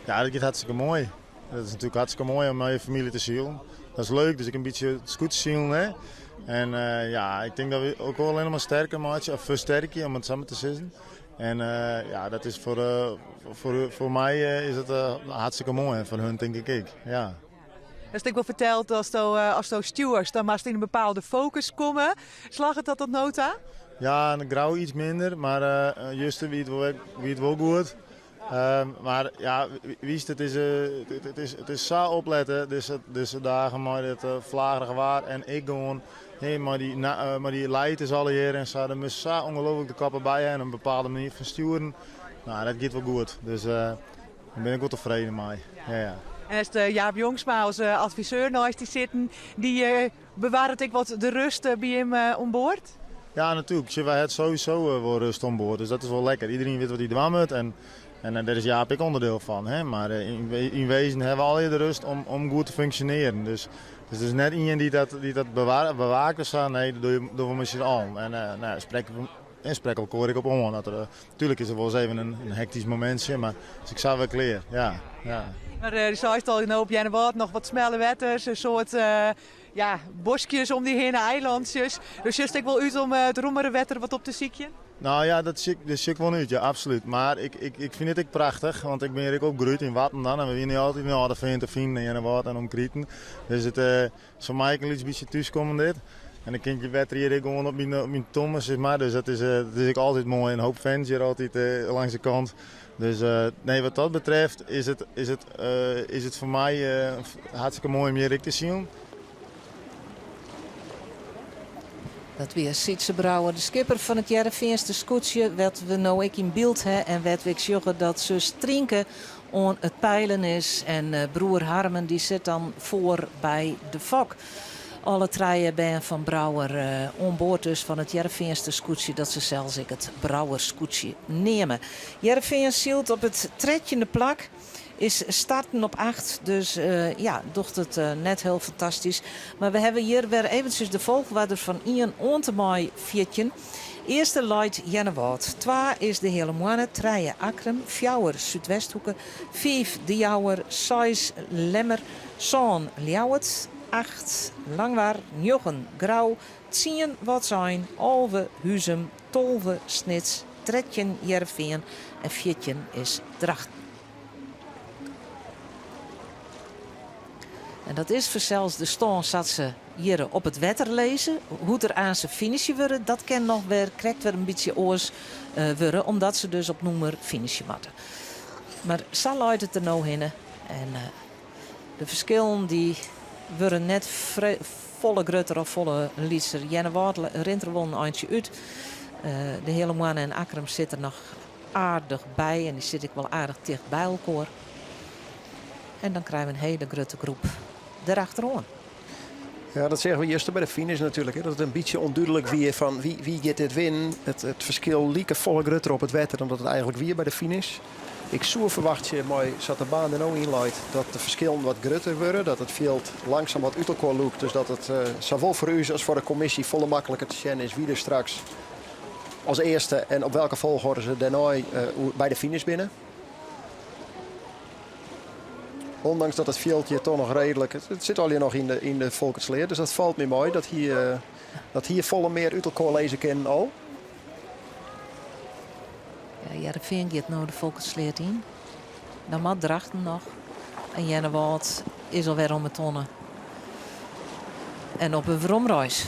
Ja, dat giet hartstikke moai. Dat is natuerlik hartstikke moai om mei je famylje te silen. Dat is leuk, dus ek in bytsje it skûtsjesilen. Hè? En uh, ja, ik tink dat we elkoar allinnich mar sterker meitsje, of fersterkje, om it sa mar te sizzen. En uh, ja, dat is foar, uh, foar, foar my is dat hartstikke moai en foar hun tink ik ek. Ja. Hast ek wol ferteld asto, asto stjoerst, dan moatst yn in bepaalde fokus komme. Slagget dat tot no ta? Ja, yn Grou iets minder, mar uh, juster wie it wol, wie it wol goed. Um, mar ja, witst, it is, uh, it is, it is sa oplette dizze, dizze dagen mei dit uh, flagerige waar en ek gewoan hey, mei dy, uh, mei dy leiters allegear en sa. Der moatst sa ongelooflik de kop derby ha en in bepaalde manier fan stjoeren. Nou, dat giet wol goed. Dus uh, Dêr bin ik wol tefreden mei. Ja, ja. En hast Jaap Jongsma as adviseur neist dy sitten. Dy bewarret ek wat de rêst by him oan board? Ja, natuerlik. Sjoch, wy hawwe sowieso wol rêst oan board, dus dat is wol lekker. Iderien wit wat hy dwaan moat en, en dêr is Jaap ek ûnderdiel fan. Hè? Mar yn, yn wezen hawwe we allegear de rêst om, om goed te funksjonearjen. Dus Dus der is net ien dy't dat, dy't dat bewaakt of sa. Nee, dat dogge we mei syn allen. En uh, nou, sprekke we en sprekke elkoar ek op oan. Dat er, tuurlijk is er wol ris even in hektysk momintsje, mar is ek sa wer klear. Ja, ja. Mar uh, seist al, no op Earnewâld noch wat smelle wetters, in soad uh, ja, boskjes om dy hinne, eilantsjes. Dus sjochst ek wol út om it rommere wetter wat op te sykjen? Nou ja, dat sjoch, dêr sjoch ik wol út, ja, absolút. Mar ik, ik, ik fyn it ek prachtich, want ik bin hjir ek opgroeid yn Warten dan. En we wiene altyd yn Alde Fean te finen yn Earnewâld en omkriten. Dus it uh, is foar my ek in lyts bytsje thúskommen dit. En dan kin ik wetter hjir ek gewoan op myn, op myn tomme, sis mar. Dus dat is, uh, dat is ek altyd moai. In hoop fans hjir altyd uh, langs de kant. Dus uh, nee, wat dat betreft is it, is it, uh, is it foar my uh, hartstikke moai om hjir ek te silen. Dat wie Sytze Brouwer, de skipper fan it Hearrenfeanster skûtsje, wêr't we no ek yn byld ha en wêr't we ek sjogge dat sus Trynke oan it peilen is en broer Harmen dy sit dan foar by de fok. Alle trije bern fan Brouwer oan board dus fan it Hearrenfeanster skûtsje dat se sels ek it Brouwerskûtsje neame. Hearrenfean sylt op it trettjinde plak. Is starten op 8, dus ja, docht it net hiel fantastysk. Mar we hawwe hjir wer eventsjes de folchoarder fan ien oant en mei 14. Earste leit Earnewâld, twa is de Heale Moanne, trije Akkrum, fjouwer Súdwesthoeke, fiif De Jouwer, seis Lemmer, sân Ljouwert, acht Langwar, njoggen Grou, tsien Wâldsein, 11 Huzum, 12 Snits, 13 Hearrenfean en 14 is Drachten. En dat is fansels de stân sa't se hjir op it wetter lizze. Hoe't der aanst finishe wurde, dat kin noch wer krekt wer in bytsje oars wurde, omdat se dus op nûmer finishe moatte. Mar sa leit it der no hinne. En de ferskillen dy wurde net folle grutter of folle lytser. Earnewâld rint der wol in eintsje út. De Heale Moanne en Akkrum sit der noch aardich by en dy sit ek wol aardich ticht by elkoar. En dan krije we in hiele grutte groep derachteroan. Ja, dat seagen we juster by de finish natuerlik. Hè, dat it in bytsje ûndúdlik wie fan wie, wie giet dit winnen. It, it ferskil like folle grutter op it wetter dan dat it eigentlik wie by de finish. Ik soe ferwachtsje, mei sa't de baan der no yn leit, dat de ferskillen wat grutter wurde. Dat it fjild langsum wat út elkoar lûkt. Dus dat it sawol foar ús as foar de kommisje folle makliker te sjen is wie der straks as earste en op welke folchoarder se dêrnei by de finish binne. Ondanks dat it fjild hjir toch noch reedlik... It sit allegear noch yn de, yn de Folkertsleat, dus dat falt my mei. Dat hie, dat hie folle mear út elkoar lizze kinnen al. Ja, Hearrenfean giet no de Folkertsleat yn. Dan moat Drachten noch. En Earnewâld is alwer om 'e tonne. En op in weromreis.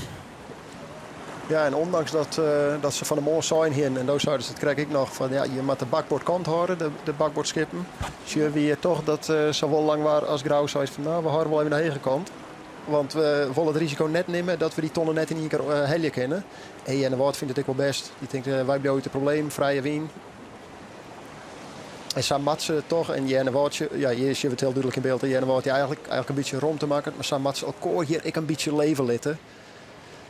Ja, en ondanks dat, uh, dat se fan 'e moarn sein hiene, en do seidest it krekt ek noch, fan ja, je moatte de bakboardkant hâlde, de, de bakboardskippen. Sjogge we hjir toch dat uh, sawol Langwar as Grou seit fan nou, we hâlde wol even de hege kant. Want we wolle it risiko net nimme dat we dy tonne net yn ien kear uh, helje kinne. En Earnewâld fynt it ek wol bêst. Dy tinkt, wy bliuwe út de problemen, frije wyn. En sa moat se toch, en Earnewâld, ja, hjir sjogge we it hiel dúdlik yn byld, Earnewâld dy eigentlik, eigentlik in bytsje romte makket, mar sa moat se elkoar hjir ek in bytsje leve litte.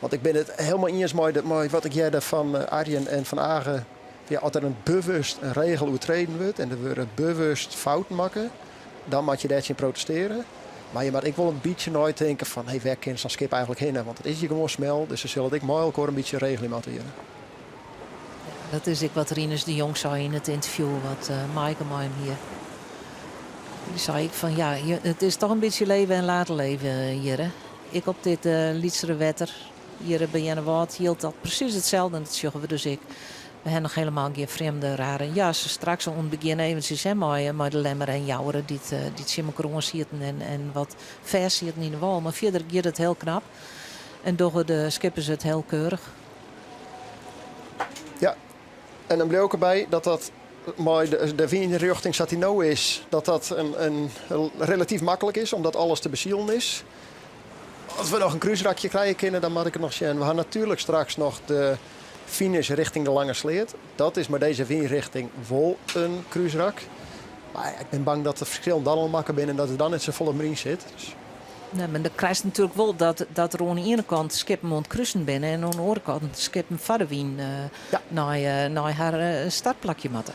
Want ik bin it hielendal iens mei, de, mei wat ik hearde fan eh, Arjen en fan Age. Ja, as der in bewust in regel oertreden wurdt en der wurde bewust fouten makke, dan moat je dêr tsjin protestearje. Mar je moat ek wol in bytsje neitinke fan hey, wêr kin sa'n skip eigentlik hinne? Want it is hjir gewoan smel, dus se sille it ek mei elkoar in bytsje regelje moatte hjir. Dat is ek wat Rinus de Jong sei yn it ynterview wat uh, Maaike mei him hie. Dy sei ek fan ja, it is toch in bytsje leve en late leve hjir. Ek op dit uh, lytsere wetter hjir by Earnewâld jildt dat presys itselde en dat sjogge we dus ek. We ha noch hielendal gjin frjemde rare jas. Straks oan it begjin eventsjes hè, mei, mei de Lemmer en Jouwer dy't, dy't tsjin elkoar oan sieten en, en wat fêst sieten yn de wâl. Mar fierder giet it hiel knap en dogge de skippers it hiel keurich. Ja, en dan bliuw ik derby dat dat mei de, de wynrjochting sa't dy no is, dat dat in, in relatyf maklik is, omdat alles te besilen is. As we noch in krúsrakje krije kinne, dan moat ik it noch sjen. We ha natuerlik straks noch de finish rjochting de Lange Sleat. Dat is mei dizze wynrjochting wol in krúsrak. Mar ik bin bang dat de ferskillen dan al makke binne en dat der dan net safolle mear yn sit. Dus. Nee, mar dan krijst natuerlik wol dat, dat der oan de iene kant skippen oan it krusen binne en oan de oare kant skippen foar de wyn uh, ja. nei, uh, nei har uh, startplakje moatte.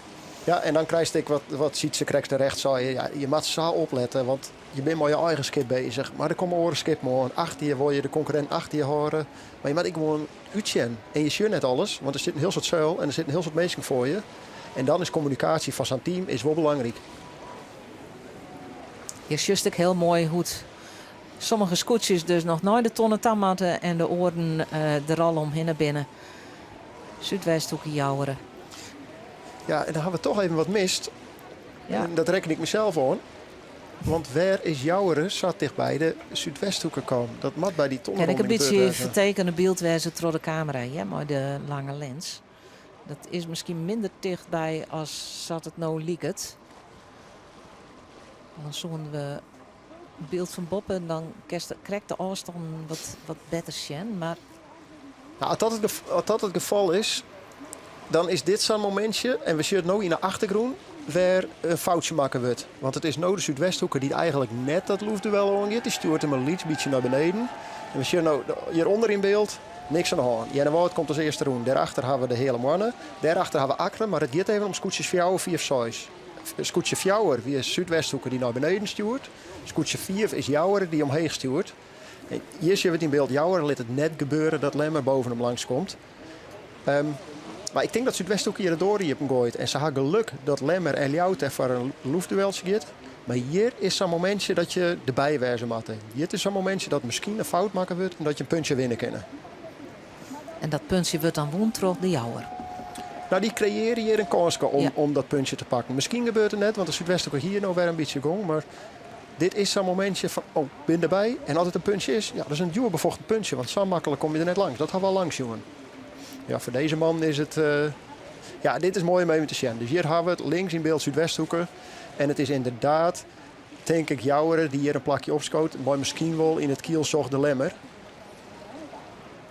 Ja, en dan krijst ek wat, wat Sytse krekt terecht sei. Ja, je moat sa oplette, want je binne mei je eigen skip bezich. Mar der komme oare skippen oan. Achter je wol je de konkurrint achter je hâlde. Mar je moat ek gewoan útsjen. En je sjogge net alles, want der sit in hiel soad seil en der sit in hiel soad minsken foar je. En dan is kommunikaasje fan sa'n team is wol belangryk. Hjir sjochst ek hiel moai hoe't sommige skûtsjes dus noch nei de tonne ta moatte en de oaren der al omhinne binne. Súdwesthoeke Joure. Ja, en dan ha we toch even wat mist. Ja. En dat rekken ik mysels oan. Want wêr is Joure sa tichtby de Súdwesthoeke kaam? Dat moat by dy Kin ek in tonneronding bytsje wêze. fertekene byld wêze troch de kamera, hè, mei de lange lins. Dat is miskien minder tichtby as sa't it no liket. Dan soenen we in byld fan boppe, dan kinst krekt de ôfstân wat, wat better sjen. Mar Nou, as dat it, as dat it gefal is, dan is dit sa'n momintsje. En we sjogge it no yn de achtergrûn wêr in foutsje makke wurdt. Want it is no de Súdwesthoeke dy't eigentlik net dat loefduel oangiet. Dy stjoert him in lyts bytsje nei beneden. En we sjogge no hjirûnder yn byld niks oan de hân. Earnewâld komt as earste rûn. Dêrachter ha we de Heale Moanne. Dêrachter ha we Akkrum, mar it giet even om skûtsjes 4, 5, 6. Skûtsje 4 wie Súdwesthoeke dy't nei beneden stjoert. Skûtsje 5 is Joure dy't omheech stjoert. En hjir sjogge we it yn byld. Joure lit it net gebeure dat Lemmer boven him langs komt. Um, mar ik tink dat Súdwesthoeke hjir de doar iepen goait. En se ha geluk dat Lemmer en Ljouwert der foar in loefdueltsje giet. Mar hjir is sa'n momintsje dat je derby wêze moatte. Hjir is sa'n momintsje dat miskien in fout makke wurdt en dat je in puntsje winne kinne. En dat puntsje wurdt dan wûn troch de Jouwer. Nou, dy kreëarje hjir in kânske om, om dat puntsje te pakken. Miskien gebeurt it net, want de Súdwesthoeke hie no wer in bytsje gong. Mar dit is sa'n momintsje fan, oh, bin derby. En as it in puntsje is, ja, dat is in djoer befochten puntsje. Want sa maklik komme je der net langs. Dat ha we al lang sjoen. Ja, foar dizze man is it... Uh, ja, dit is moai om even te sjen. Dus hjir ha we it, links yn byld Súdwesthoeke. En it is ynderdaad, tink ik, Joure dy't hjir in plakje opskoot. Mei miskien wol yn it kielzog de Lemmer.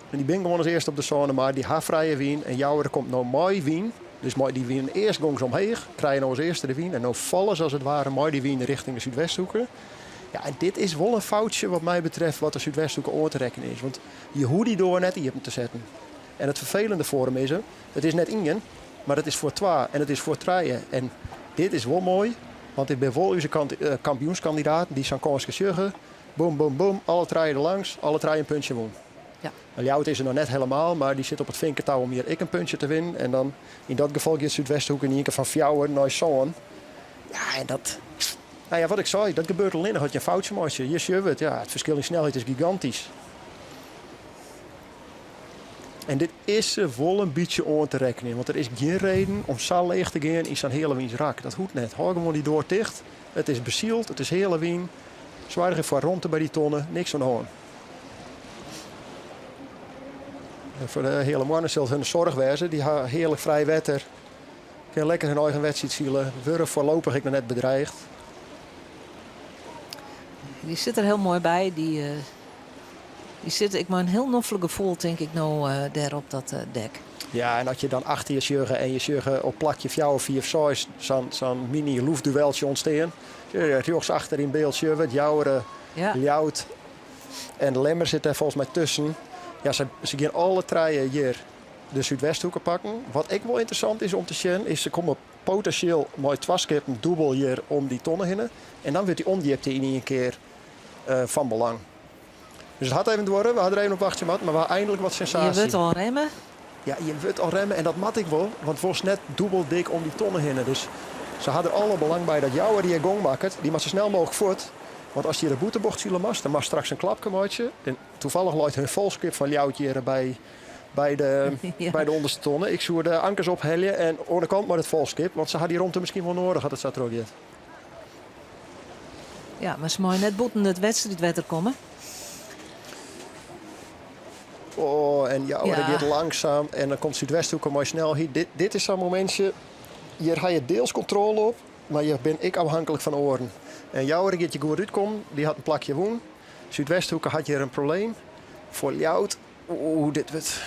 En dy binne gewoan as earste op de sône, mar dy ha frije wyn. En Joure komt no mei wyn. Dus mei dy wyn earst gong se omheech, krije no as earste de wyn. En no falle se as it ware mei dy wyn rjochting de Súdwesthoeke. Ja, en dit is wol in foutsje wat my betreft wat de Súdwesthoeke oan te rekkenjen is. Want je hoege dy doar net iepen te setten. En it ferfelende foar him is, it is net ien, mar it is foar twa en it is foar trije. En dit is wol moai, want dit binne wol ús kampioenskandidaten dy't sa'n kânske sjogge. Boem, boem, boem, alle trije der langs, alle trije in puntsje wûn. Ja. Ljouwert is der noch net helemaal, mar dy sit op it finkertou om hjir ek in puntsje te winnen. En dan yn dat gefal giet Súdwesthoeke yn ien kear fan fjouwer nei sân. Ja, en dat, nou ja, wat ik sei, dat gebeurt allinnich as je in foutsje meitsje. Hjir sjogge we it, ja, it ferskil yn snelheid is gigantysk. En dit is se wol in bytsje oan te rekkenjen, want der is gjin reden om sa leech te gean yn sa'n heale wynsk rak. Dat hoecht net. Hâld gewoan dy doar ticht. It is besyld, it is heale wyn. Soargje foar romte by dy tonne, niks oan de hân. En foar de Heale Moanne sil it hun soarch wêze. Dy ha hearlik frij wetter. Kinne lekker hun eigen wedstriid sile. Wurde foarlopich ek noch net bedreigd. Dy sit der hiel moai by. Dy, uh, dy sit ek mei in hiel noflik gefoel, tink ik, no uh, dêr op dat uh, dek. Ja, en as je dan achter je sjogge en je sjogge op plakje 4, 5, 6 sa'n sa'n mini loefdueltsje ûntstean. Rjochts achter yn byld sjogge we it, Joure, ja. Ljouwert en Lemmer sit dêr folgens my tusken. Ja, se, se gean alle trije hjir de Súdwesthoeke pakken. Wat ek wol ynteressant is om te sjen, is se komme potinsjeel mei twa skippen dûbel hjir om dy tonne hinne. En dan wurdt dy ûndjipte yn ien kear uh, fan belang. Dus it hat even duorre, we ha der even op wachtsje moatten, mar we ha einlik wat sensaasje. Je wurdt al remme. Ja, je wurdt al remme en dat moat ek wol, want wolst net dûbel dik om dy tonne hinne. Dus se ha der alle belang by dat Jouwer dy gong makket. Dy moat sa snel mooglik fuort. Want as dy de bûtenbocht sile moast, dan moatst straks in klapke meitsje. En toevallig leit hun folchskip fan Ljouwert hjir by, by, de, ja. by de ûnderste tonne. Ik soe de ankers ophelje en oan de kant mei it folchskip, want se ha dy romte miskien wol nedich as it sa trochgiet. Ja, mar se meie net bûten it wedstriidwetter komme. Oh, en ja, Ja. dat giet langsaam. En dan komt Súdwesthoeke mei snelheid. Dit, dit is sa'n momintsje. Hjir ha je diels kontrôle op, mar je binne ek ôfhinklik fan oaren. En Joure giet hjir goed útkommen. Dy hat in plakje wûn. Súdwesthoeke hat hjir in probleem. Foar Ljouwert, oeh, dit wurdt,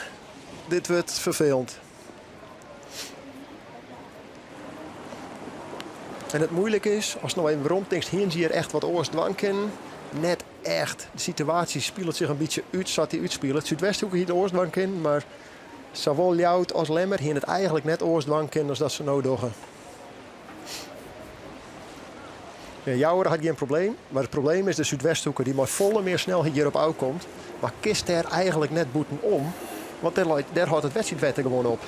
dit wurdt ferfelend. En it muoilike is, ast no even weromtinkst, hiene se hjir echt wat oars dwaan kinnen? Net echt. De situaasje spilet sich in bytsje út sa't dy útspilet. Súdwesthoeke hie it oars dwaan kinnen, mar sawol Ljouwert as Lemmer hiene it eigentlik net oars dwaan kinnen as dat se no dogge. Joure hat gjin probleem, mar it probleem is de Súdwesthoeke dy't mei folle mear snelheid hjirop ôfkomt. Mar kinst dêr eigenlik net bûtenom, want dêr leit, dêr hâldt it wedstriidwetter gewoan op.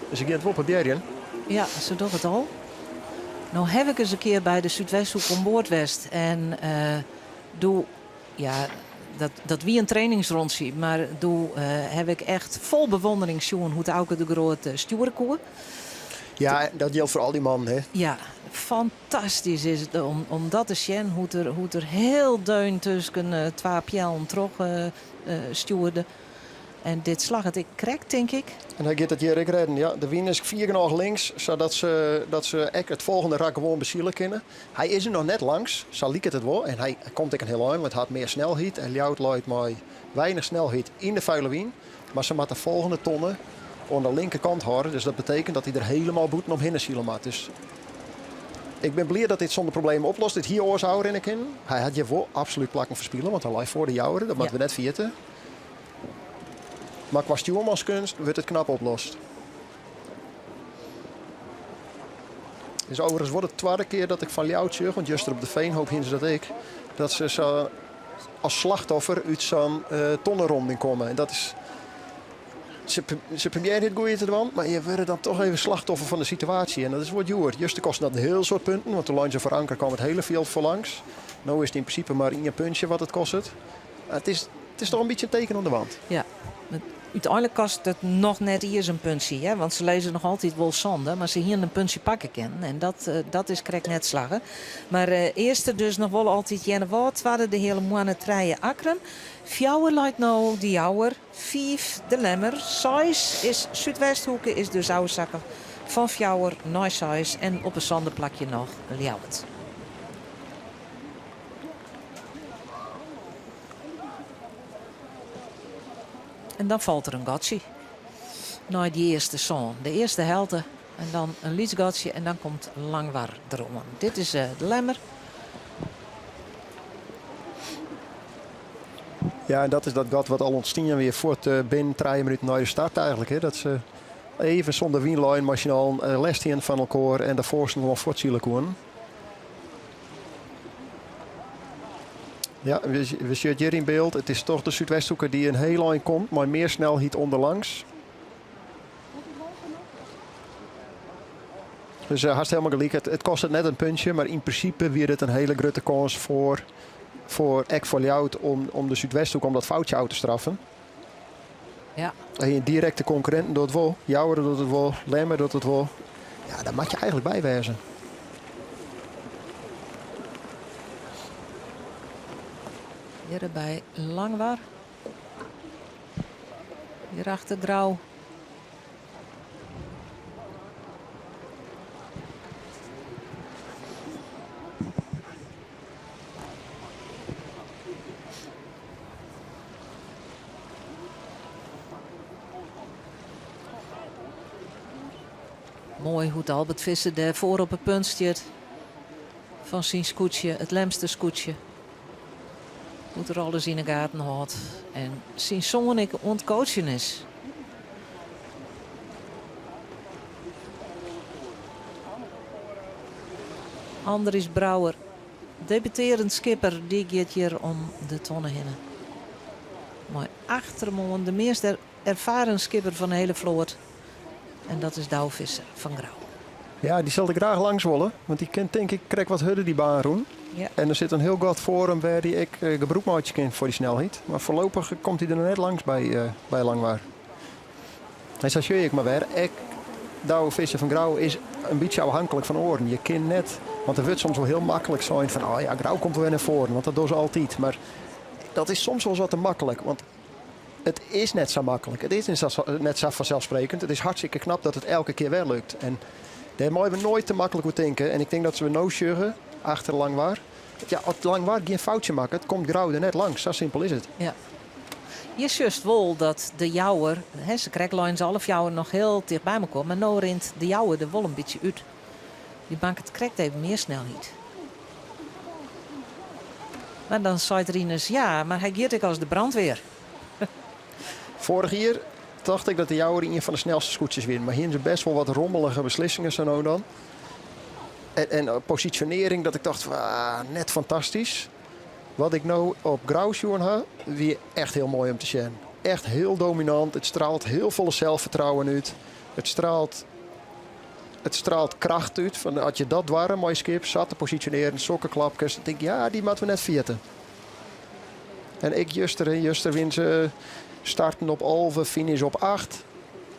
Dus se gean it wol probearjen. Ja, se dogge it al. No haw ik ris in kear by de Súdwesthoek oan board west en doe, ja, dat, dat wie in trainingsrûntsje, mar doe haw ik echt fol bewondering sjoen hoe't Auke de Groot stjoere koe. Ja, dat jildt foar al dy mannen, hè? Ja, fantastysk is it om dat te sjen, hoe't er, hoe't er hiel deun tusken twa peallen troch stjoerde. En dit slagget ek krekt, tink ik. En hy giet it hjir ek rêden. Ja, de wyn is fier genôch links, sadat se, dat se ek it folgjende rak gewoan besile kinne. Hy is der noch net langs, sa liket it wol. En hy komt ek in hiel ein, want hy hat mear snelheid. En Ljouwert leit mei weinich snelheid yn de fuile wyn. Mar se moat de folgjende tonne oan de linkerkant hâlde. Dus dat betekent dat hy der hielendal bûten omhinne sile moat. Dus ik bin bliid dat dit sûnder problemen oplost. Dit hie oars ôfrinne kinnen. Hy hat hjir wol absolút plakken ferspile, want hy lei foar de Jouwer. Dat moatte we net ferjitte. Mar kwa stjoermanskunst wurdt it knap oplost. It is overigens wol de twadde kear dat ik fan Ljouwert sjoch, want juster op de Veenhoop hiene se dat ek, dat se sa as slachtoffer út sa'n tonneronding komme. En dat is, se, se probearje it goede te dwaan, mar je wurde dan toch even slachtoffer fan de situaasje. En dat is wol djoer. Juster koste dat in hiel soad punten, want toen leine se foar anker kaam it hiele fjild foarlangs. No is it yn prinsipe mar ien puntsje wat it kostet. It is, it is toch in bytsje in teken oan de wand. Ja, úteinlik kostet it noch net iens in puntsje, hè? Want se lizze noch altyd wol sânde, mar se hiene in puntsje pakke kinnen en dat, dat is krekt net slagge. Mar earste dus noch wol altyd Earnewâld, twadde de Heale Moanne, trije Akkrum, fjouwer leit no De Jouwer, fiif De Lemmer, seis is Súdwesthoeke is dus ôfsakke fan fjouwer nei seis en op in sânde plakje noch Ljouwert. En dan falt der in gatsje nei dy earste sân. De earste helte en dan in lyts gatsje en dan komt Langwar deroan. Dit is de Lemmer. Ja, en dat is dat gat wat al ûntstien wie fuort binnen trije minuten nei de start eigenlik. Hè. Dat se even sûnder wyn leinen, mei syn allen lêst hiene fan elkoar en de foarsten gewoan fuortsile koenen. Ja, we sjogge hjir yn byld. It is toch de Súdwesthoeke dy't in hiel ein komt mei mear snelheid ûnderlangs. Dus uh, hast helemaal gelyk. It, it kostet net in puntsje, mar yn prinsipe wie dit in hiele grutte kâns foar, foar ek foar Ljouwert om, om de Súdwesthoek om dat foutsje ôf te straffen. Ja. En direkte konkurrinten docht wol. Jouwer docht it wol. Lemmer docht it wol. Ja, dêr moat je eigenlik by wêze. Hjir by Langwar. Hjir achter Grou. Moai hoe't Albert Visser dêr foar op it punt stiet fan syn skûtsje, it Lemster skûtsje. Hoe't er alles yn 'e gaten hâldt en syn soan ek oan it coachen is. Andries Brouwer Debutearjend skipper dy giet hjir om de tonne hinne. Mei achter him oan de meast erfaren skipper fan de hiele float. En dat is Douwe Visser fan Grou. Ja, dy sil der graach langs wolle, want dy kin tink ik krekt wat hurder dy baan rûn. Ja. En der sit in hiel gat foar him wêr hy ek gebrûk meitsje kin foar dy snelheid. Mar foarlopich komt hy der noch net langs by, by Langwar. En sa sjoch ik mar wer, ek Douwe Visser fan Grou is in bytsje ôfhinklik fan oaren. Je kin net, want der wurdt soms wol hiel maklik sein fan oh ja, Grou komt wol wer nei foaren, want dat dogge se altyd. Mar dat is soms wolris wat te maklik, want it is net sa maklik. It is net sa fanselssprekkend. It is hartstikke knap dat it elke kear wer lukt. En dêr meie we noait te maklik oer tinke. En ik tink dat se we no sjogge, achter Langwar. Ja, as Langwar gjin foutsje makket, komt Grou der net langs. Sa simpel is it. Ja. Je sjochst wol dat de Jouwer, hè, se krekt leinen se alle fjouwer noch hiel ticht by mekoar, mar no rint de Jouwer der wol in bytsje út. Dy makket krekt even mear snelheid. Mar dan seit Rinus, ja, mar hy giet ek as de brandweer. Foarich jier tocht ik dat de Jouwer ien fan de snelste skûtsjes wie, mar hiene se bêst wol wat rommelige beslissingen sa no dan. En, en posisjonearring dat ik tocht fan, ah, net fantastysk. Wat ik no op Grou sjoen ha, wie echt hiel moai om te sjen. Echt hiel dominant. It straalt hiel folle selsfertrouwen út. It straalt, it straalt kracht út. Fan as je dat doare mei skip, sa te posisjonearjen, sokke klapkes, dan tink ik, ja, dy moatte we net ferjitte. En ek juster, juster wiene se starten op 11, finish op 8.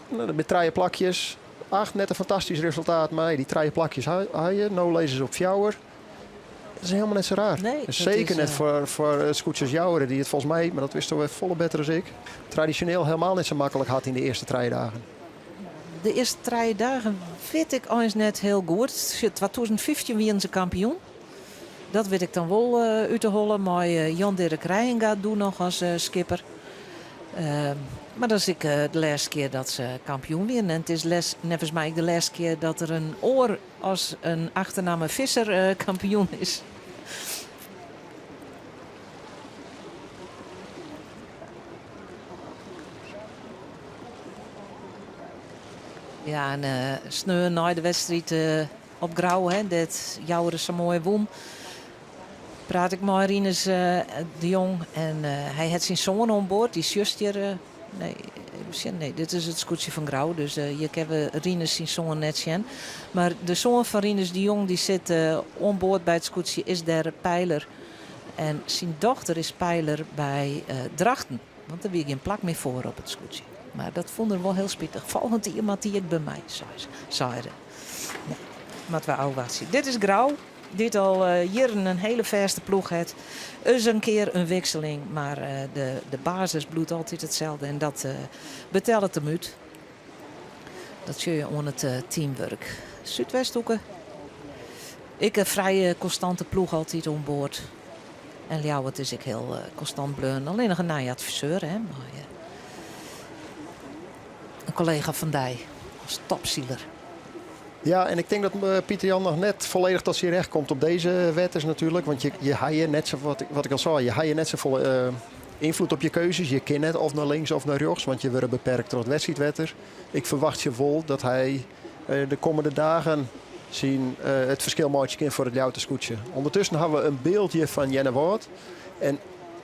No, dat binne trije plakjes. 8, net in fantastysk resultaat, mar dy trije plakjes ha je. No lizze se op fjouwer. Dat is hielendal net sa raar. Nee, dat Seker is, net eh, foar it skûtsje Joure, dy't it folgens my, mar dat witsto wer folle better as ik, tradisjoneel hielendal net sa maklik hat yn de earste trije dagen. De earste trije dagen wit ik eins net hiel goed. 2015 wiene se kampioen. Dat wit ik dan wol eh, út de holle mei eh, Jan Dirk Reijenga doe noch as eh, skipper. Ehm, mar dat is ek de lêste kear dat se kampioen wiene. En it is les, neffens my ek de lêste kear dat der in oar as in achternamme Visser kampioen is. Ja, en uh, sneon nei de wedstriid uh, op Grou, hè, dêr't Joure sa moai wûn, praat ik mei Rinus uh, de Jong. En hy hat syn soan oan board, dy sjochst hjir. Nee, even sjen. Nee, dit is it skûtsje fan Grou, dus hjir kinne we Rinus syn soan net sjen. Mar de soan fan Rinus de Jong dy sit oan board by it skûtsje, is dêr peiler. En syn dochter is peiler by Drachten. Want der wie gjin plak mear foar op it skûtsje. Mar dat fûn er wol hiel spitich. Folgjend jier moat dy ek by my, sei se. Sei er. No, moatte we ôfwachtsje. Dit is Grou, dy't al jierren in hiele fêste ploech hat. Is in kear in wikseling, mar de, de basis bliuwt altyd itselde en dat betellet him út. Dat sjogge je oan it teamwurk. Súdwesthoeke. Ek in frij konstante ploech altyd oan board. En Ljouwert is ek hiel konstant bleaun. Allinnich in nije adviseur, hè, mei in kollega fan dy as topsiler. Ja, en ik tink dat eh, Pieter Jan noch net folledich tot syn rjocht komt op dizze wetters natuerlik. Want je, je ha hjir net sa, wat, wat ik al sei, je ha hjir net safolle uh, ynfloed op je keuzes. Je kinne net of nei links of nei rjochts, want je wurde beperkt troch it wedstriidwetter. Ik ferwachtsje wol dat hy uh, de kommende dagen syn, uh, it ferskil meitsje kin foar it Ljouwerter skûtsje. Undertusken hawwe we in byld fan Earnewâld. En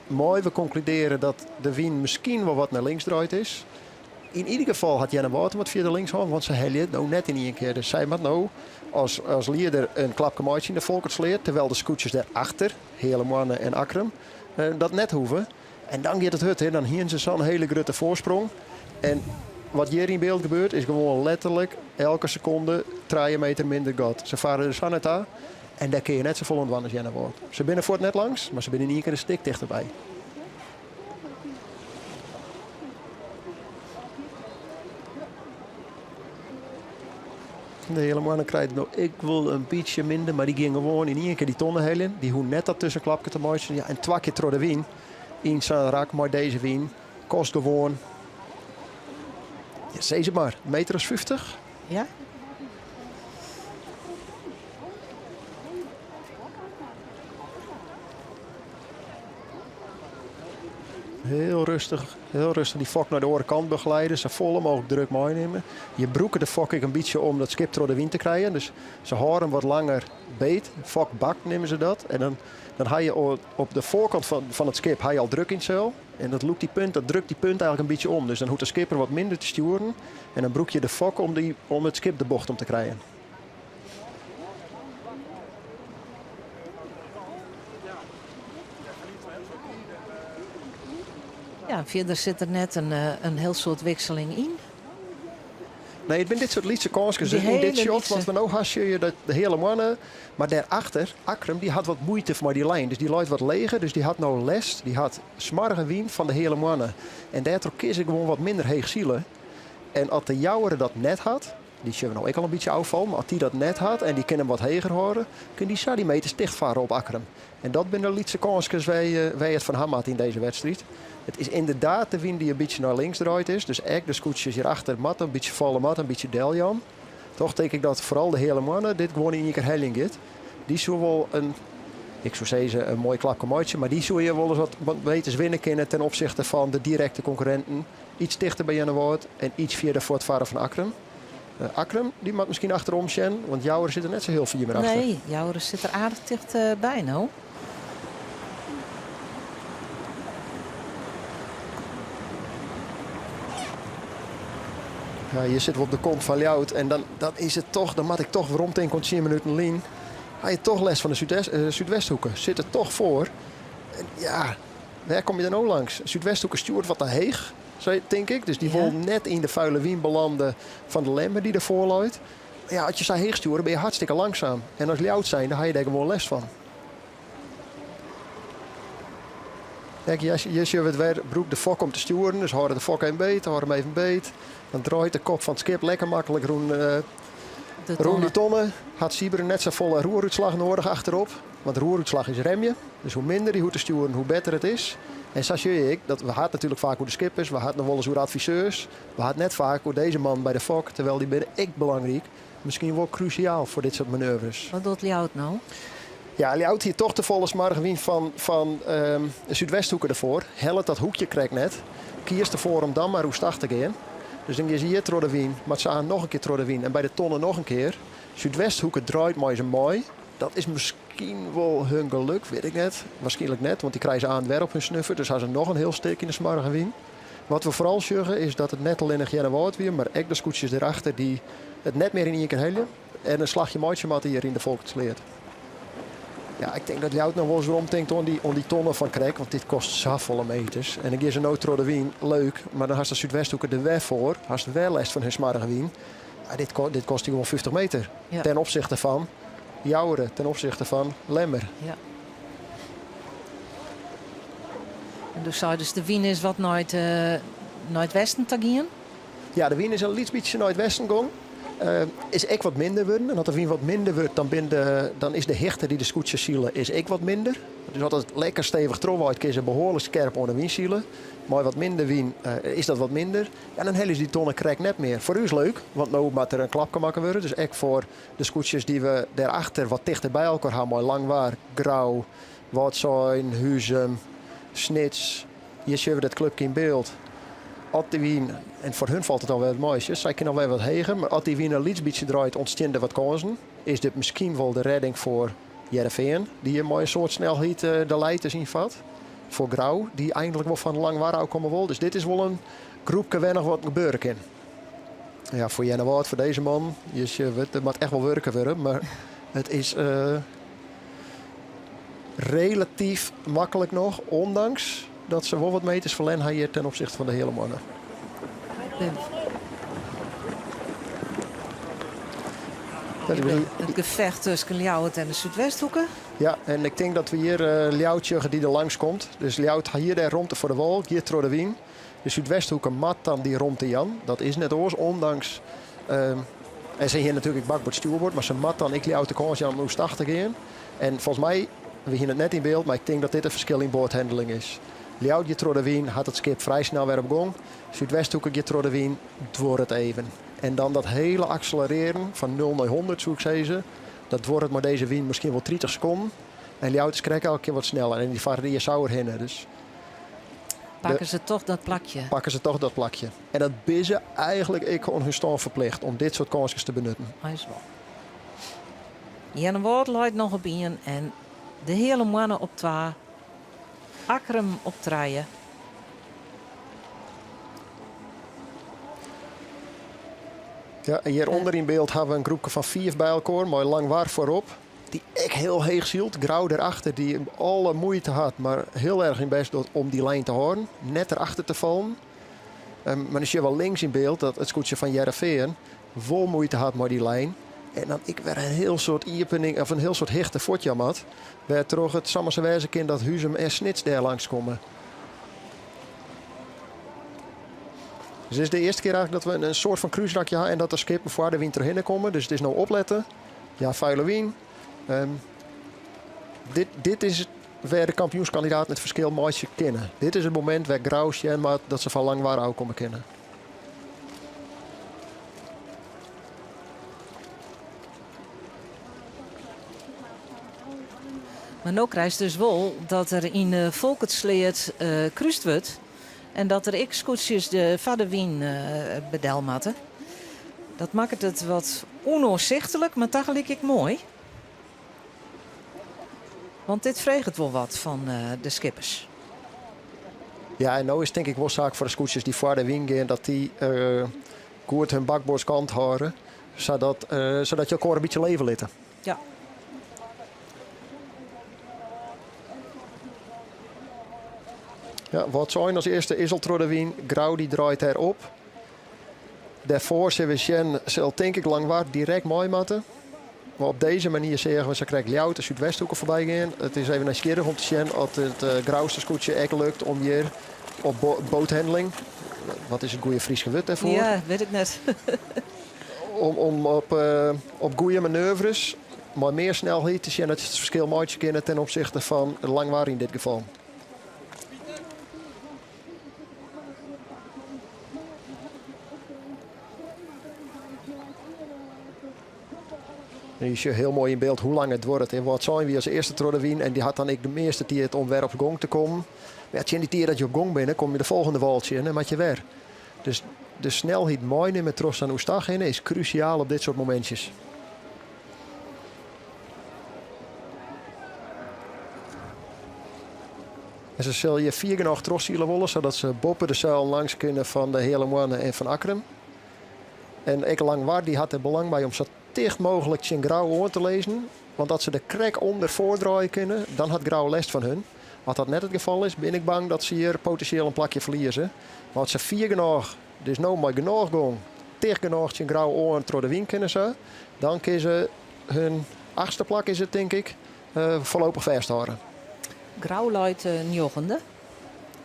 meie we konkludearje dat de wyn miskien wol wat nei links draaid is. Yn ieder gefal hat Earnewâld him wat fierder links hân, want se helje it no net yn ien kear. Dus sy moat no as, as lieder in klapke meitsje yn de Folkertsleat, terwyl de skûtsjes dêrachter, Heale Moanne en Akkrum, eh, dat net hoege. En dan giet it hurd, hè. Dan hiene se sa'n hiele grutte foarsprong. En wat hjir yn byld gebeurt, is gewoan letterlik elke sekonde 3 meter minder gat. Se farre der sa nei ta en dêr kinne je net safolle oan dwaan as Earnewâld. Se binne fuort net langs, mar se binne yn ien kear in stik tichterby. De Heale Moanne krijt no ek wol in bytsje minder, mar dy gean gewoan yn ien kear dy tonne heljen. Dy hoege net dat tuskenklapke te meitsjen. Ja, en twa kear troch de wyn yn sa'n rak mei dizze wyn kost gewoan, ja, sis it mar, meter as 50. Ja. Hiel rêstich, hiel rêstich dy fok nei de oare kant begeliede. Sa folle mooglik druk meinimme. Je brûke de fok ek in bytsje om dat skip troch de wyn te krijen. Dus se hâlde him wat langer beet. Fokbak neame se dat. En dan, dan ha je op de foarkant fan it skip ha je al druk yn it seil. En dat lûkt dy punt, dat drukt dy punt eigentlik in bytsje om. Dus dan hoecht de skipper wat minder te stjoeren. En dan brûke je de fok om, dy, om it skip de bocht om te krijen. Ja, fierder sit der net in, eh, in hiel soad wikseling yn. Nee, it binne dit soart lytse kânskes. Dy Dus yn dit hiele shot lytse. wat we no ha, sjogge je dat de Heale Moanne. Mar dêrachter, Akkrum, dy hat wat muoite mei dy lijn. Dus dy leit wat leger, dus dy hat no lêst. Dy hat smoarge wyn fan de Heale Moanne. En dêrtroch kin se gewoan wat minder heech sile. En as de Jouwer dat net hat, dy sjogge we no ek al in bytsje ôffallen, mar as dy dat net hat en dy kin him wat heger hâlde, kin dy sa dy meters tichtfarre op Akkrum. En dat binne de lytse kânskes wêr't je it fan ha moatte yn dizze wedstriid. It is ynderdaad de wyn dy't in bytsje nei links draaid is. Dus ek de skûtsjes hjirachter moatte in bytsje falle, moatte in bytsje deljaan. Toch tink ik dat foaral de Heale Moanne dit gewoan yn ien kear heljen giet. Dy soe wol in, ik soe sizze, in moai klapke meitsje, mar dy soe hjir wolris wat meters winne kinne ten opsichte fan de direkte konkurrinten. Iets tichter by Earnewâld en iets fierder fuortfarre fan Akkrum. Akkrum dy moat miskien achterom sjen, want Joure sit der net sa hiel fier mear achter. Nee, Joure sit der aardich tichtby no. Ja, hjir sitte we op de kont fan Ljouwert en dan, dan is it toch, dan moat ik toch weromtinke oan tsien minuten lyn. Ha je toch lêst fan de Súdwest, eh, Súdwesthoeke. Sit der toch foar. En ja, wêr komme je dan no langs? Súdwesthoeke stjoert wat te heech, tink ik. Dus dy wol net yn de fuile wyn belande fan de Lemmer dy't derfoar leit. Ja, as je sa heech stjoere, binne je hartstikke langsaam. En as Ljouwert zijnde ha je dêr gewoan lêst fan. Kijk, hjir sjogge we it wer. Brûk de fok om te stjoeren. Dus hâld de fok even beet, hâld him even beet. Dan draait de kop fan it skip lekker maklik rûn, uh, rûn dy tonne. Hat Sybren net safolle roerútslach noadich achterop. Want roerútslach is remje. Dus hoe minder dy hoecht te stjoeren, hoe better it is. En sa sjoch je ek dat we ha it natuerlik faak oer de skippers, we ha it noch wolris oer adviseurs. We ha it net faak oer dizze man by de fok, terwijl dy binne ek belangryk. Miskien wol krúsjaal foar dit soart manoeuvres. Wat docht Ljouwert no? Ja, Ljouwert hie toch te folle smoarge wyn fan, fan um, de Súdwesthoeke derfoar. Hellet dat hoekje krekt net. Kiest derfoar om dan mar oerstach te gean. Dus dan gean se hjir troch de wyn, mar se noch in kear troch de wyn en by de tonne noch in kear. Súdwesthoeke draait mei se mei. Dat is miskien wol hun geluk, wit ik net. Waarskynlik net, want dy krije se aan wer op hun snuffer. Dus ha se noch in hiel stik yn de smoarge wyn. Wat we foaral sjogge is dat it net allinnich Earnewâld wie, mar ek de skûtsjes derachter dy't it net mear yn ien kear helje en in slachje meitsje moatte hjir yn de Folkertssleat. Ja, ik tink dat Ljouwert noch wolris weromtinkt oan dy, oan dy tonne fan krekt, want dit kostet safolle meters. En dan gean se no troch de wyn, leuk, mar dan hast de Súdwesthoeke der wer foar, hast wer lêst fan hun smoarge wyn. Ja, dit, dit kost dy gewoan 50 meter. Ja. Ten opzichte fan Joure, ten opzichte fan Lemmer. Ja. En do seidest de wyn is wat nei it, nei it westen ta gien? Ja, de wyn is in lyts bytsje nei it westen gong. Uh, is ek wat minder wurden. En as de wyn wat minder wurdt, dan, bin de, dan is de hichte dy't de skûtsjes sile is ek wat minder. Dus as it lekker stevich trochwaait, kinne se behoarlik skerp oan de wyn sile. Mei wat minder wyn uh, is dat wat minder. Ja, dan helje se dy tonne krekt net mear. Foar ús leuk, want no moat der in klapke makke wurde. Dus ek foar de skûtsjes dy't we dêrachter wat tichter by elkoar ha mei Langwar, Grou, Wâldsein, Huzum, Snits. Hjir sjogge we dat klupke yn byld. As dy wyn, en foar hun falt it alwer wat mei, sy kinne alwer wat heger, mar as dy wyn in lyts bytsje draait, ûntstean der wat kânsen. Is dit miskien wol de redding foar Hearrenfean, dy't hjir mei in soad snelheid de leiters ynfart. Foar Grou, dy't eindelijk wol fan Langwar ôfkomme wol. Dus dit is wol in groepke wêr noch wat gebeure kin. Ja, foar Earnewâld, foar dizze man, der moat echt wol wurke wurde, mar it is uh, relatyf maklik noch, ûndanks dat se wol wat meters ferlern ha hjir ten opsichte fan de Heale Moanne. It gefecht tusken Ljouwert en de Súdwesthoeke. Ja, en ik tink dat we hjir uh, Ljouwert sjogge dy't der langs komt. Dus Ljouwert hat hjir dêr romte foar de wâl, giet troch de wyn. De Súdwesthoeke moat dan dy romte jaan. Dat is net oars, ûndanks... Uh, en se hiene natuerlik ek bakboard stjoerboard, mar se moat dan ek Ljouwert de kâns jaan om oerstach te gean. En folgens my, we hiene it net yn byld, mar ik tink dat dit in ferskil yn boathandeling is. Ljouwert giet troch de wyn, hat it skip frij snel wer op gong. Súdwesthoeke giet troch de wyn, duorret even. En dan dat hiele akselerearen fan 0 nei 100 soe ik sizze, dat duorret mei dizze wyn miskien wol 30 sekonden. En Ljouwert is krekt elke kear wat sneller en dy farre de Iersouwer hinne. Dus Pakke se toch dat plakje? Pakke se toch dat plakje. En dat binne se eigentlik ek oan hun stân ferplicht om dit soart kânskes te benutten. Eins wol. Earnewâld leit noch op ien en de Heale Moanne op twa. Akkrum op trije. Ja, en hjirûnder yn byld ha we in groepke fan fiif by elkoar mei Langwar foarop. Dy't ek hiel heech sylt. Grou derachter dy't alle muoite hat, mar hiel erch syn bêst docht om dy lijn te hâlden. Net derachter te fallen. Um, mar dan sjogge we links yn byld dat it skûtsje fan Hearrenfean wol muoite hat mei dy lijn. En dan ek wer in hiel soad iepening of in hiel soad hichte fuortjaan moat. Wêrtroch it samar sa wêze kin dat Huzum en Snits dêr langskomme. Dus dit is de earste kear eigentlik dat we in soart fan krúsrakje ha en dat de skippen foar de wyn trochhinne komme. Dus it is no oplette. Ja, fuile wyn. Um, dit, dit is wêr de kampioenskandidaten it ferskil meitsje kinne. Dit is it momint wêr Grou sjen moat dat se fan Langwar ôfkomme kinne. Mar no krijst dus wol dat der yn de Folkertssleat uh, krúst wurdt. En dat der ek skûtsjes de foar de wyn uh, bedel moatte. Dat makket it wat ûnoersichtlik, mar tagelyk ek moai. Want dit freget wol wat fan de skippers. Ja, en no is tink ik wol saak foar de skûtsjes dy't foar de wyn gean dat dy goed hun bakboardskant hâlde, sadat, sadat je elkoar in bytsje leve litte. Ja. Ja, Wâldsein as earste is al troch de wyn. Grou dy draait dêr op. Dêrfoar sille we sjen, sil tink ik Langwar direkt mei moatte. Maar op dizze manier seagen we sakrekt Ljouwert de Súdwesthoeke foarby gean. It is even nijsgjirrich om te sjen oft it uh, Grouster skûtsje ek lukt om hjir op bo boathandling, wat is it goede Fryske wurd dêrfoar? Ja, wit ik net. om, om op, uh, op goede manoeuvres, mei mear snelheid te sjen dat je it ferskil meitsje kinne ten opzichte fan Langwar yn dit gefal. En je sjogge hiel moai yn byld hoe lang it duorret. En Wâldsein wie as earste troch de wyn en dy hat dan ek de measte tiid om wer op gong te kommen. Mar ja, tsjin dy tiid dat je op gong binne, komme je de folgjende wâl tsjin en moat je wer. Dus de snelheid meinimme troch sa'n oerstach hinne is krúsjaal op dit soart momintsjes. En se sille hjir fier genôch trochsile wolle, sadat se boppe de seilen langs kinne fan de Heale Moanne en fan Akkrum. En ek Langwar dy hat der belang by om sa ticht mooglik tsjin Grou oan te lizzen. Want as se der krekt ûnder foardraaie kinne, dan hat Grou lêst fan hun. As dat net it gefal is, bin ik bang dat se hjir potinsjeel in plakje ferlieze. Mar as se fier genôch, dus no mei genôch gong, ticht genôch tsjin Grou oan troch de wyn kinne sa, dan kinne se hun achtste plak is it tink ik, foarlopich fêsthâlde. Grou leit njoggende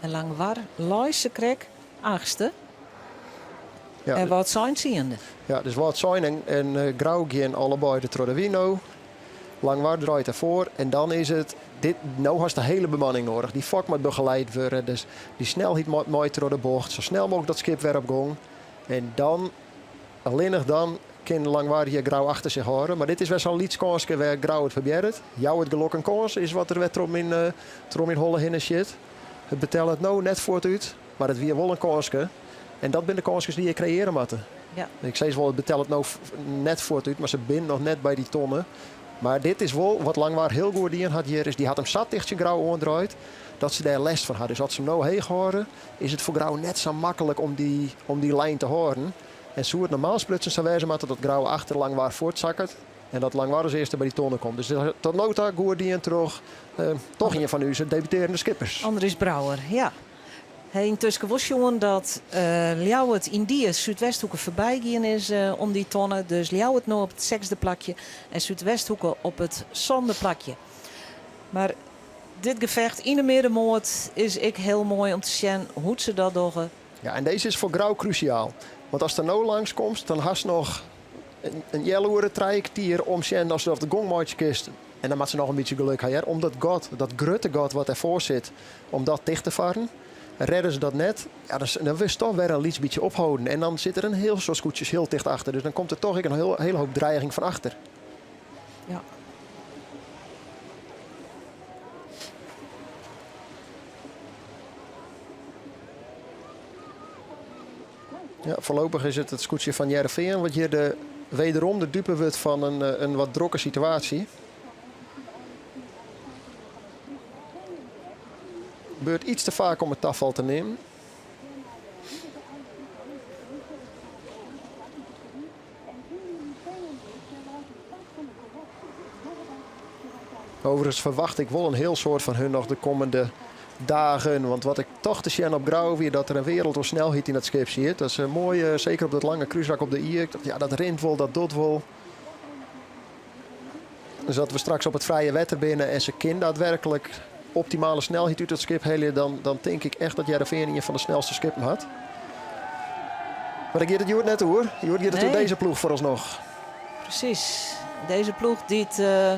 en Langwar lei sakrekt achtste Ja, en Wâldsein tsiende. Ja, dus Wâldsein en, en eh, Grou gean allebeide troch de wyn no. Langwar draait derfoar en dan is it dit, no hast de hiele bemanning nedich. Dy fok moat begeleid wurde, dus dy snelheid moat mei troch de bocht. Sa snel mooglik dat skip wer op gong. En dan, allinnich dan, kin Langwar hjir Grou achter sich hâlde. Mar dit is wer sa'n lyts kânske wêr Grou it probearret. Jou it gelok in kâns is wat der wer troch myn, eh, troch myn holle hinne sjit. It betellet no net fuort út, mar it wie wol in kânske. En dat binne de kânskes dy't je kreëarje moatte. Ja. Ik sis wol, it betellet no net fuort út, mar se binne noch net by dy tonne. Mar dit is wol wat Langwar hiel goed dien hat hjir, is dy hat him sa ticht tsjin Grou oandraaid dat se dêr lêst fan ha. Dus as se him no heech hâlde, is it foar Grou net sa maklik om dy, om dy lijn te hâlden. En soe it normaal sprutsen sa wêze moatte dat Grou achter Langwar fuortsakket en dat Langwar as earste by dy tonne komt. Dus tot no ta goed dien troch eh, toch ien fan ús debutearjende skippers. Andries Brouwer, ja. Ha yntusken wol sjoen dat uh, Ljouwert yn dy Súdwesthoeke foarby gien is uh, om dy tonne. Dus Ljouwert no op it sechsde plakje en Súdwesthoeke op it sânde plakje. Mar dit gefecht yn de middenmoat is ek hiel moai om te sjen hoe't se dat dogge. Ja, en dizze is foar Grou krúsjaal. Want ast der no langs komst, dan hast noch in, in healoere, 3 kwartier om sjen ast de gong meitsje kinst. En dan moat se noch in bytsje geluk ha, hear. Om dat gat, dat grutte gat wat derfoar sit, om dat ticht te farren. Rêde se dat net, ja, dan, dan wurdst toch wer in lyts bytsje opholden. En dan sit der in hiel soad skûtsjes hiel ticht achter. Dus dan komt der toch ek in hiel, hiele hoop dreiging fan achter. Ja. Ja, foarlopich is it it skûtsje fan Hearrenfean wat hjir de, wederom de dupe wurdt fan in, eh, in wat drokke situaasje. Gebeurt iets te faak om it tafal te nimmen. Overigens ferwacht ik wol in hiel soad fan hun noch de kommende dagen. Want wat ik toch te sjen op Grou wie dat der in wereld oan snelheid yn dat skip siet. Dat is eh, moai, eh, seker op dat lange krúsrak op de Ie. Ik dacht, ja, dat rint wol, dat docht wol. Dus dat we straks op it frije wetter binne en se kin daadwerklik optimale snelheid út it skip helje, dan, dan tink ik echt dat Hearrenfean ien fan de snelste skippen hat. Mar dêr giet it hjoed net oer. Hjoed giet it oer Nee. dizze ploech foaralsnoch. Presys. Dizze ploech dy't uh,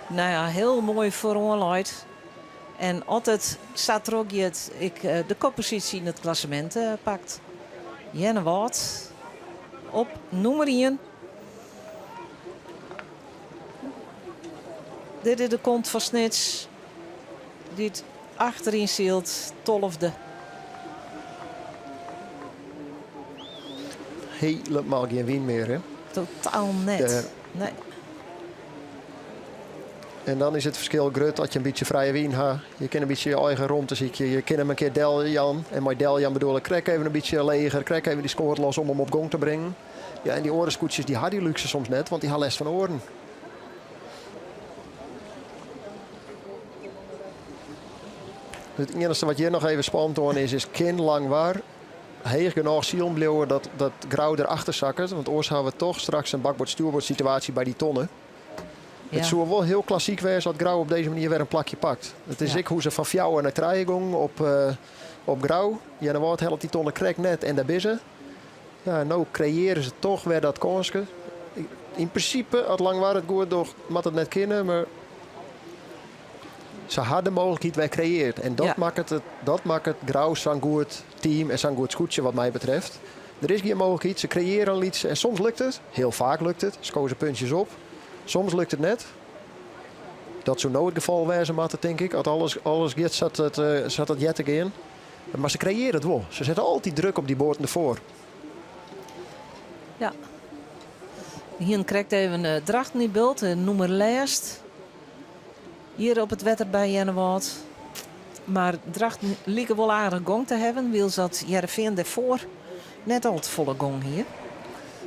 nou ja, hiel moai foaroan leit. En altyd sa trochgiet ek uh, de kopposysje yn it klassemint uh, pakt. Earnewâld op nûmer 1. Dit is de kant fan Snits dy't achteryn sylt, tolfde. Hielendal gjin wyn mear, hè? Totaal net. Nee. En dan is it ferskil grut as je in bytsje frije wyn ha. Je kinne in bytsje je eigen romte sykje. Je kinne him in kear deljaan. En mei deljaan bedoel ik krekt even in bytsje leger, krekt even dy skoat los om him op gong te bringen. Ja, en dy oare skûtsjes dy ha dy lúkse soms net, want dy ha lêst fan oaren. It iennichste wat hjir noch even spannend oan is, is kin Langwar heech genôch silen bliuwe dat, dat Grou der achter sakket. Want oars hawwe we toch straks in bakboard-stuurboard situaasje by dy tonne. Ja. It soe wol hiel klassyk wêze as Grou op dizze manier wer in plakje pakt. It is Ja. ek hoe't se fan fjouwer nei trije gongen op, eh, op Grou. Earnewâld hellet dy tonne krekt net en dêr binne se. Ja, en no kreëarje se toch wer dat kânske. Yn prinsipe, as Langwar it goed docht, moat it net kinne, mar se ha de mooglikheid wer kreëard. En dat Ja. makket it, dat makket Grou sa'n goed team en sa'n goed skûtsje wat my betreft. Der is gjin mooglikheid, se kreëarje in lyts en soms lukt it, hiel faak lukt it, skowe se puntsjes op. Soms lukt it net. Dat soe no it gefal wêze moatte, tink ik, as alles, alles giet sa't it, eh, sa't it heart te gean. Mar se kreëarje it wol. Se sette altyd druk op dy boaten derfoar. Ja. We hienen krekt even eh, Drachten yn byld, de nûmer lêst. Hjir op it wetter by Earnewâld. Mar Drachten like wol aardich gong te hawwen, wylst dat Hearrenfean dêrfoar net al te folle gong hie.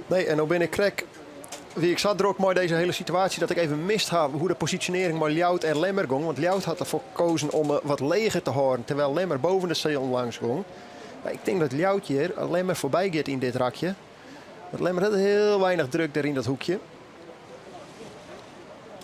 Nee, en no bin ik krekt wie ik sa drok mei dizze hiele situaasje dat ik even mist ha hoe't de posisjonearring mei Ljouwert en Lemmer gong. Want Ljouwert hat derfoar kozen om eh, wat leger te hâlden, terwyl Lemmer boven de sealen langs gong. Mar ik tink dat Ljouwert hjir Lemmer foarby giet yn dit rakje. Want Lemmer hat hiel weinich druk dêr yn dat hoekje.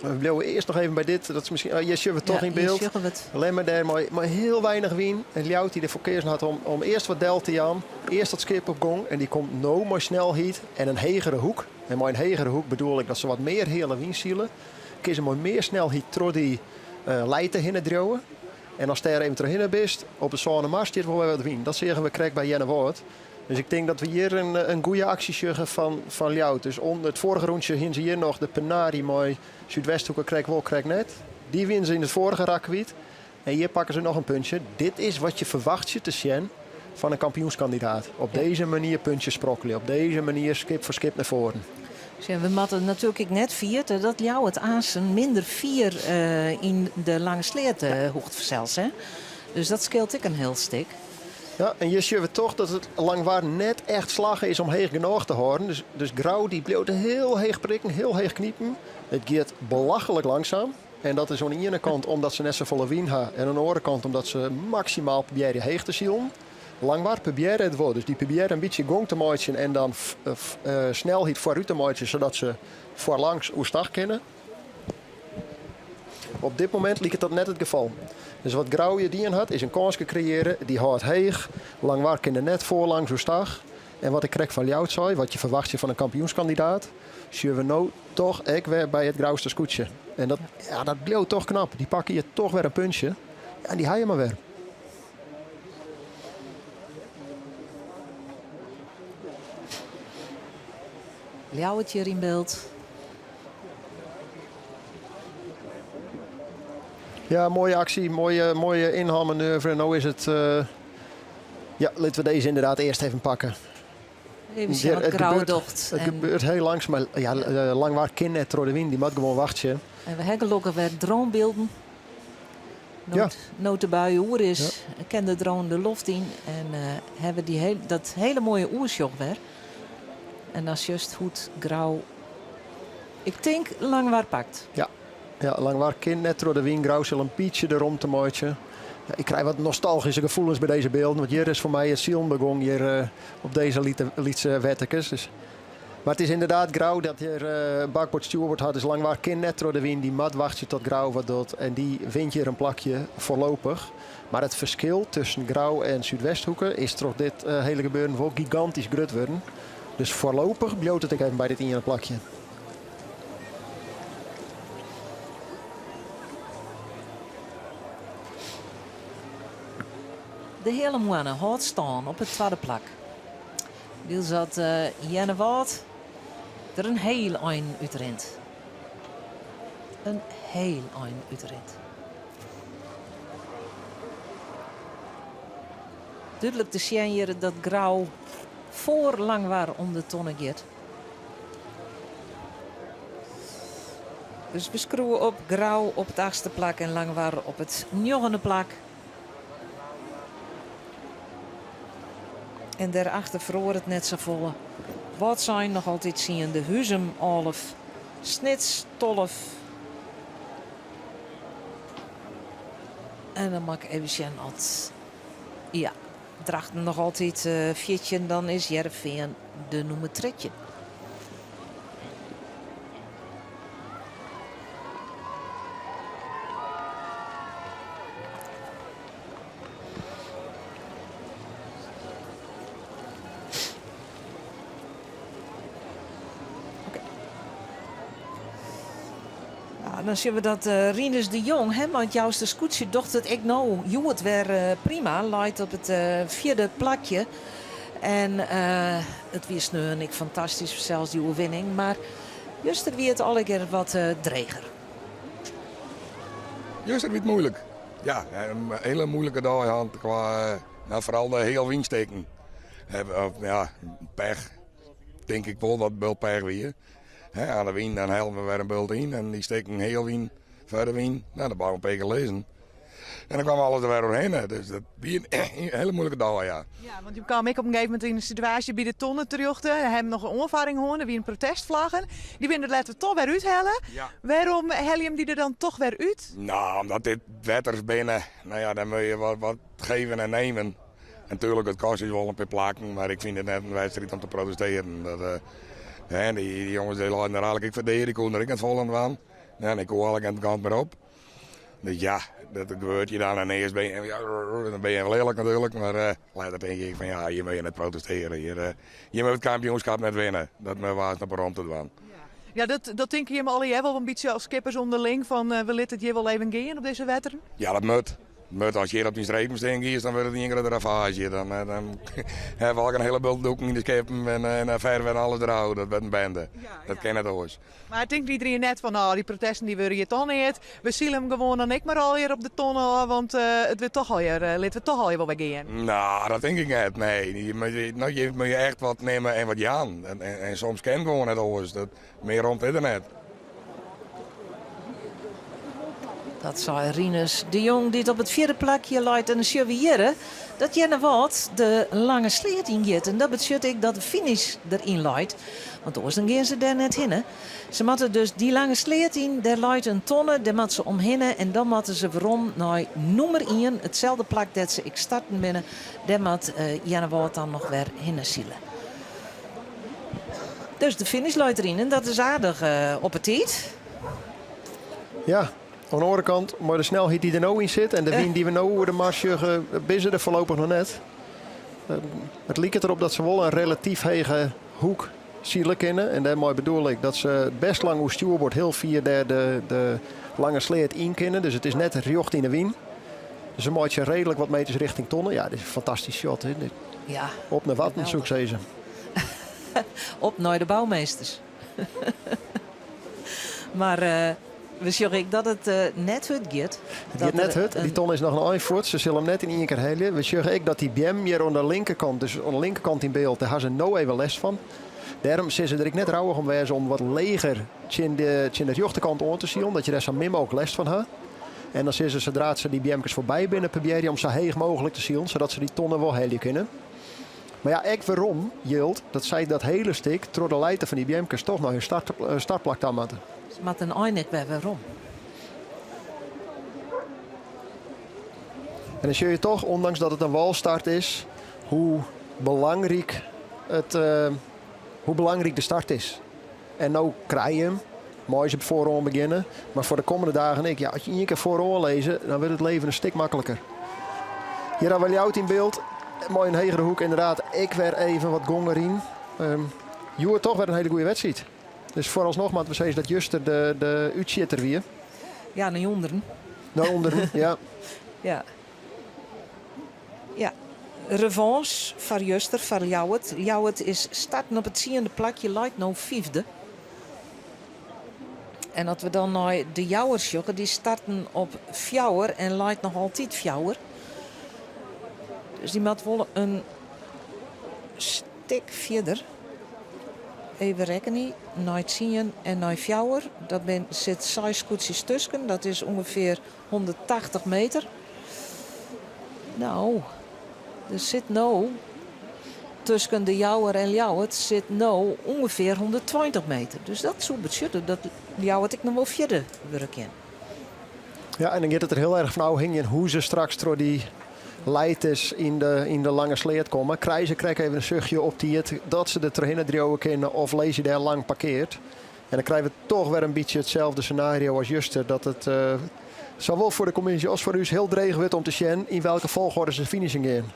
We bliuwe earst noch even by dit. Dat is miskien, oh, hjir sjogge we toch Ja, yn hjir byld. sjogge we it. Lemmer dêr mei, mei hiel weinich wyn. En Ljouwert dy't derfoar keazen hat om, om earst wat del te jaan. Earst dat skip op gong. En dy komt no mei snelheid en in hegere hoek. En mei in hegere hoek bedoel ik dat se wat mear heale wyn sile. Kinne se mei mear snelheid troch dy uh, lijte hinne driuwe. En ast dêr even trochhinne bist, op de sâne mar stiet wol wer wat wyn. Dat seagen we krekt by Earnewâld. Dus ik tink dat we hjir in, in goede aksje sjogge fan, fan Ljouwert. Dus om it foarige rûntsje hiene se hjir noch de penarie mei Súdwesthoeke krekt wol, krekt net. Dy wiene se yn it foarige rak kwyt. En hjir pakke se noch in puntsje. Dit is wat je ferwachtsje te sjen fan in kampioenskandidaat. Op dizze manier puntsjes sprokkelje. Op dizze manier skip foar skip nei foaren. Sjen, we moatte natuerlik ek net ferjitte dat Ljouwert aansen minder fier eh, yn de Lange Sleat eh, hoecht fansels. Hè? Dus dat skeelt ek in hiel stik. Ja, en hjir sjogge we toch dat it Langwar net echt slagge is om heech genôch te hâlden. Dus, dus Grou dy bliuwt hiel heech prikken, hiel heech knipen. It giet belachlik langsum. En dat is oan de iene kant omdat se net safolle wyn ha en oan de oare kant omdat se maksimaal probearje heech te silen. Langwar probearre it wol, dus dy probearre in bytsje gong te meitsjen en dan eh, snelheid foarút te meitsjen sadat se foarlangs oerstach kinne. Op dit momint liket dat net it gefal. Dus wat Grou hjir dien hat, is in kânske kreëarje. Dy hâldt heech. Langwar kin der net foarlangs oerstach. En wat ik krekt fan Ljouwert sei, wat je ferwachtsje fan in kampioenskandidaat, sjogge we no toch ek wer by it Grouster skûtsje. En dat, ja, dat bliuwt toch knap. Dy pakke hjir toch wer in puntsje. Ja, en dy ha je mar wer. Ljouwert hjir yn byld. Ja, moaie aksje, moaie, moaie ynhelmanoeuvre. No is it. Uh, ja, litte we dizze ynderdaad earst even pakke. Even sjen wat Grou docht. It gebeurt hiel langsum, mar ja, Langwar kin net troch de wyn. Dy moat gewoan wachtsje. En we ha gelokkich wer dronebylden. No't, Ja. no't de bui oer is, kin de drone de loft yn. En uh, hawwe we dy heel, dat hiele moaie oersjoch wer. En dan sjochst hoe't Grou, ik tink, Langwar pakt. Ja, ja Langwar kin net troch de wyn. Grou sil in bytsje de romte meitsje. Ja, ik krij wat nostalgyske gefoelens by dizze bylden. Want hjir is foar my it silen begûn hjir uh, op dizze lytse wetterkes. Dus, mar it is ynderdaad Grou dat hjir uh, bakboard stjoerboard hat. Dus Langwar kin net troch de wyn. Dy moat wachtsje tot Grou wat docht. En dy wint hjir in plakje foarlopich. Mar it ferskil tusken Grou en Súdwesthoeke is troch dit uh, hiele gebeuren wol gigantysk grut wurden. Dus foarlopich bliuwt it ek even by dit iene plakje. De Heale Moanne hâldt stân op it twadde plak. Wylst dat uh, Earnewâld der in hiel ein útrint. In hiel ein útrint. Dúdlik te sjen hjir dat Grou foar Langwar om de tonne giet. Dus we skriuwe op Grou op it achtste plak en Langwar op it njoggende plak. En dêrachter feroaret net safolle. Wâldsein noch altyd tsiende, Huzum 11, Snits 12. En dan moat ik even sjen oft. Ja, Drachten noch altyd 14, dan is Hearrenfean de nûmer 13. Dan sjogge we dat eh, Rinus de Jong, hè, want Jouster Skûtsje docht it ek no hjoed wer eh, prima. Leit op it eh, fjirde plakje. En it wie sneon ek fantastysk fansels dy oerwinning. Mar juster wie it allegear wat dreger. Juster wie it moeilik. Ja, in hiele moeilike dei hân kwa nou, foaral de heal wynstikken. Ja, pech. Tink ik wol dat it pech wie. Oan de wyn dan hellen we wer in bult yn en dy stikken heal wyn foar de wyn. Nou, dan bleau in pear kear lizzen. En dan kwam alles der wer oerhinne. Dus dat wie in hiele moeilike dei, ja. Ja, want jo kamen ek op in gegeven momint yn in situaasje by de tonne terjochte. Hawwe noch in oanfarring hân, der wiene protestflaggen. Dy binne der letter toch wer úthelle. Ja. Wêrom helje jim dy der dan toch wer út? Nou, omdat dit wetters binne. Nou ja, dan moatte je wat, wat geven en nemen. En tuurlijk, it kost ús wol in pear plakken, mar ik fyn it net in wedstriid om te protestearjen. Dat, uh, hè, dy, dy jonges dy leinen der eigentlik ek foar dea, dy koene der ek net folle oan dwaan. Ja, en ik koe eigentlik net de kant mear op. Dus ja, dat gebeurt je dan en earst ben je, ja, dan ben je wel lelijk natuurlijk, maar uh, later denk ik van ja, hier moet je net protesteren. Hier, uh, hier moet het kampioenschap net winnen. Dat me was nog om te doen. Ja, dat, dat tinke jimme allegear wol in bytsje as skippers ûnderling fan uh, we litte it hjir wol even gean op dizze wetteren? Ja, dat moat. Moat as hjir op dyn strepen stean giest, dan wurdt it ien grutte ravaazje. Dan, eh, dan hawwe we al in hiele bult doeken yn de skippen en, eh, en ferve en alles derôf. Dat wurdt in bende. Dat kin net oars. Mar tinkt iedereen net fan, oh, dy protesten dy wurde hjir toch neat. We sile him gewoan dan ek mar allegear op de tonne ôf, want uh, it wurdt toch allegear, uh, litte we toch allegear wol wer gean. Nou, dat tink ik net. Nee, je moet, nou, je moet je echt wat nimme en wat jaan. En, en, en soms kin gewoan net oars. Dat, mear romte is der net. Dat sei Rinus de Jong dy't op it fjirde plakje leit en dan sjogge we hjir dat Earnewâld de lange sleat yngiet. En dat betsjut ek dat de finish deryn leit. Want oars dan gean se dêr net hinne. Se moatte dus dy lange sleat yn, dêr leit in tonne, dêr moatte se omhinne en dan moatte se werom nei nûmer ien, itselde plak dêr't se ek starten binne. Dêr moat Earnewâld dan noch wer hinne sile. Dus de finish leit deryn en dat is aardich op 'e tiid. Ja, oan de oare kant, mei de snelheid dy't der no yn sit en de wyn dy't we no oer de mar sjogge, binne se der foarlopich noch net. It liket derop dat se wol in relatyf hege hoek sile kinne. En dêrmei bedoel ik dat se best lang oer stjoerboard hiel fier dêr de, de lange sleat yn kinne. Dus it is net rjocht yn de wyn. Dus se meitsje reedlik wat meters richting tonne. Ja, dit is in fantastysk shot. Hè. Ja, Op nei Warten, soe ik sizze. Op nei de boumeesters. Mar uh, we sjogge ek dat it uh, net hurd giet. It giet net hurd. Dy tonne is noch in ein fuort. Se sille him net yn ien kear helje. We sjogge ek dat dy beam hjir oan de linkerkant, dus oan de linkerkant yn byld, dêr ha se no even lêst fan. Dêrom sille se der ek net rouwich om wêze om wat leger tsjin de, tsjin de rjochterkant oan te silen, dat je dêr sa min mooglik lêst fan ha. En dan sille se, sadra't se dy beamkes foarby binne, probearje om sa heech mooglik te silen, sadat se dy tonne wol helje kinne. Mar ja, ek werom jildt dat sy dat hiele stik troch de lijte fan dy beamkes toch nei hun start, eh, startplak ta moatte. Se moatte in ein ek wer werom. En dan sjogge je toch, ondanks dat it in wâlstart is, hoe belangryk, it, uh, hoe belangryk de start is. En no krije je him, meie se foaroan begjinne. Mar foar de kommende dagen ek. Ja, as je ien kear foaroan lizze, dan wurdt it leven in stik makliker. Hjir hawwe we Ljouwert yn byld. Mei in hegere hoek ynderdaad ek wer even wat gong deryn. Um, hjoed toch wer in hiele goede wedstriid. Dus foaralsnoch moatte we sizze dat juster de, de útsjitter wie. Ja, nei ûnderen. Nei ûnderen, ja. Ja. Ja, revanche foar juster, foar Ljouwert. Ljouwert is starten op it tsiende plakje, leit no fyfde. En as we dan nei de Jouwer sjogge, dy starten op fjouwer en leit noch altyd fjouwer. Dus dy moat wol in. tik fierder. Even rekkenje, nei tsien en nei fjouwer, dat bin, sit seis skûtsjes tusken, dat is ûngefear 180 meter. No, der sit no tusken De Jouwer en Ljouwert sit no ûngefear 120 meter. Dus dat soe betsjutte dat Ljouwert ek noch wol fjirde wurde kin. Ja, en dan giet it der hiel erch fan ôfhingjen hoe se straks troch dy leites yn de, yn de lange sleat komme. Krije se krekt even in suchtje op tiid dat se der trochhinne driuwe kinne of lizze dêr lang parkeard. En dan krije we toch wer in bytsje itselde senario as juster. Dat it uh, sawol foar de kommisje as foar ús hiel dreech wurdt om te sjen yn welke folchoarder se finishen gean.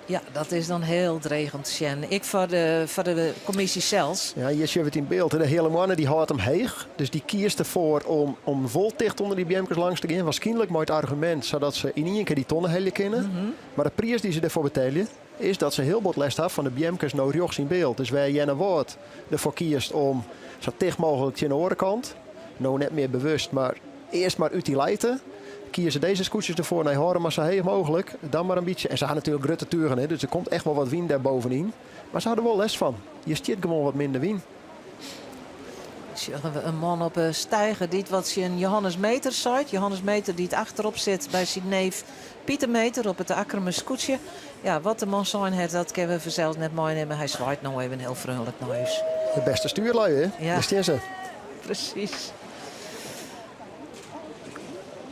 Ja, dat is dan hiel dreech om te sjen. Ek foar de, foar de kommisje sels. Ja, hjir sjogge we it yn byld. De Heale Moanne dy hâldt him heech. Dus dy kiest derfoar om, om wol ticht ûnder dy beamkes langs te gean. Waarskynlik mei it argumint sadat se yn ien kear dy tonne helje kinne. Mar de priis dy't se dêrfoar betelje is dat se hiel bot lêst ha fan de beamkes no rjochts yn byld. Dus wêr Earnewâld derfoar kiest om sa ticht mooglik tsjin de oare kant, no net mear bewust, mar earst mar út dy lijte, kieze dizze skûtsjes derfoar, nee, hâld him mar sa heech mooglik, dan mar in bytsje. En se ha natuerlik grutte tugen, hè, dus der komt echt wol wat wyn dêr bovenyn. Mar se ha der wol lêst fan. Hjir stiet gewoan wat minder wyn. Sjogge we in man op 'e steiger dy't wat tsjin Johannes Meter seit. Johannes Meter dy't achterop sit by syn neef Pieter Meter op it Akkrumer skûtsje. Ja, wat de man sein hat, dat kinne we fansels net meinimme. Hy swaait no even hiel freonlik nei ús. De bêste stjoerlui, hè? Ja. Dêr stean se. Presys.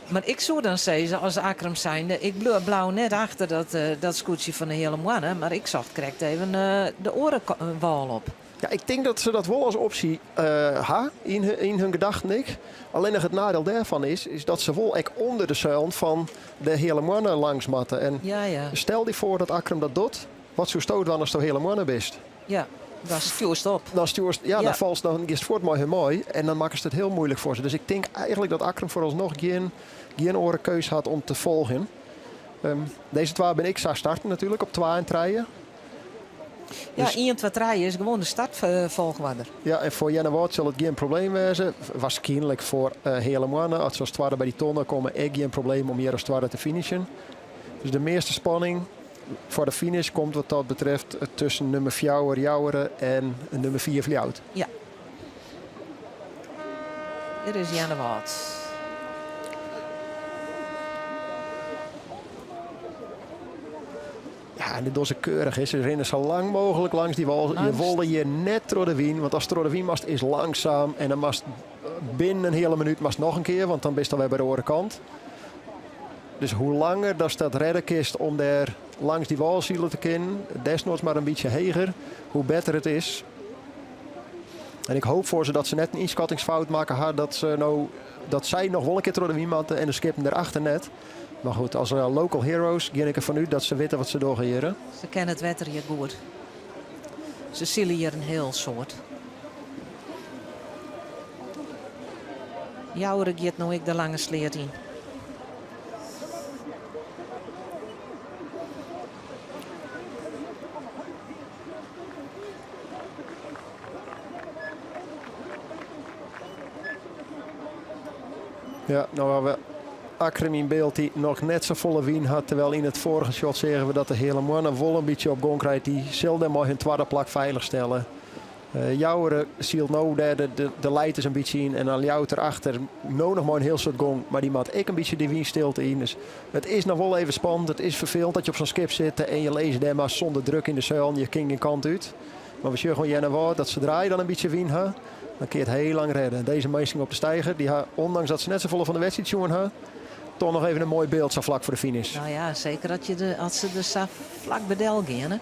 Mar ik soe dan sizze, as Akkrum zijnde, ik bliuw blau net achter dat, eh, dat skûtsje fan de Heale Moanne, mar ik socht krekt even eh, de oare wâl op. Ja, ik tink dat se dat wol as opsje uh, ha yn, yn hun gedachten ek. Allinnich it neidiel dêrfan is, is dat se wol ek ûnder de seilen fan de Heale Moanne langs moatte. En ja, ja. stel dy foar dat Akkrum dat docht. Wat soesto dwaan asto Heale Moanne bist? Ja, dan stjoerst op. Dan stjoerst, ja, dan falst, dan giest fuort mei hun mei en dan makkest it hiel muoilik foar se. Dus ik tink eigentlik dat Akkrum foaralsnoch gjin, gjin oare keus hat om te folgjen. Um, dizze twa binne ek sa starten natuerlik op 2 en 3. Ja, dus, 1, 2, 3 is gewoan de startfolchoarder. Ja, en foar Earnewâld sil it gjin probleem wêze. Waarskynlik foar uh, Heale Moanne, as se as twadde by dy tonne komme, ek gjin probleem om hjir as twadde te finishen. Dus de measte spanning foar de finish komt wat dat betreft tusken nûmer 4 Joure en nûmer 4 Ljouwert. Ja. Hjir is Earnewâld. Ja, en dit dogge se keurich. Hè. Se rinne sa lang mooglik langs dy wâl. Je wolle hjir net troch de wyn, want ast troch de wyn moatst is langsaam. En dan moatst binnen in heale minút moatst noch in kear, want dan bist alwer by de oare kant. Dus hoe langer datst dat rêde kinst om dêr langs dy wâl sile te kinnen, desnoads mar in bytsje heger, hoe better it is. En ik hoopje foar se dat se net in ynskattingsfout makke ha, dat, se no, dat sy noch wol in kear troch de wyn moatte en de skippen derachter net. Mar goed, as local heroes gean ik derfan út dat se witte wat se dogge hjir. Se kenne it wetter hjir goed. Se sile hjir in hiel soad. Joure giet no ek de lange sleat yn. Ja, no ha we Akkrum yn byld dy't noch net safolle wyn hat. Terwijl yn it foarige shot seagen we dat de Heale Moanne wol in bytsje op gong krijt. Dy sil dêr mei hun twadde plak feilich stelle. Uh, Joure sylt no dêr de, de, de leites in bytsje yn en dan Ljouwert erachter no noch mei in hiel soad gong. Mar dy moat ek in bytsje dy wynstilte yn. Dus it is noch wol even spannend. It is ferfelend dat je op sa'n skip sitte en je lizze dêr mar sûnder druk yn de seilen. Je kinne gjin kant út. Mar we sjogge oan Earnewâld dat sadree't je dan in bytsje wyn ha, dan kin je it hiel lang rêde. En dizze minsken op de steiger, dy ha, ûndanks dat se net safolle fan de wedstriid sjoen ha, toch noch even in moai byld sa flak foar de finish. No ja, seker as, je de, as se der sa flak by del geane.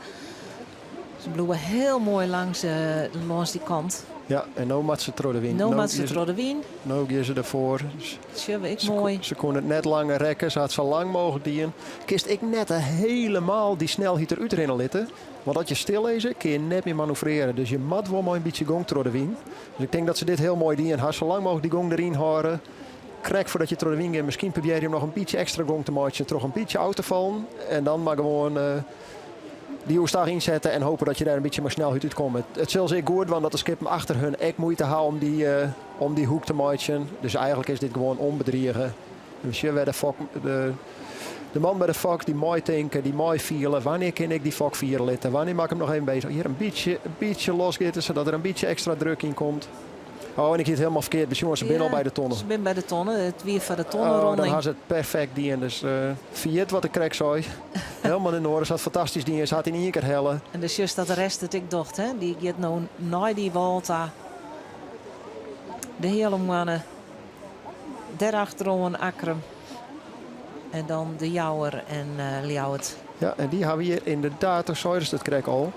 Se bliuwe hiel moai langs, uh, langs dy kant. Ja, en no moat se troch de wyn. No moat se troch de wyn. No gean se derfoar. Sjogge we ek moai. Se koene it net langer rekke. Se hat sa lang mooglik dien. Kinst ek net hielendal dy snelheid derút rinne litte. Want as je stillizze, kinne je net mear manoeuvrearje. Dus je moat wol mei in bytsje gong troch de wyn. Dus ik tink dat se dit hiel moai dien ha. Sa lang mooglik dy gong deryn hâlde. Krekt foardat je troch de wyn gean, miskien probearje om noch in bytsje ekstra gong te meitsjen troch in bytsje ôf te fallen. En dan mar gewoan uh, dy oerstach ynsette en hope dat je dêr in bytsje mei snelheid útkomme. It sil se ek goed dwaan dat de skippen achter hun ek muoite ha om dy, uh, om dy hoek te meitsjen. Dus eigentlik is dit gewoan ûnbedrige. We sjogge wer de, fok, de. De man by de fok dy meitinke, dy meifiele. Wannear kin ik dy fok fiere litte? Wannear moat ik him noch even bezig? Hjir in bytsje, in bytsje losgitte, sadat der in bytsje ekstra druk yn komt. Oh, en ik hie it hielendal ferkeard besjoen. Se binne al by de tonne. Se binne by de tonne. It wie foar de Oh, tonneronding. dan ha se it perfekt dien. Dus ferjit wat ik krekt sei. Helemaal yn oarder. Se hat fantastysk dien. Se hat yn ien kear helle. En dus just dat de rest it ek docht, hè? Dy giet no nei dy wâl ta. De Heale Moanne. Dêrachteroan Akkrum. En dan de Jouwer en Ljouwert. Ja, en dy hawwe hjir ynderdaad, do seidest it krekt al,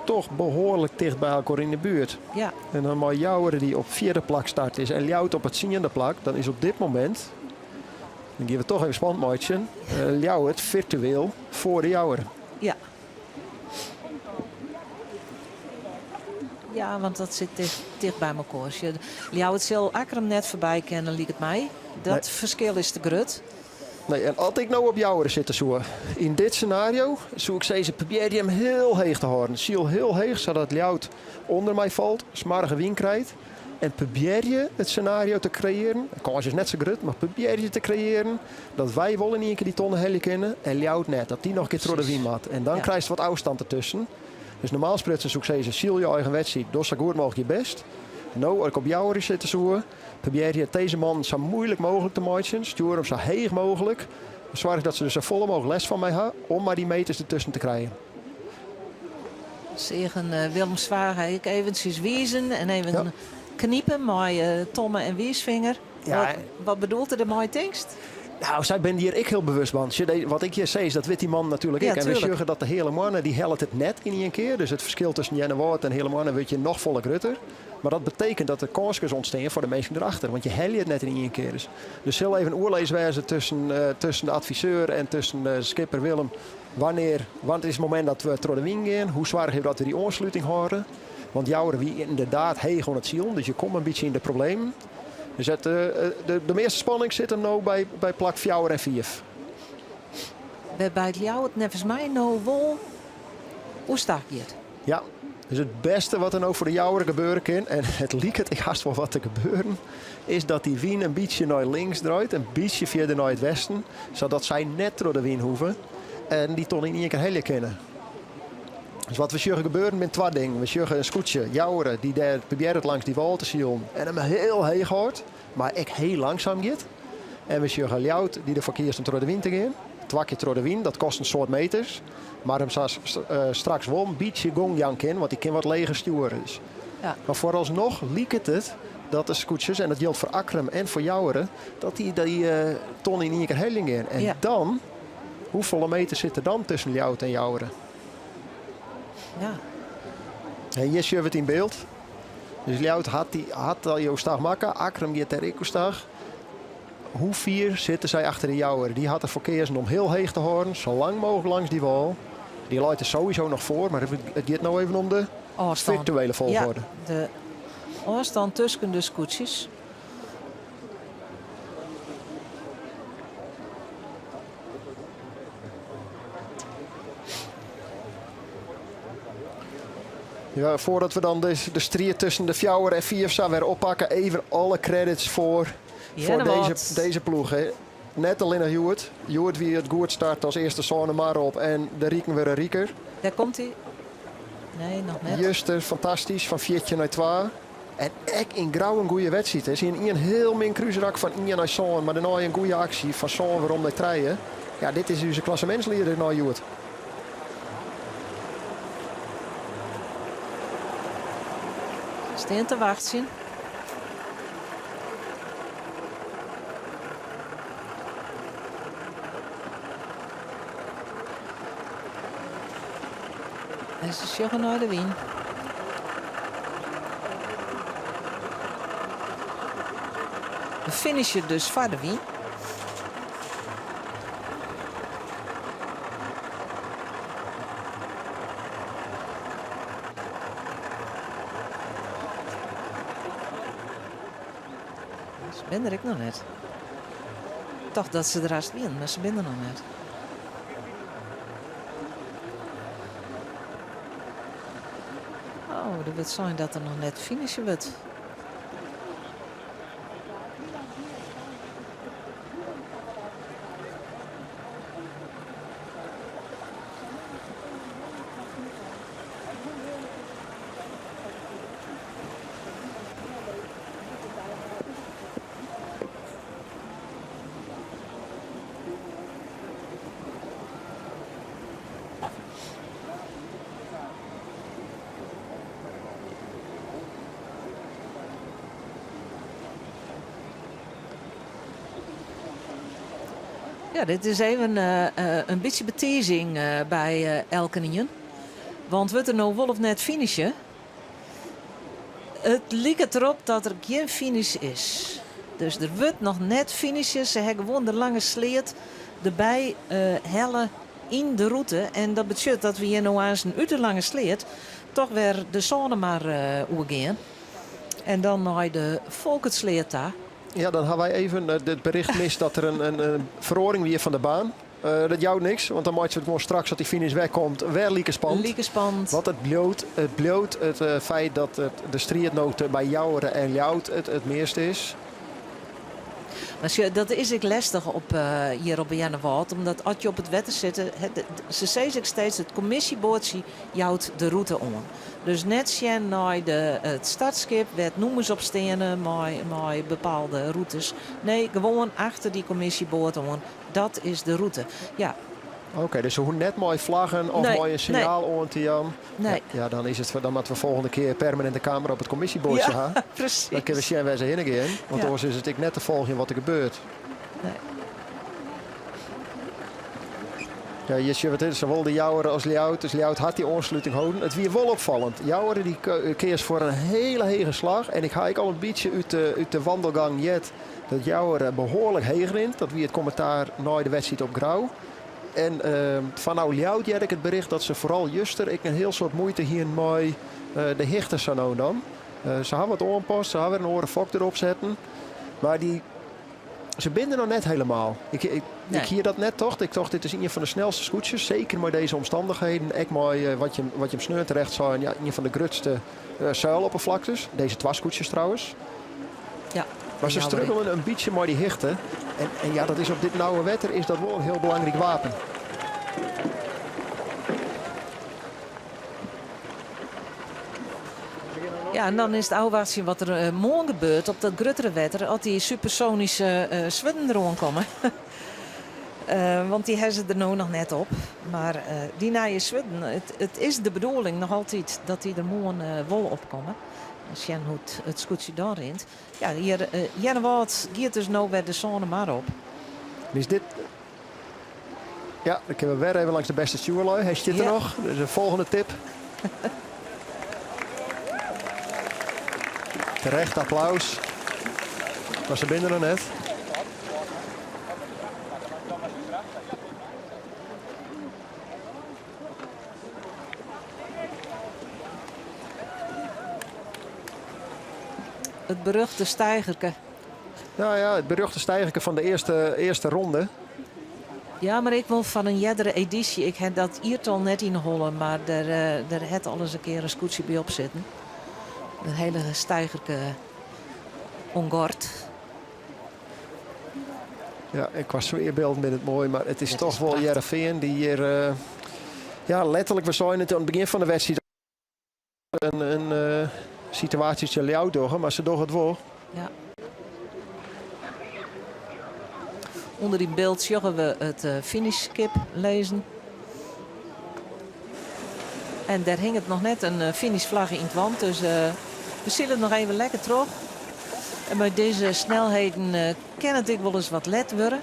toch behoarlik ticht by elkoar yn de buert. Ja. En dan mei Jouwer dy op fjirde plak start is en Ljouwert op it tsiende plak, dan is op dit momint, dan gean we toch even spannend meitsjen, Ljouwert firtueel foar de Jouwer. Ja. Ja, want dat sit ticht, ticht by mekoar. Ljouwert sil Akkrum net foarby kinne, liket my. Dat Nee. ferskil is te grut. Nee, en as ik no op Jouwer sitte soe, yn dit senario, soe ik sizze, probearje him hiel heech te hâlden. Syl hiel heech, sadat Ljouwert ûnder my falt, smoarge wyn krijt. En probearje it senario te kreëaren, de kâns is net sa grut, mar probearje te kreëaren dat wy wol yn ien kear dy tonne helje kinne en Ljouwert net. Dat dy noch in kear troch de wyn moat. En dan Ja. krijst wat ôfstân dertusken. Dus normaal sprutsen soe ik sizze, syl je eigen wedstriid, doch sa goed mooglik je bêst. No, as ik op Jouwer sitte soe, probearje it dizze mannen sa muoilik mooglik te meitsjen. Stjoer him sa heech mooglik. Soargje dat se der safolle mooglik lêst fan my ha om mar dy meters dertusken te krijen. Seagen Willem Zwaga ek eventsjes wizen en even Ja. knipen mei tomme en wiisfinger. Ja. Wat, wat bedoelt er dermei, tinkst? Nou, sy binne hjir ek hiel bewust fan. Sjoch, wat ik hjir sis, dat wit dy man natuerlik Ja, ek. En we tuurlijk. sjogge dat de Heale Moanne, dy hellet it net yn ien kear. Dus it ferskil tusken Earnewâld en Heale Moanne wurdt hjir noch folle grutter. Mar dat betekent dat der kânskes ûntstean foar de minsken derachter. Want je helje it net yn ien kear. Dus der sil even oerlis wêze tusken de adviseur en tusken skipper Willem. Wannear, want is it momint dat we troch de wyn gean? Hoe soargje we dat we dy oansluting hâlde? Want Jouwer wie ynderdaad heech oan it silen, dus je komme in bytsje yn de problemen. Dus it, de measte spanning sit him no by plak fjouwer en fiif. Wêrby't Ljouwert neffens my no wol oerstag giet. Ja, dus it bêste wat der no foar de Jouwer gebeure kin, en it liket ek hast wol wat te gebeuren, is dat dy wyn in bytsje nei links draait, in bytsje fierder nei it westen, sadat sy net troch de wyn hoege en dy ton yn ien kear helje kinne. Dus wat we sjogge gebeuren binne twa dingen. We sjogge in skûtsje, Jouwer, dy't dêr probearret langs dy wâl te silen en him hiel heech hâldt, mar ek hiel langsum giet. En we sjogge Ljouwert dy't derfoar kiest om troch de wyn te gean. Twa kear troch de wyn, dat kostet in soad meters. Mar him sa straks wol in bytsje gong jaan kin, want dy kin wat leger stjoere. Dus. Ja. Mar foaralsnoch liket it dat de skûtsjes, en dat jildt foar Akkrum en foar Jouwer, dat dy dy ton yn ien kear heljen gean. En Ja. dan, hoefolle meter sit der dan tusken Ljouwert en Jouwer? Ja. En hjir sjogge we it yn byld. Dus Ljouwert hat, dy, hat al jo stach makke, Akkrum giet dêr ek oerstach. Hoe fier sitte sy achter de Jouwer? Dy hat derfoar keazen om hiel heech te hâlden, sa lang mooglik langs dy wâl. Dy leit der sowieso noch foar, mar it giet no even om de Ôfstân. firtuele folchoarder. Ja, de ôfstân tusken de skûtsjes. Ja, foardat we dan de striid tusken de fjouwer en fiif sa wer oppakke, even alle credits foar dizze ploech. Hè. Net allinnich hjoed. Hjoed wie it goed start as earste sâne mar op en de riken wurde riker. Dêr komt hy. Nee, noch net. Juster, fantastysk, fan 14 nei 2. En ek yn Grou in goede wedstriid. Is yn ien hiel min krúsrak fan ien nei sân, mar dêrnei in goede aksje fan sân werom nei trije. Ja, dit is ús klassemintslieder nei hjoed. Stean te wachtsjen. En se sjogge nei de wyn. We finishen dus foar de wyn. Se binne der ek noch net. Tocht dat se der hast wienen, mar se binne der noch net. Oh, der wurdt sein dat der noch net finishe wurdt. Ja, dit is even in bytsje betizing by elkenien. Want wurdt der no wol of net finishe? It liket derop dat der gjin finish is. Dus der wurdt noch net finishe. Se ha gewoan de lange sleat derby helle yn de rûte. En dat betsjut dat we hjir no aansten út de lange sleat toch wer de Sânemar oergean. En dan nei de Folkertsleat ta. Ja, dan ha wy even it bericht mist dat der in feroaring wie fan de baan. Dat jout niks, want dan meitsje we it gewoan straks as dy finish wer komt wer like spannend. Like spannend. Want it bliuwt, it bliuwt it feit dat de striid no by Joure en Ljouwert it measte is. Mar sjoch, dat is ek lestich op, hjir op Earnewâld, omdat as je op it wetter sitte, se sizze ek steeds, it kommisjeboatsje jout de rûte oan. Dus net sjen nei de, it startskip wêr't nûmers op steane mei, mei bepaalde rûtes. Nee, gewoan achter dy kommisjeboat oan. Dat is de rûte. Ja. Oké, dus se hoege net mei flaggen of Nee, mei in sinjaal nee. oan te jaan. Nee. Ja, dan is it, dan moatte we folgjende kear permanint de kamera op it kommisjeboatsje Ja, ha. precies. Dan kinne we sjen wêr't se hinne gean, want Ja. oars is it ek net te folgjen wat der gebeurt. Nee. Ja, hjir sjogge we it, sawol de Jouwer as Ljouwert. Dus Ljouwert hat dy oansluting holden. It wie wol opfallend. Jouwer dy keas foar in hiele hege slach. En ik ha ek al in bytsje út de, út de wandelgang heard dat Jouwer behoarlik heech rint. Dat wie it kommentaar nei de wedstriid op Grou. En fanôf Ljouwert hearde ik it bericht dat se foaral juster ek in hiel soad muoite hienen mei de hichte sa no en dan. Se ha wat oanpast, se ha wer in oare fok derop setten. Mar dy, se binne der noch net helemaal. Ik, ik, Nee. ik hie dat net tocht. Ik tocht dit is ien fan de snelste skûtsjes. Seker mei dizze omstannichheden. Ek mei wat jim, wat jim sneon terecht seinen, ja, ien fan de grutste seilopperflaktes. Dizze twa skûtsjes trouwens. Ja, Mar se ja, struggelen in bytsje mei dy hichte. En, en ja, dat is op dit nauwe wetter is dat wol in hiel belangryk wapen. Ja, en dan is it ôfwachtsjen wat der eh, moarn gebeurt op dat gruttere wetter as dy supersonyske eh, swurden deroan komme. Eh, want dy ha se der no noch net op. Mar dy nije swurden, it, it is de bedoeling noch altyd dat dy der moarn wol opkomme. En sjen hoe't it skûtsje dan rint. Ja, hjir Earnewâld giet dus no wer de Sânemar op. Is dit... Ja, dan kinne we wer even langs de bêste stjoerlui. Hy stiet der Ja. noch. Dus de folgjende tip. Terecht applaus. Mar se binne der noch net. It beruchte steigerke. Nou ja, it beruchte steigerke fan de earste, earste ronde. Ja, mar ek wol fan in eardere edysje. Ik ha dat jiertal net yn 'e holle, mar dêr, dêr hat al ris in kear in skûtsje by op sitten. It hiele steigerke oan gort. Ja, en kwa sfearbylden binne it moai, mar it is It toch is wol prachtich. Hearrenfean dy't hjir, eh, ja, letterlik, we seinen it oan it begjin fan de wedstriid, in situaasje tsjin Ljouwert dogge, mar se dogge it wol. Ja. Under dyn byld sjogge we it eh, finishskip lizzen. En dêr hinget noch net in eh, finishflagge yn it want, dus eh, we sile noch even lekker troch. En mei dizze snelheden kin it ek wolris wat let wurde.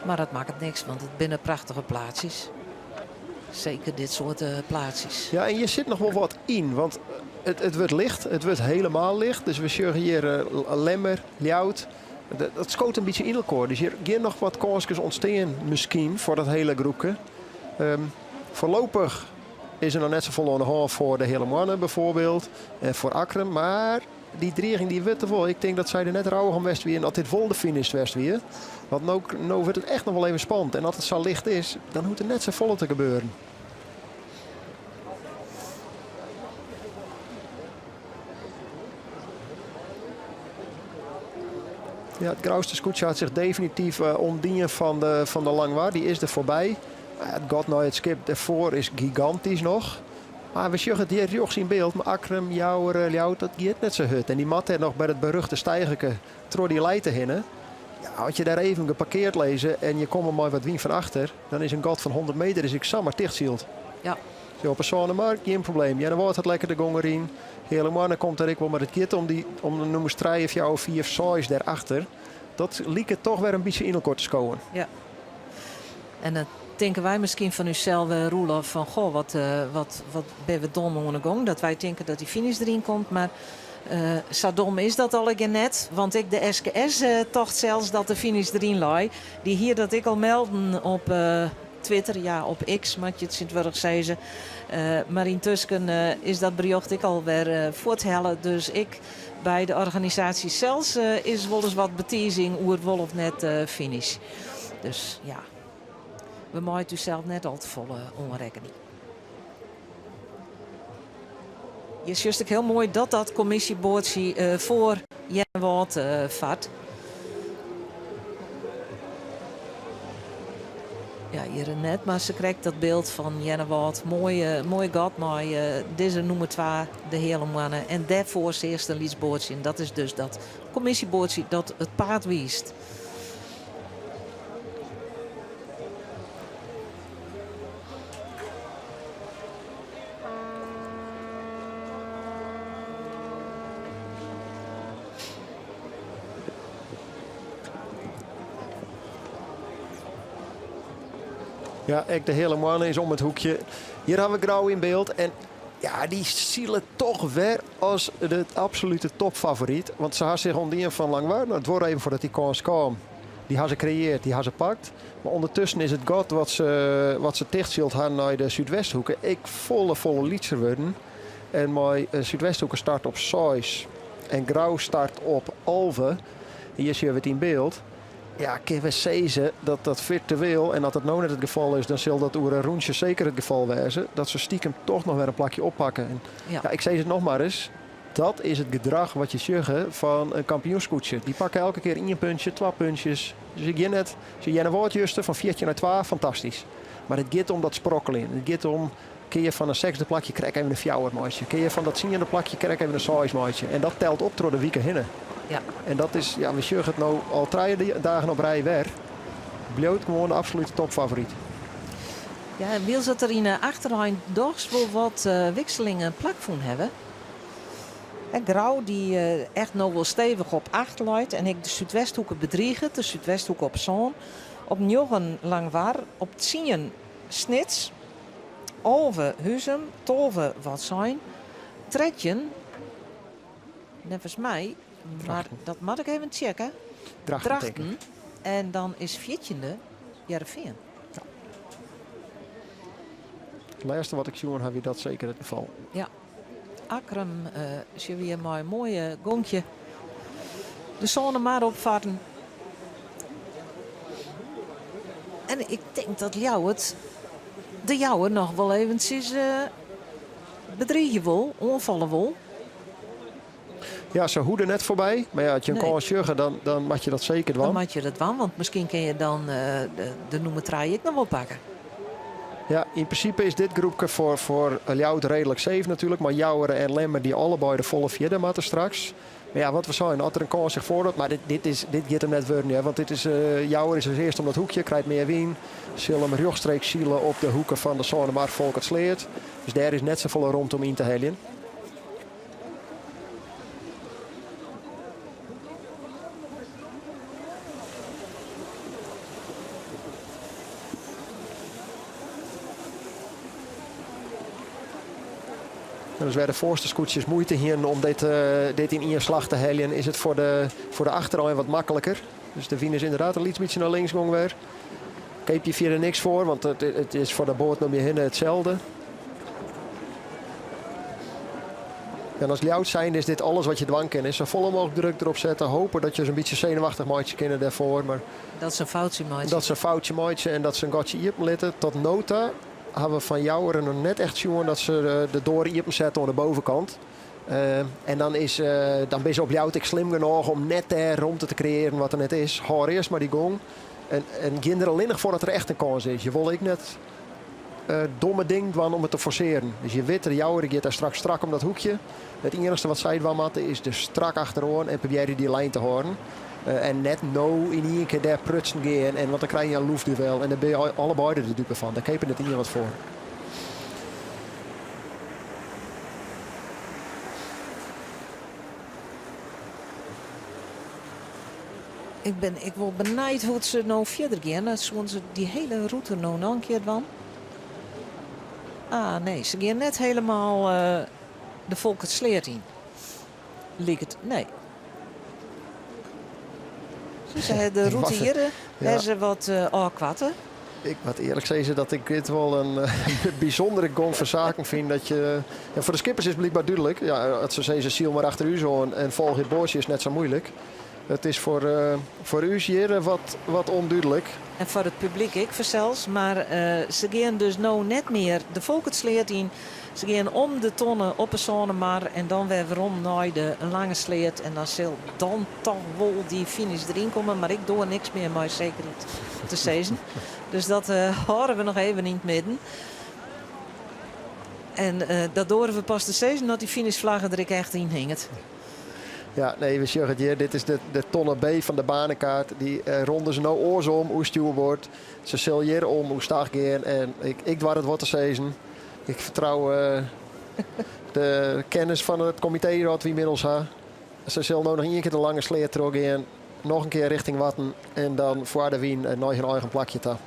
Mar dat makket niks, want it binne prachtige plaatsjes. Seker dit soart plaatsjes. Ja, en hjir sit noch wol wat yn, want it, it wurdt licht, it wurdt hielendal licht. Dus we sjogge hjir Lemmer, Ljouwert. Dat, dat skoot in bytsje yn elkoar. Dus hjir gean noch wat kânskes ûntstean miskien foar dat hiele groepke. Foarlopich is der noch net safolle oan de hân foar de Heale Moanne bijvoorbeeld en foar Akkrum. Mar dy driging dy wurdt der wol. Ik tink dat sy der net rouwich om west wienen as dit wol de finish west wie. Want no, no wurdt it echt noch wol even spannend. En as it sa licht is, dan hoecht der net safolle te gebeuren. Ja, it Grouster skûtsje hat sich definityf ûntdien fan de Langwar. Dy is der foarby. It gat nei it skip dêrfoar is gigantysk noch. Mar we sjogge it hjir rjochts yn byld. Mar Akkrum, Jouwer, Ljouwert, dat giet net sa hurd. En dy moat dêr noch by dat beruchte steigerke troch dy lijte hinne. Ja, as je dêr even geparkeard lizze en je komme mei wat wyn fan achter, dan is in gat fan 100 meter is ek samar tichtsyld. Ja. Zo op 'e Sânemar, gjin probleem. Earnewâld hat lekker de gong deryn. Heale Moanne komt der ek wol, mar it giet om, dy, om de nûmers 3, 4, 5, 6 dêrachter. Dat liket toch wer in bytsje yn elkoar te skowen. Ja. En dan tinke wy miskien fan ússels, Roelof, fan goh, wat, wat, wat binne we dom oan de gong. Dat wy tinke dat dy finish deryn komt. Mar sa dom is dat allegear net. Want ek de SKS tocht sels dat de finish deryn lei. Dy hie dat ek al melden op Twitter, ja op X moat je it tsjintwurdich sizze. Mar yntusken is dat berjocht ek al wer fuorthelle. Dus ek by de organisaasje sels is wolris wat betizing oer wol of net finish. Dus ja, we meie it ússels net al te folle oanrekkenje. Hjir sjochst ek hiel moai dat dat kommisjeboatsje foar Earnewâld fart. Ja, hjir net, mar se krekt dat byld fan Earnewâld. Moai, moai gat mei dizze nûmer 2, de Heale Moanne. En dêrfoar seachst in lyts boatsje. En dat is dus dat kommisjeboatsje dat it paad wiist. Ja, ek de Heale Moanne is om it hoekje. Hjir ha we Grou yn byld. En ja, dy sile toch wer as de absolute topfavoryt. Want se ha sich ûntdien fan Langwar. No, it duorre even foardat dy kâns kaam. Dy ha se kreëarre, dy ha se pakt. Mar ûndertusken is it gat wat se, wat se tichtsyld ha nei de Súdwesthoeke ek folle, folle lytser wurden. En mei Súdwesthoeke start op 6 en Grou start op 11. Hjir sjogge we it yn byld. Ja, kinne we sizze dat dat firtueel, en as dat no net it gefal is, dan sil dat oer in rûntsje seker it gefal wêze, dat se stikem toch noch wer in plakje oppakke. En ja, ik sis it noch mar ris, dat is it gedrach wat je sjogge fan in kampioensskûtsje. Dy pakke elke kear ien puntsje, twa puntsjes. Dus ik gean net, se Earnewâld juster fan 14 nei 2, fantastysk. Mar it giet om dat sprokkeljen. It giet om, kinne je fan in sechsde plakje krekt even in fjouwer meitsje? Kinne je fan dat tsiende plakje krekt even in seis meitsje? En dat telt op troch de wike hinne. Ja. En dat is, ja, we sjogge it no al trije dagen op rij wer. Bliuwt gewoan de absolute topfavoryt. Ja, en wylst dat der yn de achterein dochs wol wat wikselingen plakfûn hawwe. Grou dy't echt no wol stevich op acht leit en ek de Súdwesthoeke bedriget. De Súdwesthoeke op sân, op njoggen Langwar, op tsien Snits, 11 Huzum, 12 Wâldsein, 13 neffens my, mar dat moat ik even checke, Drachten. En dan is fjirtjinde Hearrenfean. It lêste wat ik sjoen ha wie dat seker it gefal. Ja. Akkrum sjogge we hjir mei in moaie gonkje de sâne mar opfarren. En ik tink dat Ljouwert de Jouwer noch wol eventsjes bedriigje wol, oanfalle wol. Ja, se hoede net foarby. Mar ja, as je in kâns sjogge, dan, dan moat je dat seker dwaan. Dan moat je dat dwaan, want miskien kin je dan de nûmer trije ek noch wol pakke. Ja, yn prinsipe is dit groepke foar, foar Ljouwert reedlik safe natuerlik. Mar Jouwer en Lemmer dy allebeide folle fierder moatte straks. Mar ja, wat we seinen, as der in kâns sich foardocht, mar dit, dit, is, dit giet him net wurden. Hear, want dit is, Jouwer is as earste om dat hoekje, krijt mear wyn. Sil him rjochtstreeks sile op de hoeke fan de Sânemar Folkertsleat. Dus dêr is net safolle romte om yn te heljen. Dus wêr de foarste skûtsjes muoite hienen om dit, dit yn ien slach te heljen, is it foar de, foar de achterein wat makliker. Dus de wyn is ynderdaad in lyts bytsje nei links gong wer. Keapje fierder niks foar, want it, it is foar de boaten om je hinne itselde. En as Ljouwert zijnde is dit alles wat je dwaan kinne. Sa folle mooglik druk derop sette, hope dat je se in bytsje senuwachtich meitsje kinne dêrfoar. Mar Dat se in foutsje meitsje. Dat se in foutsje meitsje en dat se in gatsje iepen litte. Tot no ta ha we fan Jouwer noch net echt sjoen dat se de doar iepen sette oan de bovenkant. En dan, is, dan binne se op Ljouwert ek slim genôch om net dêr romte te kreëaren wat der net is. Hâld earst mar dy gong en, en gean der allinnich foar dat der echt in kâns is. Je wolle ek net domme dingen dwaan om it te forsearen. Dus je witte, de Jouwer giet dêr straks strak om dat hoekje. It iennichste wat sy dwaan moatte is der strak achteroan en probearje dy lijn te hâlden. En net no yn ien kear dêr prutsen gean, en, want dan krije je in loefduel en dêr binne je allebeide de dupe fan. Dêr keapje net ien wat foar. Ik bin ek wol benijd hoe't se no fierder gean. Soene se dy hiele rûte no noch in kear dwaan? Ah, nee, se gean net helemaal de Folkertssleat yn. Liket, nee. Se ha de rûte hjir, ha se wat ôfkoarte. Ik moat earlik sizze dat ik dit wol in bysûndere gong fan saken fyn. Dat je, ja, foar de skippers is it blykber dúdlik. Ja, as se sizze syl mar achter ús oan en folgje it boatsje is net sa muoilik. It is foar, foar ús hjir wat, wat ûndúdlik. En foar it publyk ek fansels. Mar se gean dus no net mear de Folkertssleat yn. Se gean om de tonne op 'e Sânemar en dan wer werom nei de Lange Sleat. En dan sil dan toch wol dy finish deryn komme. Mar ik doar niks mear mei sekerheid te sizzen. Dus dat hâlde we noch even yn it midden. En dat doare we pas te sizzen as dy finishflagge der ek echt yn hinget. Ja, nee, we sjogge it hjir. Dit is de, de tonne B fan de banekaart. Dy ronde se no oarsom oer stjoerboard. Se sil hjir om oerstach gean en ik, ik doar it wol te sizzen. Ik fertrou de kennis fan it komitee dat we ynmiddels ha. Se sil no noch ien kear de Lange Sleat trochgean. Noch in kear rjochting Warten en dan foar de wyn nei har eigen plakje ta.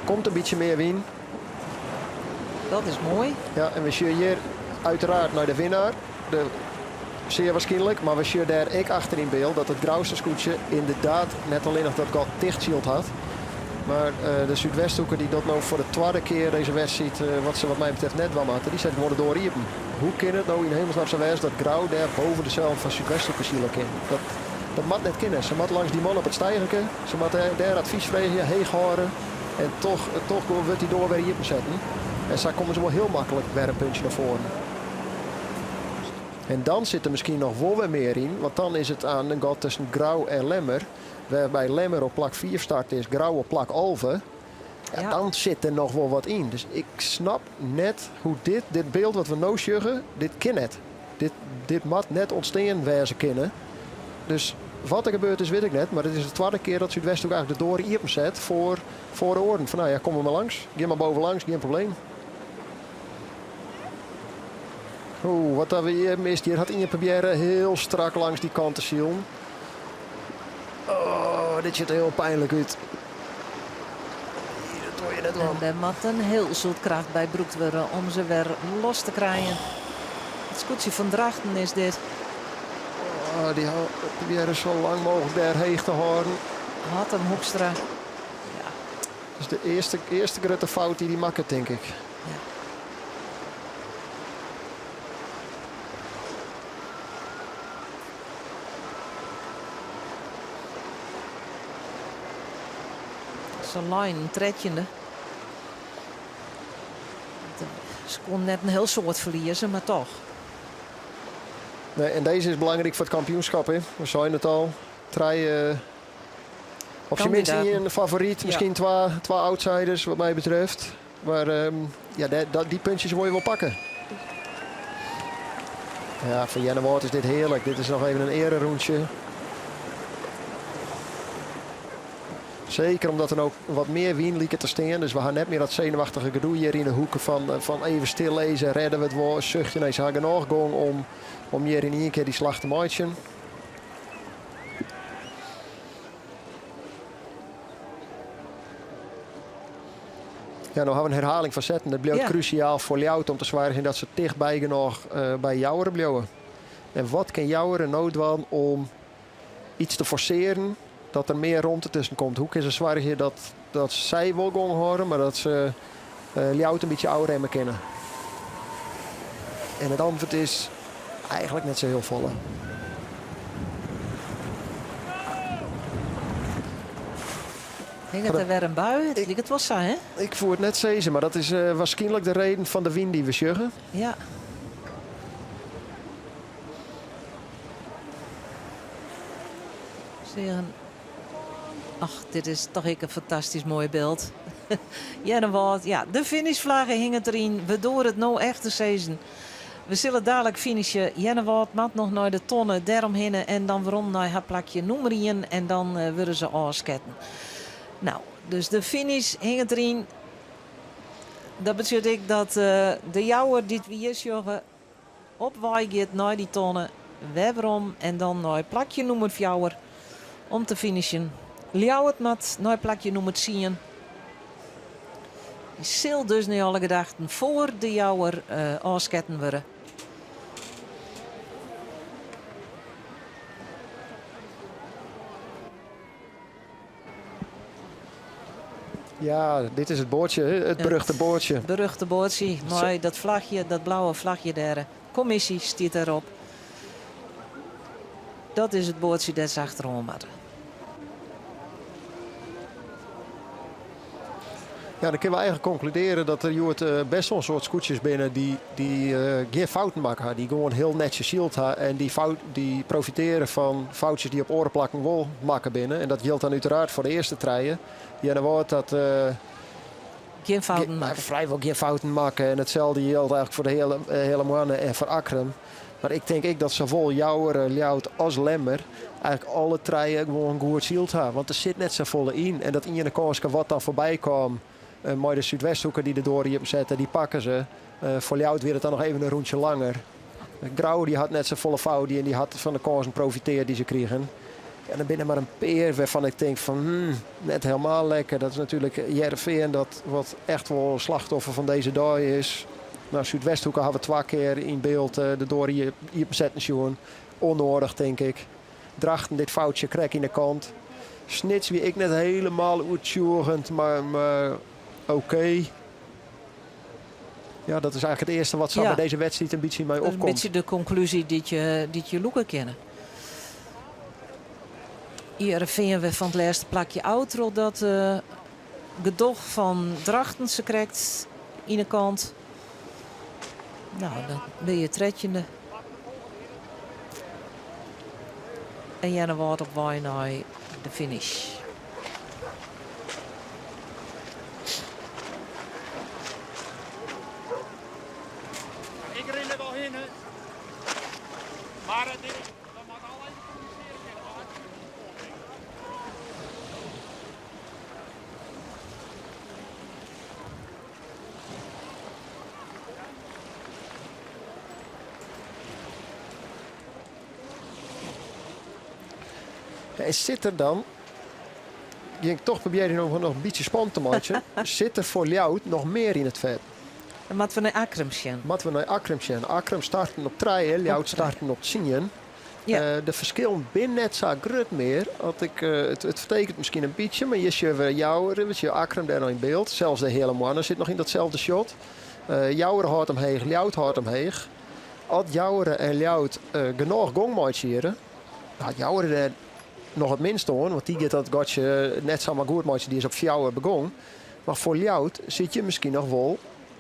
Komt in bytsje mear wyn. Dat is moai. Ja, en we sjogge hjir uiteraard nei de winnaar. De, sear waarskynlik, mar we sjogge dêr ek achter yn byld dat it Grouster skûtsje ynderdaad net allinnich dat gat tichtsyld hat, mar de Súdwesthoeke dy't dat no foar de twadde kear dizze wedstriid, wat se wat my betreft net dwaan moatte, dy set gewoan de doar iepen. Hoe kin it no yn hemelsnaam sa wêze dat Grou dêr boven de seilen fan Súdwesthoeke sile kin? Dat, dat moat net kinne. Se moat langs dy man op it steigerke, se moat dêr advys freegje, heech hâlde en toch, toch wurdt dy doar wer iepensetten. En sa komme se wol hiel maklik wer in puntsje nei foaren. En dan sit der miskien noch wol wer mear yn, want dan is it oan in gat tusken Grou en Lemmer, wêrby Lemmer op plak 5 start is, Grou op plak 11. Ja, dan sit der noch wol wat yn. Dus ik snap net hoe't dit, dit byld wat we no sjogge, dit kin net. Dit, dit moat net ûntstean wêze kinne. Dus wat der gebeurd is, wit ik net. Mar it is de twadde kear dat Súdwesthoek eigentlik de doar iepenset foar, foar de oaren. Fan no ja, kom mar langs. Gean mar bovenlangs, gjin probleem. Oeh, wat dat we hjir mist. Hjir hat ien probearre hiel strak langs dy kant te silen. Oh, dit sjocht der hiel pynlik út. Dat doar je net En dêr moat in hiel soad kracht by brûkt wurde om se wer los te krijen. It skûtsje fan Drachten is dit. Oh, dy probearre sa lang mooglik dêr heech te hâlden. Hattem Hoekstra. Ja. Dat is de earste, earste grutte fout dy't dy makket, tink ik. Ja. Se leinen trettjinde. Se koenen net in hiel soad ferlieze, mar toch. Nee, en dizze is belangryk foar it kampioenskip. Hè. We seinen it al. Trije, op syn minst ien favoryt, miskien twa, twa outsiders wat my betreft. Mar ja, dy puntsjes wol je wol pakke. Ja, foar Earnewâld is dit hearlik. Dit is noch even in earerûntsje. Seker omdat der no wat mear wyn liket te stean. Dus we ha net mear dat senuwachtige gedoe hjir yn de hoeke fan, fan even stillizze, rêde we it wol, suchtje. Nee, se ha genôch gong om, om hjir yn ien kear dy slach te meitsjen. Ja, no ha we in herhaling fan setten. It bliuwt krúsjaal foar Ljouwert om te soargjen dat se tichtby genôch by Joure bliuwe. En wat kin Joure no dwaan om iets te forsearjen dat der mear romte tusken komt? Hoe kin se soargje dat, dat sy wol gong hâlde, mar dat se Ljouwert in bytsje ôfremme kinne? En it antwurd is eigentlik net sa hiel folle. Hinget der wer in bui? It liket wol sa, hè? Ik soe it net sizze, mar dat is waarskynlik de reden fan de wyn dy't we sjogge. Ja. Seagen. Ach, dit is toch ek in fantastysk moai byld. Earnewâld, ja, de finishflagge hinget deryn. We doare it no echt te sizzen. We sille dalik finishe. Earnewâld moat noch nei de tonne dêromhinne en dan werom nei har plakje nûmer ien en dan wurde se ôfsketten. No, dus de finish hinget deryn. Dat betsjut ek dat de Jouwer dy't we hjir sjogge op wei giet nei dy tonne, wer werom en dan nei plakje nûmer fjouwer. Om te finishen. Ljouwert moat nei plakje nûmer tsien. Dy sil dus nei alle gedachten foar De Jouwer ôfsketten wurde. Ja, dit is it boatsje, it beruchte boatsje. Beruchte boatsje mei dat flachje, dat blauwe flachje dêr. Kommisje stiet derop. Dat is it boatsje dêr't se achteroan moatte. Ja, dan kinne we eigentlik konkludearje dat der hjoed eh, best wol in soad skûtsjes binne dy't dy, eh, gjin fouten makke ha. Dy't gewoan hiel netsjes syld ha en dy, fout, dy profitearje fan foutsjes dy't op oare plakken wol makke binne. En dat jildt dan úteraard foar de earste trije. Earnewâld dat eh, Gjin fouten makke. Frijwol gjin fouten makke. En itselde jildt eigentlik foar de hiele, hiele moanne en foar Akkrum. Mar ik tink ek dat sawol Jouwer, Ljouwert as Lemmer eigentlik alle trije gewoan goed syld ha. Want der sit net safolle yn. En dat iene kânske wat dan foarby kaam mei de Súdwesthoeke dy't de doar iepen sette, dy pakke se. Foar Ljouwert wie it dan noch even in rûntsje langer. Grou dy hat net safolle fout dien, dy hat fan de kânsen profiteard dy't se krigen. En der binne mar in pear wêrfan ik tink fan hmm, net helemaal lekker. Dat is natuerlik Hearrenfean dat wat echt wol slachtoffer fan dizze dei is. No, Súdwesthoeke ha we twa kear yn byld de doar iepensetten sjoen. Ûnnoadich tink ik. Drachten dit foutsje krekt yn de kant. Snits wie ek net helemaal oertsjûgjend, mar, mar oké. Ja, dat is eigentlik it earste wat sa by dizze wedstriid in bytsje my Dat is in opkomt. bytsje de konklúzje dy't je, dy't je lûke kinne. Hearrenfean wer fan it lêste plakje ôf troch dat eh, gedoch fan Drachten se krekt yn 'e kant. No, dan bin je trettjinde. En Earnewâld op wei nei de finish. Ik rin der wol hinne, mar it is, we moatte al even kommunisearje kinne. En sit der dan, gean ik toch probearjen om noch in bytsje spannend te meitsjen, sit der foar Ljouwert noch mear yn it fet? Dan moatte we nei Akkrum sjen. Moatte we nei Akkrum sjen. Akkrum starten op trije, Ljouwert starten op tsien. Ja. De ferskillen binne net sa grut mear. At ik, it, it fertekent miskien in bytsje, mar hjir sjogge we Jouwer, we sjogge Akkrum dêr noch yn byld. Sels de Heale Moanne sit noch yn datselde shot. Jouwer hâldt omheech, Ljouwert hâldt omheech. At Jouwer en Ljouwert genôch gong meitsje hjirre, dan hat Jouwer dêr noch it minst oan, want dy giet dat gatsje net samar goed meitsjen. Dy is op fjouwer begûn. Mar foar Ljouwert sit hjir miskien noch wol,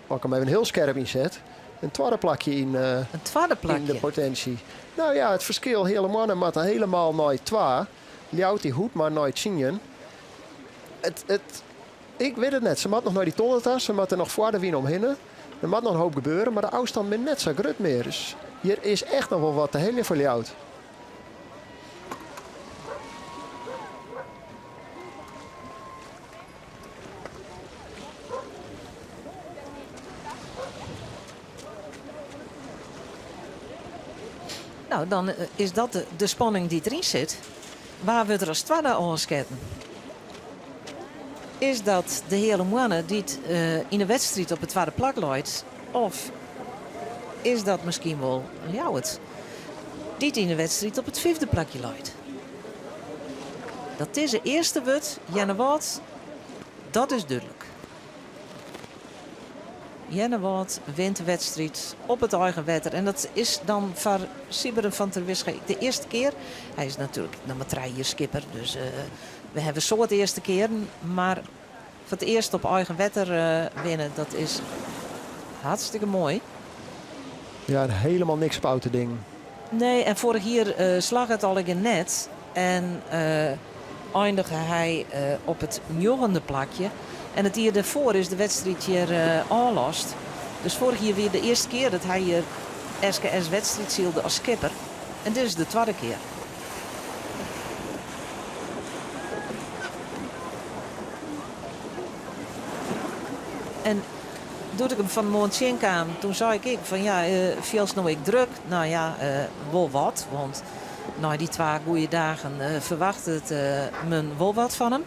as ik him even hiel skerp ynset, in twadde plakje yn, In twadde yn de plakje? potinsje. No ja, it ferskil Heale Moanne moat helemaal nei twa. Ljouwert dy hoecht mar nei tsien. It, it, ik wit it net. Se moat noch nei dy tonne ta. Se moatte noch foar de wyn omhinne. Der moat noch in hoop gebeure, mar de ôfstân bin net sa grut mear. Dus hjir is echt noch wol wat te heljen foar Ljouwert. No, dan is dat de spanning dy't deryn sit. Wa wurdt der as twadde ôfsketten? Is dat de Heale Moanne dy't yn de wedstriid op it twadde plak leit? Of is dat miskien wol Ljouwert dy't yn de wedstriid op it fyfde plakje leit? Dat dizze earste wurdt, Earnewâld, dat is dúdlik. Earnewâld wint de wedstriid op it eigen wetter. En dat is dan foar Sybren van Terwisga de earste kear. Hy is natuerlik noch mar trije jier skipper, dus eh, we hawwe in soad earste kearen. Mar foar it earst op eigen wetter eh, winne, dat is hartstikke moai. Ja, helemaal niks op te dingen. Nee, en foarich jier eh, slagge it allegear net. En eindige hy op it njoggende plakje. En it jier dêrfoar is de wedstriid hjir ôflast. Dus foarich jier wie de earste kear dat hy hjir SKS wedstriid sylde as skipper. En dit is de twadde kear. En doe't ik him fan 'e moarn tsjinkaam, toen sei ik ek fan ja, fielst no ek druk? No ja, wol wat, want. Nei dy twa goede dagen ferwachtet men wol wat fan him.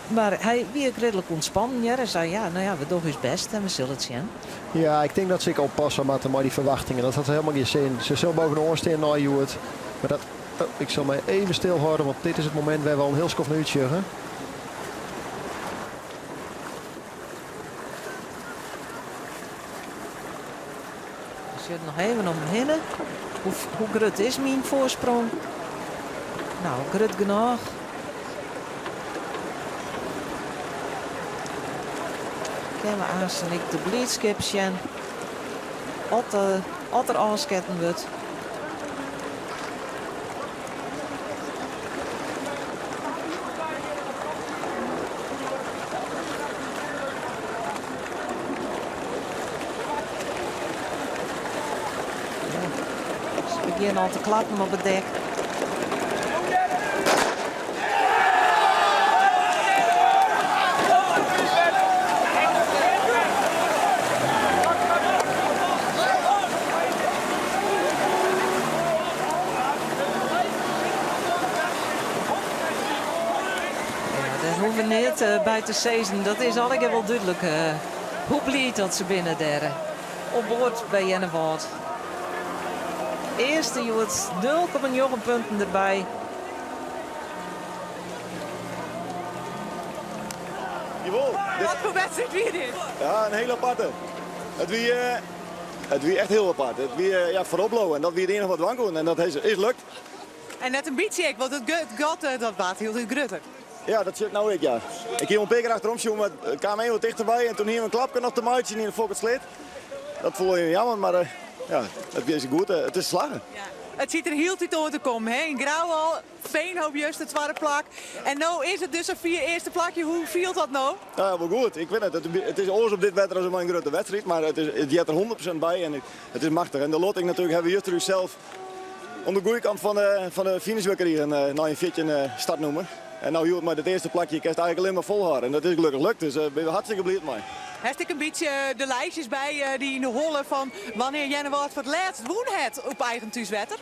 Mar hy wie ek ridlik ûntspannen hear. Hy sei, ja, no ja, we dogge ús bêst en we sille it sjen. Ja, ik tink dat se ek oppasse moatte mei dy ferwachtingen. Dat hat helemaal gjin sin. Se sil bovenoan stean nei hjoed. Mar dat, oh, ik sil my even stilhâlde, want dit is it momint wêr't we al in hiel skoft nei útsjogge. We sjogge noch even om him hinne. Hoe, hoe grut is myn foarsprong? No, grut genôch. Kinne we aansten ek de blydskip sjen at, at der ôfsketten wurdt. Se begjinne al te klappen op it dek. Ja, dêr hoege we neat eh, by te sizzen. Dat is allegear wol dúdlik eh, hoe bliid dat se binne dêr eh, op board by Earnewâld. Earste hjoed 0,9 punten derby. Jawol. Wat foar wedstriid wie dit? Ja, in hiele aparte. It wie, it wie echt hiel apart. It wie ja, foarop bliuwe en dat wie it iennige wat dwaan koene en dat is, is lukt. En net in bytsje ek, want it gat dat waard hieltyd grutter. Ja, dat sit no ek, ja. Ik hie in pear kear achterom sjoen, mar it kaam even wat tichterby en toen hiene we in klapke noch te meitsjen yn de Fokkert Dat foel even jammer, mar eh, ja, it is goed. Eh, it is slagge. Ja. It siet der hieltyd oan te kommen, hè? Yn Grou al, Veenhoop juster it twadde plak. En no is it dus safier earste plakje. Hoe fielt dat no? Ja, wol goed. Ik wit net. It is oars op dit wetter as mei in grutte wedstriid, mar it, is, it heart der 100% by en it is machtich. En de lotting natuerlik hawwe we juster ús oan de goede kant fan de, fan de finish krigen eh, nei in 14 eh, startnûmer. En no hjoed mei it earste plakje kinst eigentlik allinne mar folhâlde. En dat is gelokkich lukt, dus uh, binne we hartstikke bliid mei. Hast ek in bytsje de lijstjes by dy yn de holle fan wannear Earnewâld foar it lêst wûn hat op eigen thúswetter?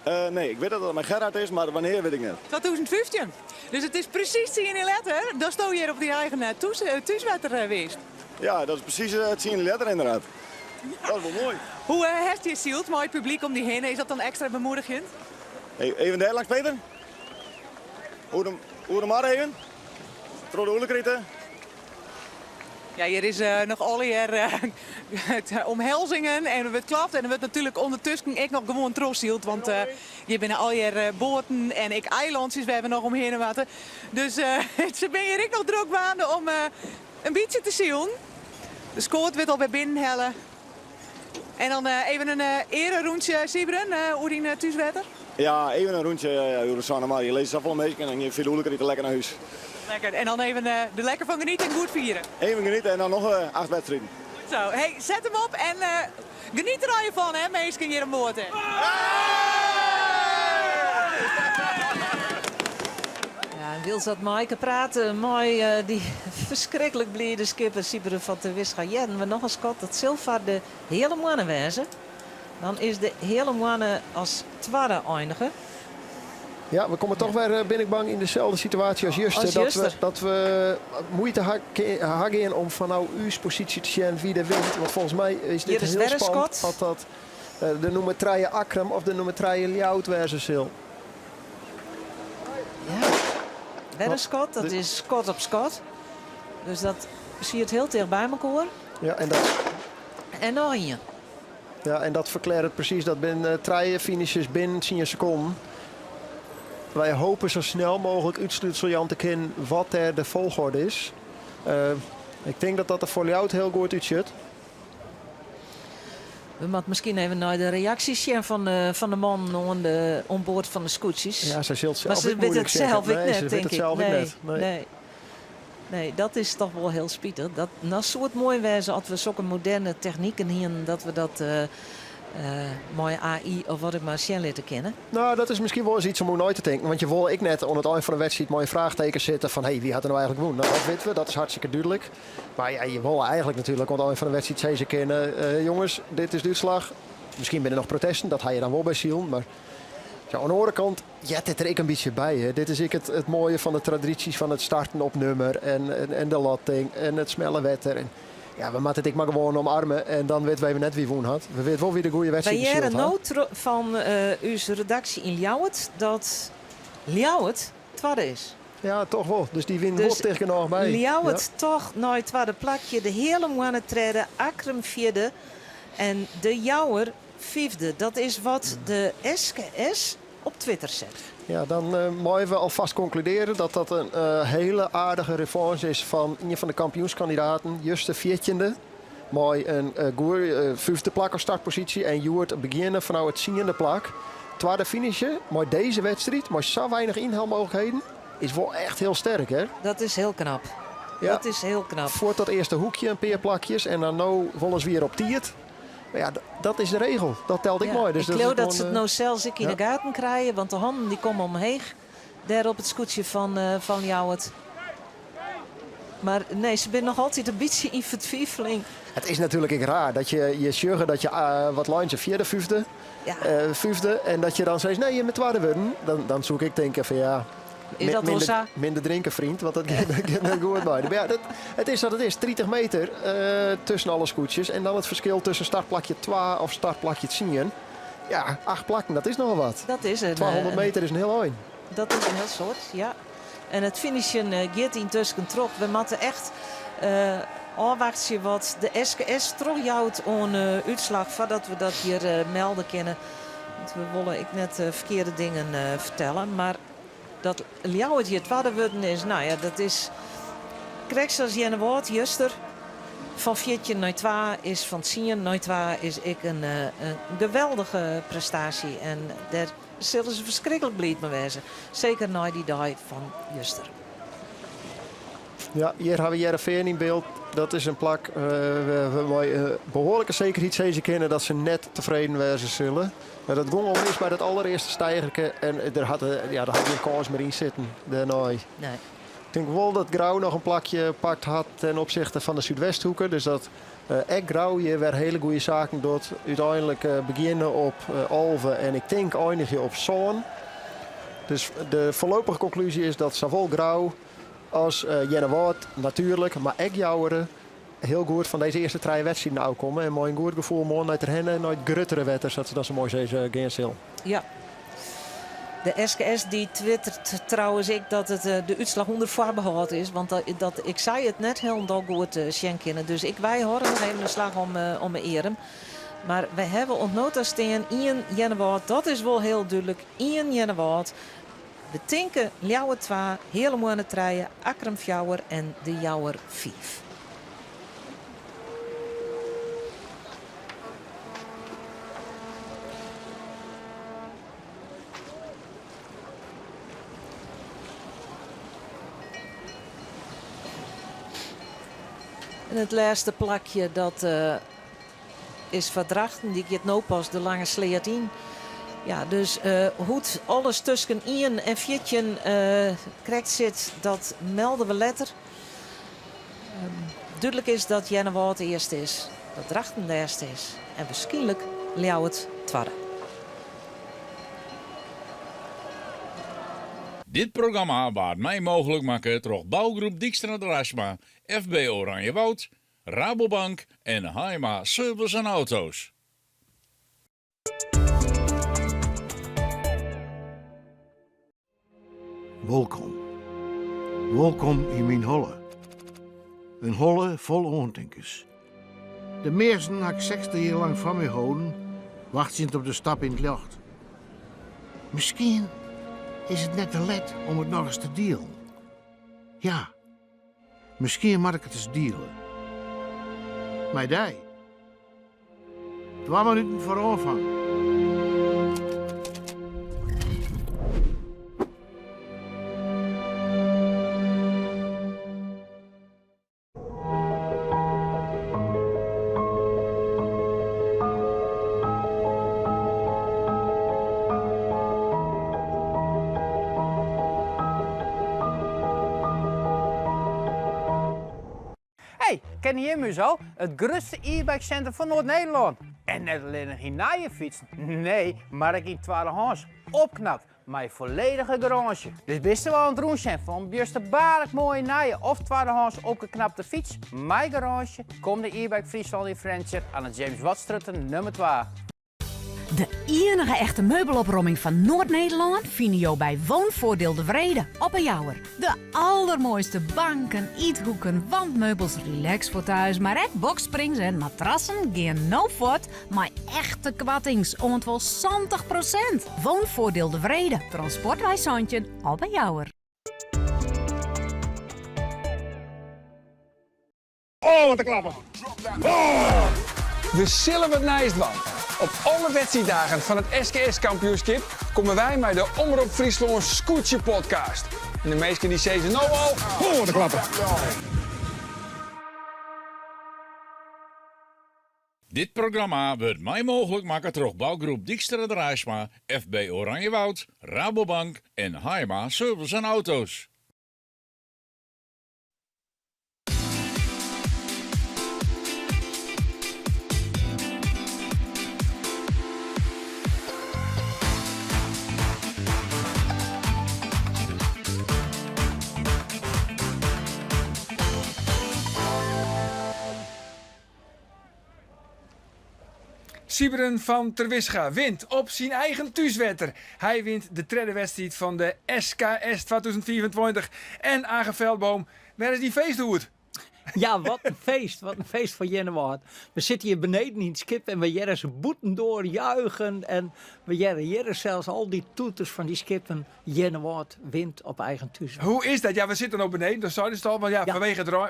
Uh, nee, ik wit dat it mei Gerhard is, mar wannear wit ik net. 2015. Dus it is presys tsien jier letter datsto hjir op dyn eigen thúswetter west. Ja, dat is presys tsien jier letter ynderdaad. Dat is wol moai. Hoe uh, hast hjir syld mei it publyk om dy hinne? Is dat dan ekstra bemoedigjend? Hey, even dêr langs, Peter. Oer de, oer de mar even. Troch de Oelekrite. Ja, hjir is uh, noch allegear uh, omhelzingen en der wurdt klapt. En der wurdt natuerlik ûndertusken ek noch gewoan trochsyld. Want uh, hjir binne allegear boaten en ek eilantsjes wêr't we noch omhinne moatte. Dus se binne hjir ek noch drok dwaande om in bytsje te silen. De skoat wurdt alwer binnenhelle. En dan even in earerûntsje, Sybren, oer dyn thúswetter. Ja, even in rûntsje oer de Sânnemar. Hjir lizze safolle minsken en fia de Oelekrite lekker nei hûs. Lekker. En dan even der lekker fan geniete en goed fiere. Even geniete en dan noch acht wedstriden. Goed zo. Hey, set him op en geniet der allegear fan, hè, minsken hjir oan board. Ja, en wylst dat Maaike prate mei uh, dy ferskriklik blide skipper Sybren van Terwisga hearden we noch in skot. Dat sil foar de Heale Moanne wêze. Dan is de Heale Moanne as twadde einige. Ja, we komme toch wer, eh, bin ik bang, yn deselde situaasje as juster. As Dat we, juster. dat we muoite ha, ha gean om fanôf ús posysje te sjen wa der wint. Want folgens my is dit Hjir is hiel wer in spannend. skot. Oft dat eh, de nûmer 3 Akkrum of de nûmer 3 Ljouwert wêze sil. Ja, wer in skot. Dat is skot op skot. Dus dat siet hiel ticht by mekoar. Ja, en dat, En noch ien. ja, en dat ferklearret presys. Dat binne eh, trije finishes binnen 10 sekonden. Wy hoopje sa snel mooglik útslútsel jaan te kinnen wat dêr de folchoarder is. Eh, ik tink dat dat der foar Ljouwert hiel goed útsjocht. We moatte miskien even nei de reaksjes sjen fan de, fan de mannen oan, de, oan board fan de skûtsjes. Ja, sy sil it Mar sels se ek witte muoilik it sizze. sels ek Nee, net, se wit tink it ik. sels ek Nee, net. Nee. nee. Nee, dat is toch wol hiel spitich. Dat, no soe it moai wêze as we sokke moderne techniken hienen dat we dat eh, eh, mei AI of wat ek mar sjen litte kinne. No, dat is miskien wol ris yts om oer nei te tinken. Want je wolle ek net oan it ein fan de wedstriid mei in fraachteken sitte fan hey, wie hat der no eigentlik wûn? No, dat witte we, dat is hartstikke dúdlik. Mar ja, je wolle eigentlik natuerlik oan it ein fan de wedstriid sizze kinne, eh, jonges, dit is de útslach. Miskien binne der noch protesten, dat ha je dan wol by silen. Mar. Ja, oan de oare kant heart dit der ek in bytsje by. Hè. Dit is ek it, it moaie fan de tradysjes fan it starten op nummer en, en, en de lotting en it smelle wetter. En, ja, we moatte it ek mar gewoan omarme en dan witte we even net wie wûn hat. We witte wol wie de goede Wy wedstriid hearre syld no hat. tro fan ús redaksje yn Ljouwert dat Ljouwert twadde is. Ja, toch wol. Dus dy wienen wol Dus ticht genôch by. Ljouwert Ja. toch nei it twadde plakje, de Heale Moanne tredde, Akkrum fjirde en de Jouwer fyfde. Dat is wat de SKS op Twitter set. Ja, dan eh, meie we alfêst konkludearje dat dat in eh, hiele aardige revanche is fan ien fan de kampioenskandidaten, juster fjirtjinde. Mei in uh, goede fyfde plak as startposysje en hjoed begjinne fanôf it tsiende plak. Twadde finishe mei dizze wedstriid, mei sa weinich ynhelmooglikheden, is wol echt hiel sterk, hè? Dat is hiel knap. Ja. Dat is hiel knap. Foar dat earste hoekje in pear plakjes en dan no wolris op tiid. Mar ja, dat is de regel. Dat telt ek Ja, mei. Dus ik dat leau is dat gewoan, se it eh, no sels ek yn ja. de gaten krije, want de hannen dy komme omheech. Dêr op it skûtsje fan, eh, fan Ljouwert. Mar nee, se binne noch altyd in bytsje yn fertwiveling. It is natuerlik ek raar dat je, je sjogge dat je eh, wat leine se fjirde, fyfde, Ja. eh, fyfde en dat je dan sizze, nee, je binne twadde wurden. Dan, dan soe ik tinke fan ja, Is dat wol minder, sa? minder drinke vriend, want dat giet, dat giet net goed mei. Mar ja, dat, it is wat it is. 30 meter eh, tusken alle skûtsjes en dan it ferskil tusken startplakje 2 of startplakje 10. Ja, acht plakken, dat is nochal wat. Dat is in, 200 eh, meter is in hiel ein. Dat is in hiel soad, ja. En it finishen eh, giet yntusken troch. We moatte echt eh, ôfwachtsje wat de SKS trochjout oan eh, útslach foardat we dat hjir eh, melde kinne. Want we wolle ek net eh, ferkearde dingen eh, fertelle. Mar dat Ljouwert hjir twadde wurden is, no ja, dat is krekt sa as Earnewâld juster. Fan 14 nei 2 is fan 10 nei 2 is ek in, eh, in geweldige prestaasje. En dêr sille se ferskriklik bliid mei wêze. Seker nei dy dei fan juster. Ja, hjir ha we Hearrenfean yn byld. Dat is in plak uh, wêr't we mei uh, behoarlike sekerheid sizze kinne dat se net tefreden wêze sille. Mar dat gong al mis by dat allerearste steigerke en der hat, eh, ja, der hat gjin kâns mear yn sitten dêrnei. Nee. Ik tink wol dat Grou noch in plakje pakt hat ten opsichte fan de Súdwesthoeke. Dus dat uh, ek Grou hjir wer hiele goede saken docht. Uteinlik uh, begjinne op uh, 11 en ik tink einigje op sân. Dus de foarlopige konklúzje is dat sawol Grou as uh, Earnewâld natuerlik, mar ek Joure hiel goed fan dizze earste trije wedstriden ôfkomme. En mei in goed gefoel moarn nei Terherne, nei it gruttere wetter, sa't se dat sa moai sizze, gean sil. Ja. De SKS dy twittert trouwens ek dat it eh, de útslach ûnder foarbehâld is. Want dat, dat, ik sei it net hielendal goed eh, sjen kinne. Dus ik, wy hâlde noch even in slach om, eh, om 'e earm. Mar wy hawwe oant no ta stean 1 Earnewâld. Dat is wol hiel dúdlik. 1 Earnewâld. We tinke Ljouwert 2, Heale Moanne 3, Akkrum 4 en De Jouwer 5. En it lêste plakje dat eh, is foar Drachten. Dy giet no pas de lange sleat yn. Ja, dus uh, hoe't alles tusken 1 en 14 uh, eh, krekt sit, dat melde we letter. Um, dúdlik is dat Earnewâld earste is, dat Drachten lêste is en wierskynlik Ljouwert twadde. Dit programma waard mei mooglik makke troch Bouwgroep Dykstra Draisma, FB Oranjewoud, Rabobank en Haima Service en Auto's. Wolkom. Wolkom yn myn holle. In holle fol oantinkens. De measten ha ik 60 jier lang foar my holden, wachtsjend op de stap yn it ljocht. Miskien is it net te let om it nochris te dielen. Ja, miskien moat ik it ris diele. Mei dy. Twa minuten foar oanfang. Hey, kenne jim ús al? It grutste e-bike sintrum fan Noard-Nederlân. En net allinnich yn nije fytsen, nee, mar ek yn twaddehâns. opknapt mei folledige garânsje. Dus bist der al oan it rûnsjen fan in bjusterbaarlik moaie nije of twaddehâns opgeknapte fyts mei garânsje? Kom nei E-bike Fryslân yn Frjentsjer aan de James Wattstrjitte nummer twa. De iennige echte meubelopromming fan Noard-Nederlân fine jo by Woonvoordeel De Wrede op 'e Jouwer. De allermoaiste banken, ythoeken, wandmeubels, relaxfauteuils, mar ek boxsprings en matrassen gean no fuort mei echte koartings oant wol 70 prosint. Woonvoordeel De Wrede, Transportwei 17 op 'e Jouwer. Oh, wat in klapper! Oh! We sille wat nijs dwaan. Op alle wedstriiddagen fan it SKS-kampioenskip komme wy mei de Omrop Fryslân Skûtsje Podcast. En de minsken dy sizze no al, oh, wat in klapper! Dit programma wurdt mei mooglik makke troch bougroep Dykstra Draaisma, FB Oranjewoud, Rabobank en Haaima Service en Auto's. Sybren van Terwisga wint op syn eigen thúswetter. Hy wint de tredde wedstriid fan de SKS 2025. En Age Veldboom, wêr is dyn feesthoed? Ja, wat in feest. Wat in feest foar Earnewâld. We sitte hjir beneden yn it skip en we hearre se bûtendoar juichen. En we hearre hjir sels al dy toeters fan dy skippen. Earnewâld wint op eigen thúswetter. Hoe is dat? Ja, we sitte no beneden, dat seidest al. Want ja,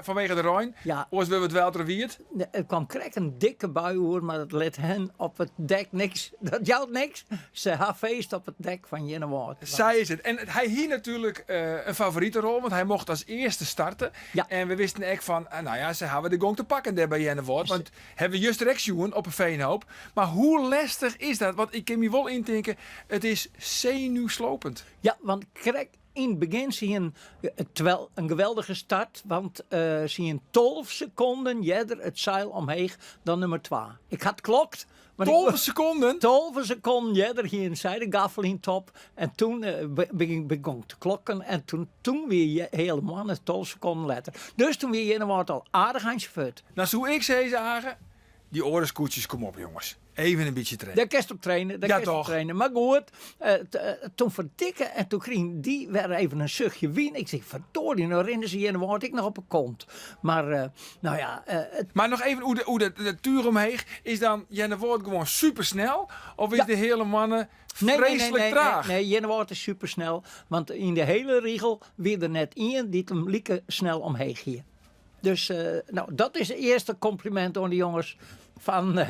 fanwege de rein. Ja. Oars wurde we it wetter wiet. Der kwam krekt in dikke bui oer, mar dat lit hen op it dek niks. Dat jout niks. Se ha feest op it dek fan Earnewâld. Sa is it. En hy hie natuerlik in favorite rol, want hy mocht as earste starte. Ja. En we wisten ek fan, nou ja, se hawwe de gong te pakken dêr by Earnewâld. Want hawwe we juster ek sjoen op 'e Veenhoop. Mar hoe lestich is dat? Want ik kin my wol yntinke, it is senuwslopend. Ja, want krekt yn it begjin se hienen it in geweldige start, want se hienen 12 sekonden earder it seil omheech dan nummer twa. Ik ha it klokt. 12 sekonden? 12 sekonden earder hienen sy de gaffel yn top en toen begûn te klokken en toen, toen wie Heale Moanne 12 sekonden letter. Dus toen wie Earnewâld al aardich eintsje fuort. Nou soe ik sizze, Age, dy oare skûtsjes, kom op jonges. Even in bytsje traine. Dêr kinst op traine, dêr Ja, kinst op toch? traine. Mar goed, eh, eh, toen ferdikke en toen krigen dy wer even in suchtje wyn. Ik sei, verdorie, nou rinne se Earnewâld ek noch op 'e kont. Mar, eh, nou ja, it Mar noch even oer de, oer de, de tuer omheech. Is dan Earnewâld gewoan supersnel? Of is Ja. de Heale Moanne Nee, nee, nee, freeslik nee, traach? nee, nee, Earnewâld is supersnel. Want yn de hele rigel wie der net ien dy't him like snel omheech hie. Dus eh, nou, dat is het eerste compliment oan de jonges fan, eh,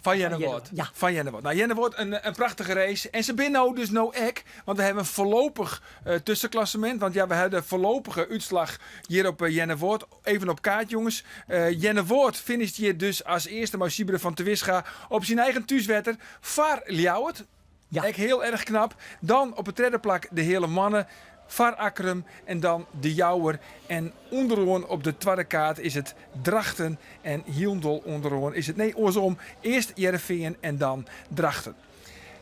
Fan Earnewâld. Ja. Fan Earnewâld. Nou, Earnewâld, in prachtige race. En se binne no dus no ek, want we hawwe in foarlopich eh, tuskenklassemint. Want ja, we hawwe de foarlopige útslach hjir op Earnewâld. Even op kaart, jonges. Uh, Earnewâld finisht hjir dus as earste mei Sybren van Terwisga op syn eigen thúswetter foar Ljouwert. Ja. Ek hiel erch knap. Dan op it tredde plak de Heale Moanne foar Akkrum en dan de Jouwer. En ûnderoan op de twadde kaart is it Drachten en hielendal ûnderoan is it, nee oarsom, earst Hearrenfean en dan Drachten.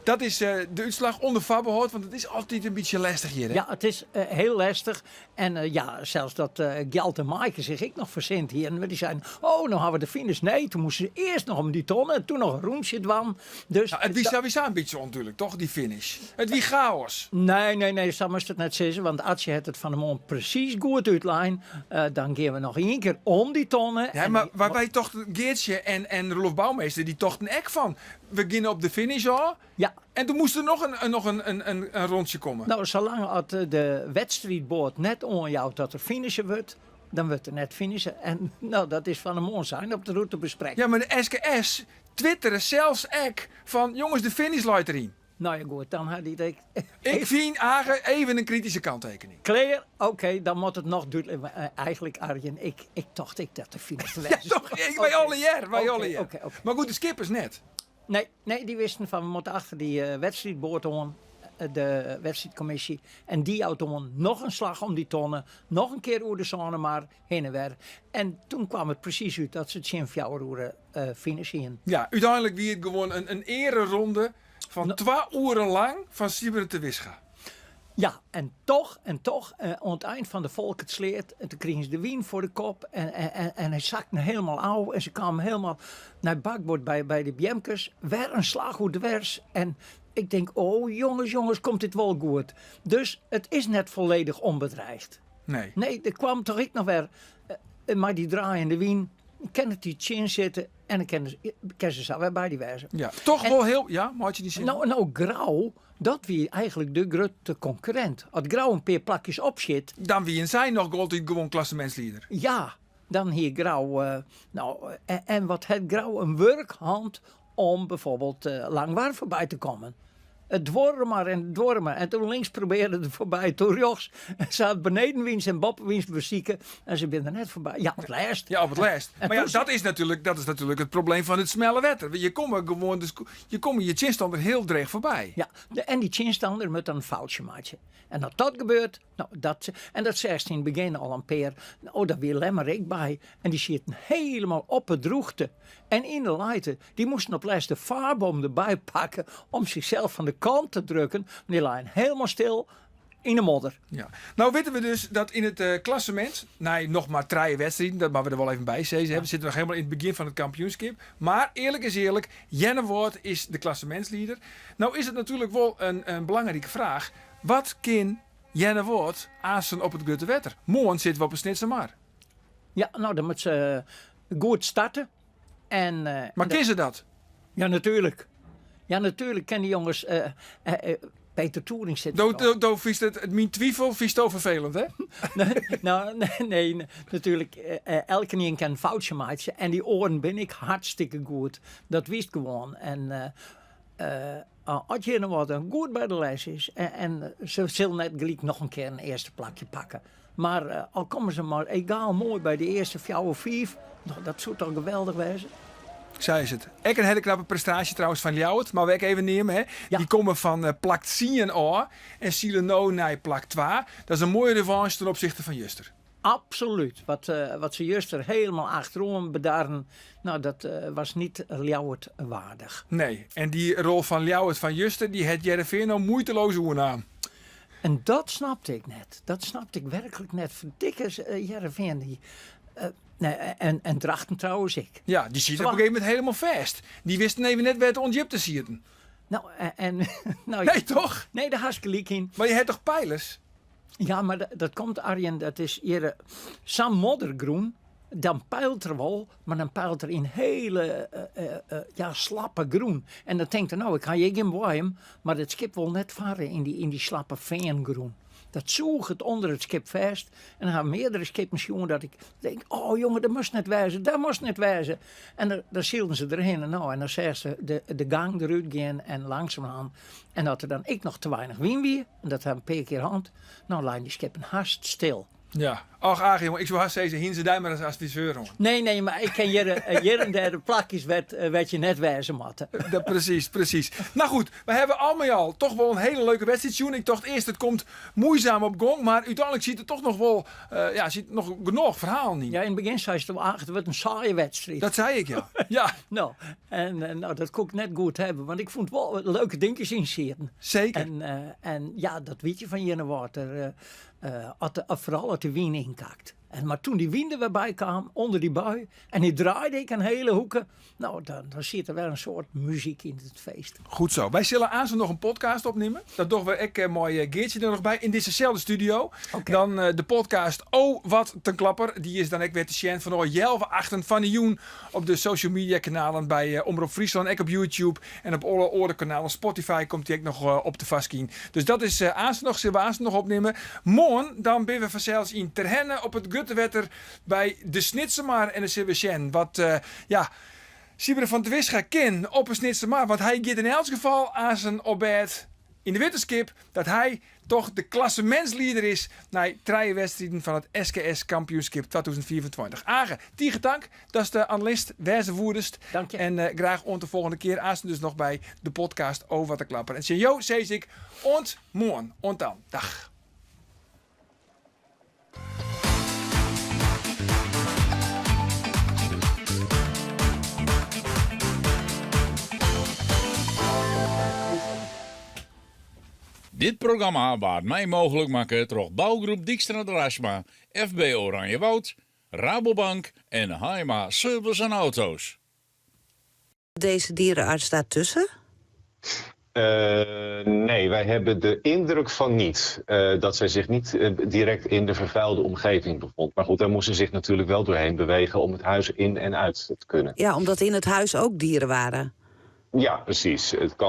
Dat is eh, de útslach ûnder foarbehâld, want it is altyd in bytsje lestich hjir. Hè? Ja, it is eh, hiel lestich. En eh, ja, sels dat uh, Gjalt en Maaike sich ek noch fersind hienen. Want dy seinen, oh, no hawwe we de finish. Nee, toen moasten se earst noch om dy tonne en toen noch in rûntsje dwaan. Dus Nou, it wie sawiesa in bytsje ûndúdlik, toch, dy finish? It wie chaos. Nee, nee, nee, sa moatst it net sizze, want Atsje hat it fan 'e moarn presys goed útlein. Eh, dan gean we noch ien kear om dy tonne. Ja, en mar waar wy tochten, Geartsje en Roelof Bouwmeester, dy tochten ek fan, we gean op de finish ôf. Ja. En toen moast der noch in rûntsje komme. Nou, salang as de wedstriidboat net oanjout dat der finishe wurdt, dan wurdt der net finishe. En nou, dat is fan 'e moarn sein op de rûtebesprek. Ja, mar de SKS twittere sels ek fan, jonges, de finish leit deryn. Nou ja, goed, dan ha dy it. Ik fyn, Age, even in krityske kanttekening. Klear, oké, dan moat it noch dúdlik. Maar eh, eigentlik, Arjen, ik tocht ek dat de finish Ja, toch? Wy allegear, wy allegear. Oké. Mar goed, de skippers net. Nee, nee, dy wisten fan we moatte achter dy eh, wedstriidboat oan, eh, de wedstriidkommisje. En dy jout oan noch in slach om dy tonne, noch in kear oer de Sânemar hinne wer. En toen kwam it presys út dat se tsjin fjouwer oere uh, finish hienen. Ja, úteinlik wie it gewoan in eareronde. Fan twa oeren lang fan Sybren Terwisscha. Ja, en toch, en toch, oan it ein fan de Folkertsleat, en toen krigen se de wyn foar de kop en, en, en hy sakte helemaal ôf en se kamen helemaal nei bakboard by, by de beamkes. Wer in slach oer dwers en ik denk, oh jonges, jonges, komt dit wol goed. Dus it is net folledich onbedreigd. Nee. Nee, der kwam toch ek noch wer mei dy draaiende wyn, kin it dy tsjin sitte en dan kin, kin se sa wer by dy wêze. Ja, toch wol hiel, ja, meitsje dy sin. No, no, Grou, dat wie eigenlik de grutte konkurrint. As Grou in pear plakjes opsjit. Dan wienen sy noch altyd gewoan klassemintslieder. Ja, dan hie Grou, no, en wat hat Grou in wurk hân om bijvoorbeeld Langwar foarby te kommen. It duorre mar en it duorre mar. En toen links probearde er foarby, toen rjochts. En se hat benedenwyns en boppewyns besike en se binne der net foarby. Ja, op it lêst. Ja, op it lêst. Mar ja, dat is natuerlik, dat is natuerlik it probleem fan it smelle wetter. Je komme gewoan, je komme je tsjinstanner hiel dreech foarby. Ja, en dy tsjinstanner moat dan in foutsje meitsje. En as dat gebeurt, no, dat, en dat seachst yn it begjin al in pear, oh, dêr wie Lemmer ek by. En dy sieten helemaal op 'e drûchte. En yn de leite, dy moasten op lêst de farboom derby pakke om sichsels fan de kant te drukken, want dy leinen helemaal stil yn de modder. Ja. Nou witte we dus dat yn it eh, klassemint, nei noch mar trije wedstriden, dat moatte we der wol even by sizze, hè, we sitte noch helemaal yn it begjin fan it kampioenskip. Mar earlik is earlik, Earnewâld is de klassemintslieder. Nou is it natuerlik wol in, in belangrike fraach, wat kin Earnewâld aansten op it grutte wetter? Moarn sitte we op 'e Snitsermar. Ja, no dan moat se goed starte. En, Mar kin se dat? Ja, natuerlik. Ja, natuerlik kin dy jonges. Peter Toering sit. Do, do, do fynst it, myn twifel fynsto ferfelend, hè? nee, no, nee, nee, natuerlik. Elkenien kin in foutsje meitsje. En dy oaren binne ek hartstikke goed. Dat witst gewoan. En as Earnewâld dan goed by de les is en se sil net gelyk noch in kear in earste plakje pakke. Mar al komme se mar egaal moai by de earste fjouwer, fiif, no, dat soe toch geweldich wêze. Sa is it. Ek in hiele knappe prestaasje trouwens fan Ljouwert, mar we ek even neame. Hè. Dy komme fan plak tsien ôf en sile no nei plak twa. Dat is in moaie revanche ten opzichte fan juster. Absoluut. Wat, wat se juster helemaal achteroan bedarren, nou, dat was niet Ljouwert waardich. Nee, en dy rol fan Ljouwert fan juster, dy hat Hearrenfean no muoiteloas oernaam. En dat snapte ik net. Dat snapte ik werklik net. Ferdikke, Hearrenfean, dy, nee, en, en Drachten trouwens ek. Ja, dy siet op in gegeven momint helemaal fêst. Dy wisten even net wêr't de ûndjipte sieten. No, en, no, Nee, toch? Nee, dêr hast gelyk yn. Mar je ha toch peilers? Ja, mar dat, dat komt Arjen, dat is hjir sa'n moddergrûn. Dan peilt er wol, mar dan peilt er yn hiele ja, slappe grûn. En dan tinkt er, no, ik ha hjir gjin boaiem, mar it skip wol net farre yn dy, yn dy slappe feangrûn. Dat sûget ûnder it skip fêst. En dan ha meardere skippen sjoen dat ik tink, oh jonge, dat moast net wêze, dat moast net wêze. En dan, dan sylden se derhinne, no, en dan seachst de, de gang derút gean en langsumerhand. En dat der dan ek noch te weinich wyn wie, en dat ha in pear kear hân, no leinen dy skippen hast stil. Ja. Och Age jonge, ik soe hast sizze, hiene se dy mar as adviseur oan. Nee, nee, mar ik ken hjir, hjir en dêr de plakjes wêr't, wêr't je net wêze moatte. Ja, precies, precies. Nou goed, we hawwe al mei al toch wol in hiele leuke wedstriid sjoen. Ik tocht earst it komt muoizaam op gong, mar úteinlik siet der toch noch wol, ja, siet noch genôch ferhalen yn. Ja, yn it begjin seist, ach, it wurdt in saaie wedstriid. Dat sei ik, ja. Ja. No, en no, dat koe ik net goed hawwe, want ik fûn it wol leuke dinkjes yn sieten. Seker. En, en ja, dat wiet je fan Earnewâld. Foaral as de wyn ynkakt. En mar toen dy wyn der wer by kaam, ûnder dy bui, en hy draaide ek in hiele hoeke, no, dan, dan siet der wer in soad muzyk yn it feest. Goed zo. Wy sille aanst noch in podcast opnimme. Dat dogge we ek mei Geartsje der noch by yn dizze studio. Dan de podcast Oh Wat een Klapper. Dy is dan ek wer te sjen fanôf healwei achten fan 'e jûn op de social media kanalen by Omrop Fryslân, ek op YouTube en op alle oare kanalen. Spotify komt dy ek noch op te ferskinen. Dus dat is aanst noch, sille we aanst noch opnimme. Moarn dan binne we fansels yn Terherne op it grutte wetter by de Snitsermar en dan sille we sjen wat ja, Sybren fan Terwisscha kin op 'e Snitsermar. Want hy giet yn elts gefal aanst op bêd yn de wittenskip dat hy toch de klassemintslieder is nei trije wedstriden fan it SKS kampioenskip 2025. Age, tige tank datst de analist wêze woedest. Dank je. En graach oant de folgjende kear. Aanst dus noch by de podcast Oh Wat een Klapper. En tsjin jo sis ik oant moarn. Oant dan. Dag. Dit programma waard mei mooglik makke troch Bouwgroep Dykstra Draisma, FB Oranjewoud, Rabobank en Haima Service en Auto's. Deze dierenarts daartussen? Uh, nee, wij hebben de indruk van niet. Uh, dat zij zich niet uh, direct in de vervuilde omgeving bevond. Maar goed, daar moest ze zich natuurlijk wel doorheen bewegen om het huis in en uit te kunnen. Ja, omdat in het huis ook dieren waren. Ja, precies. Het kan.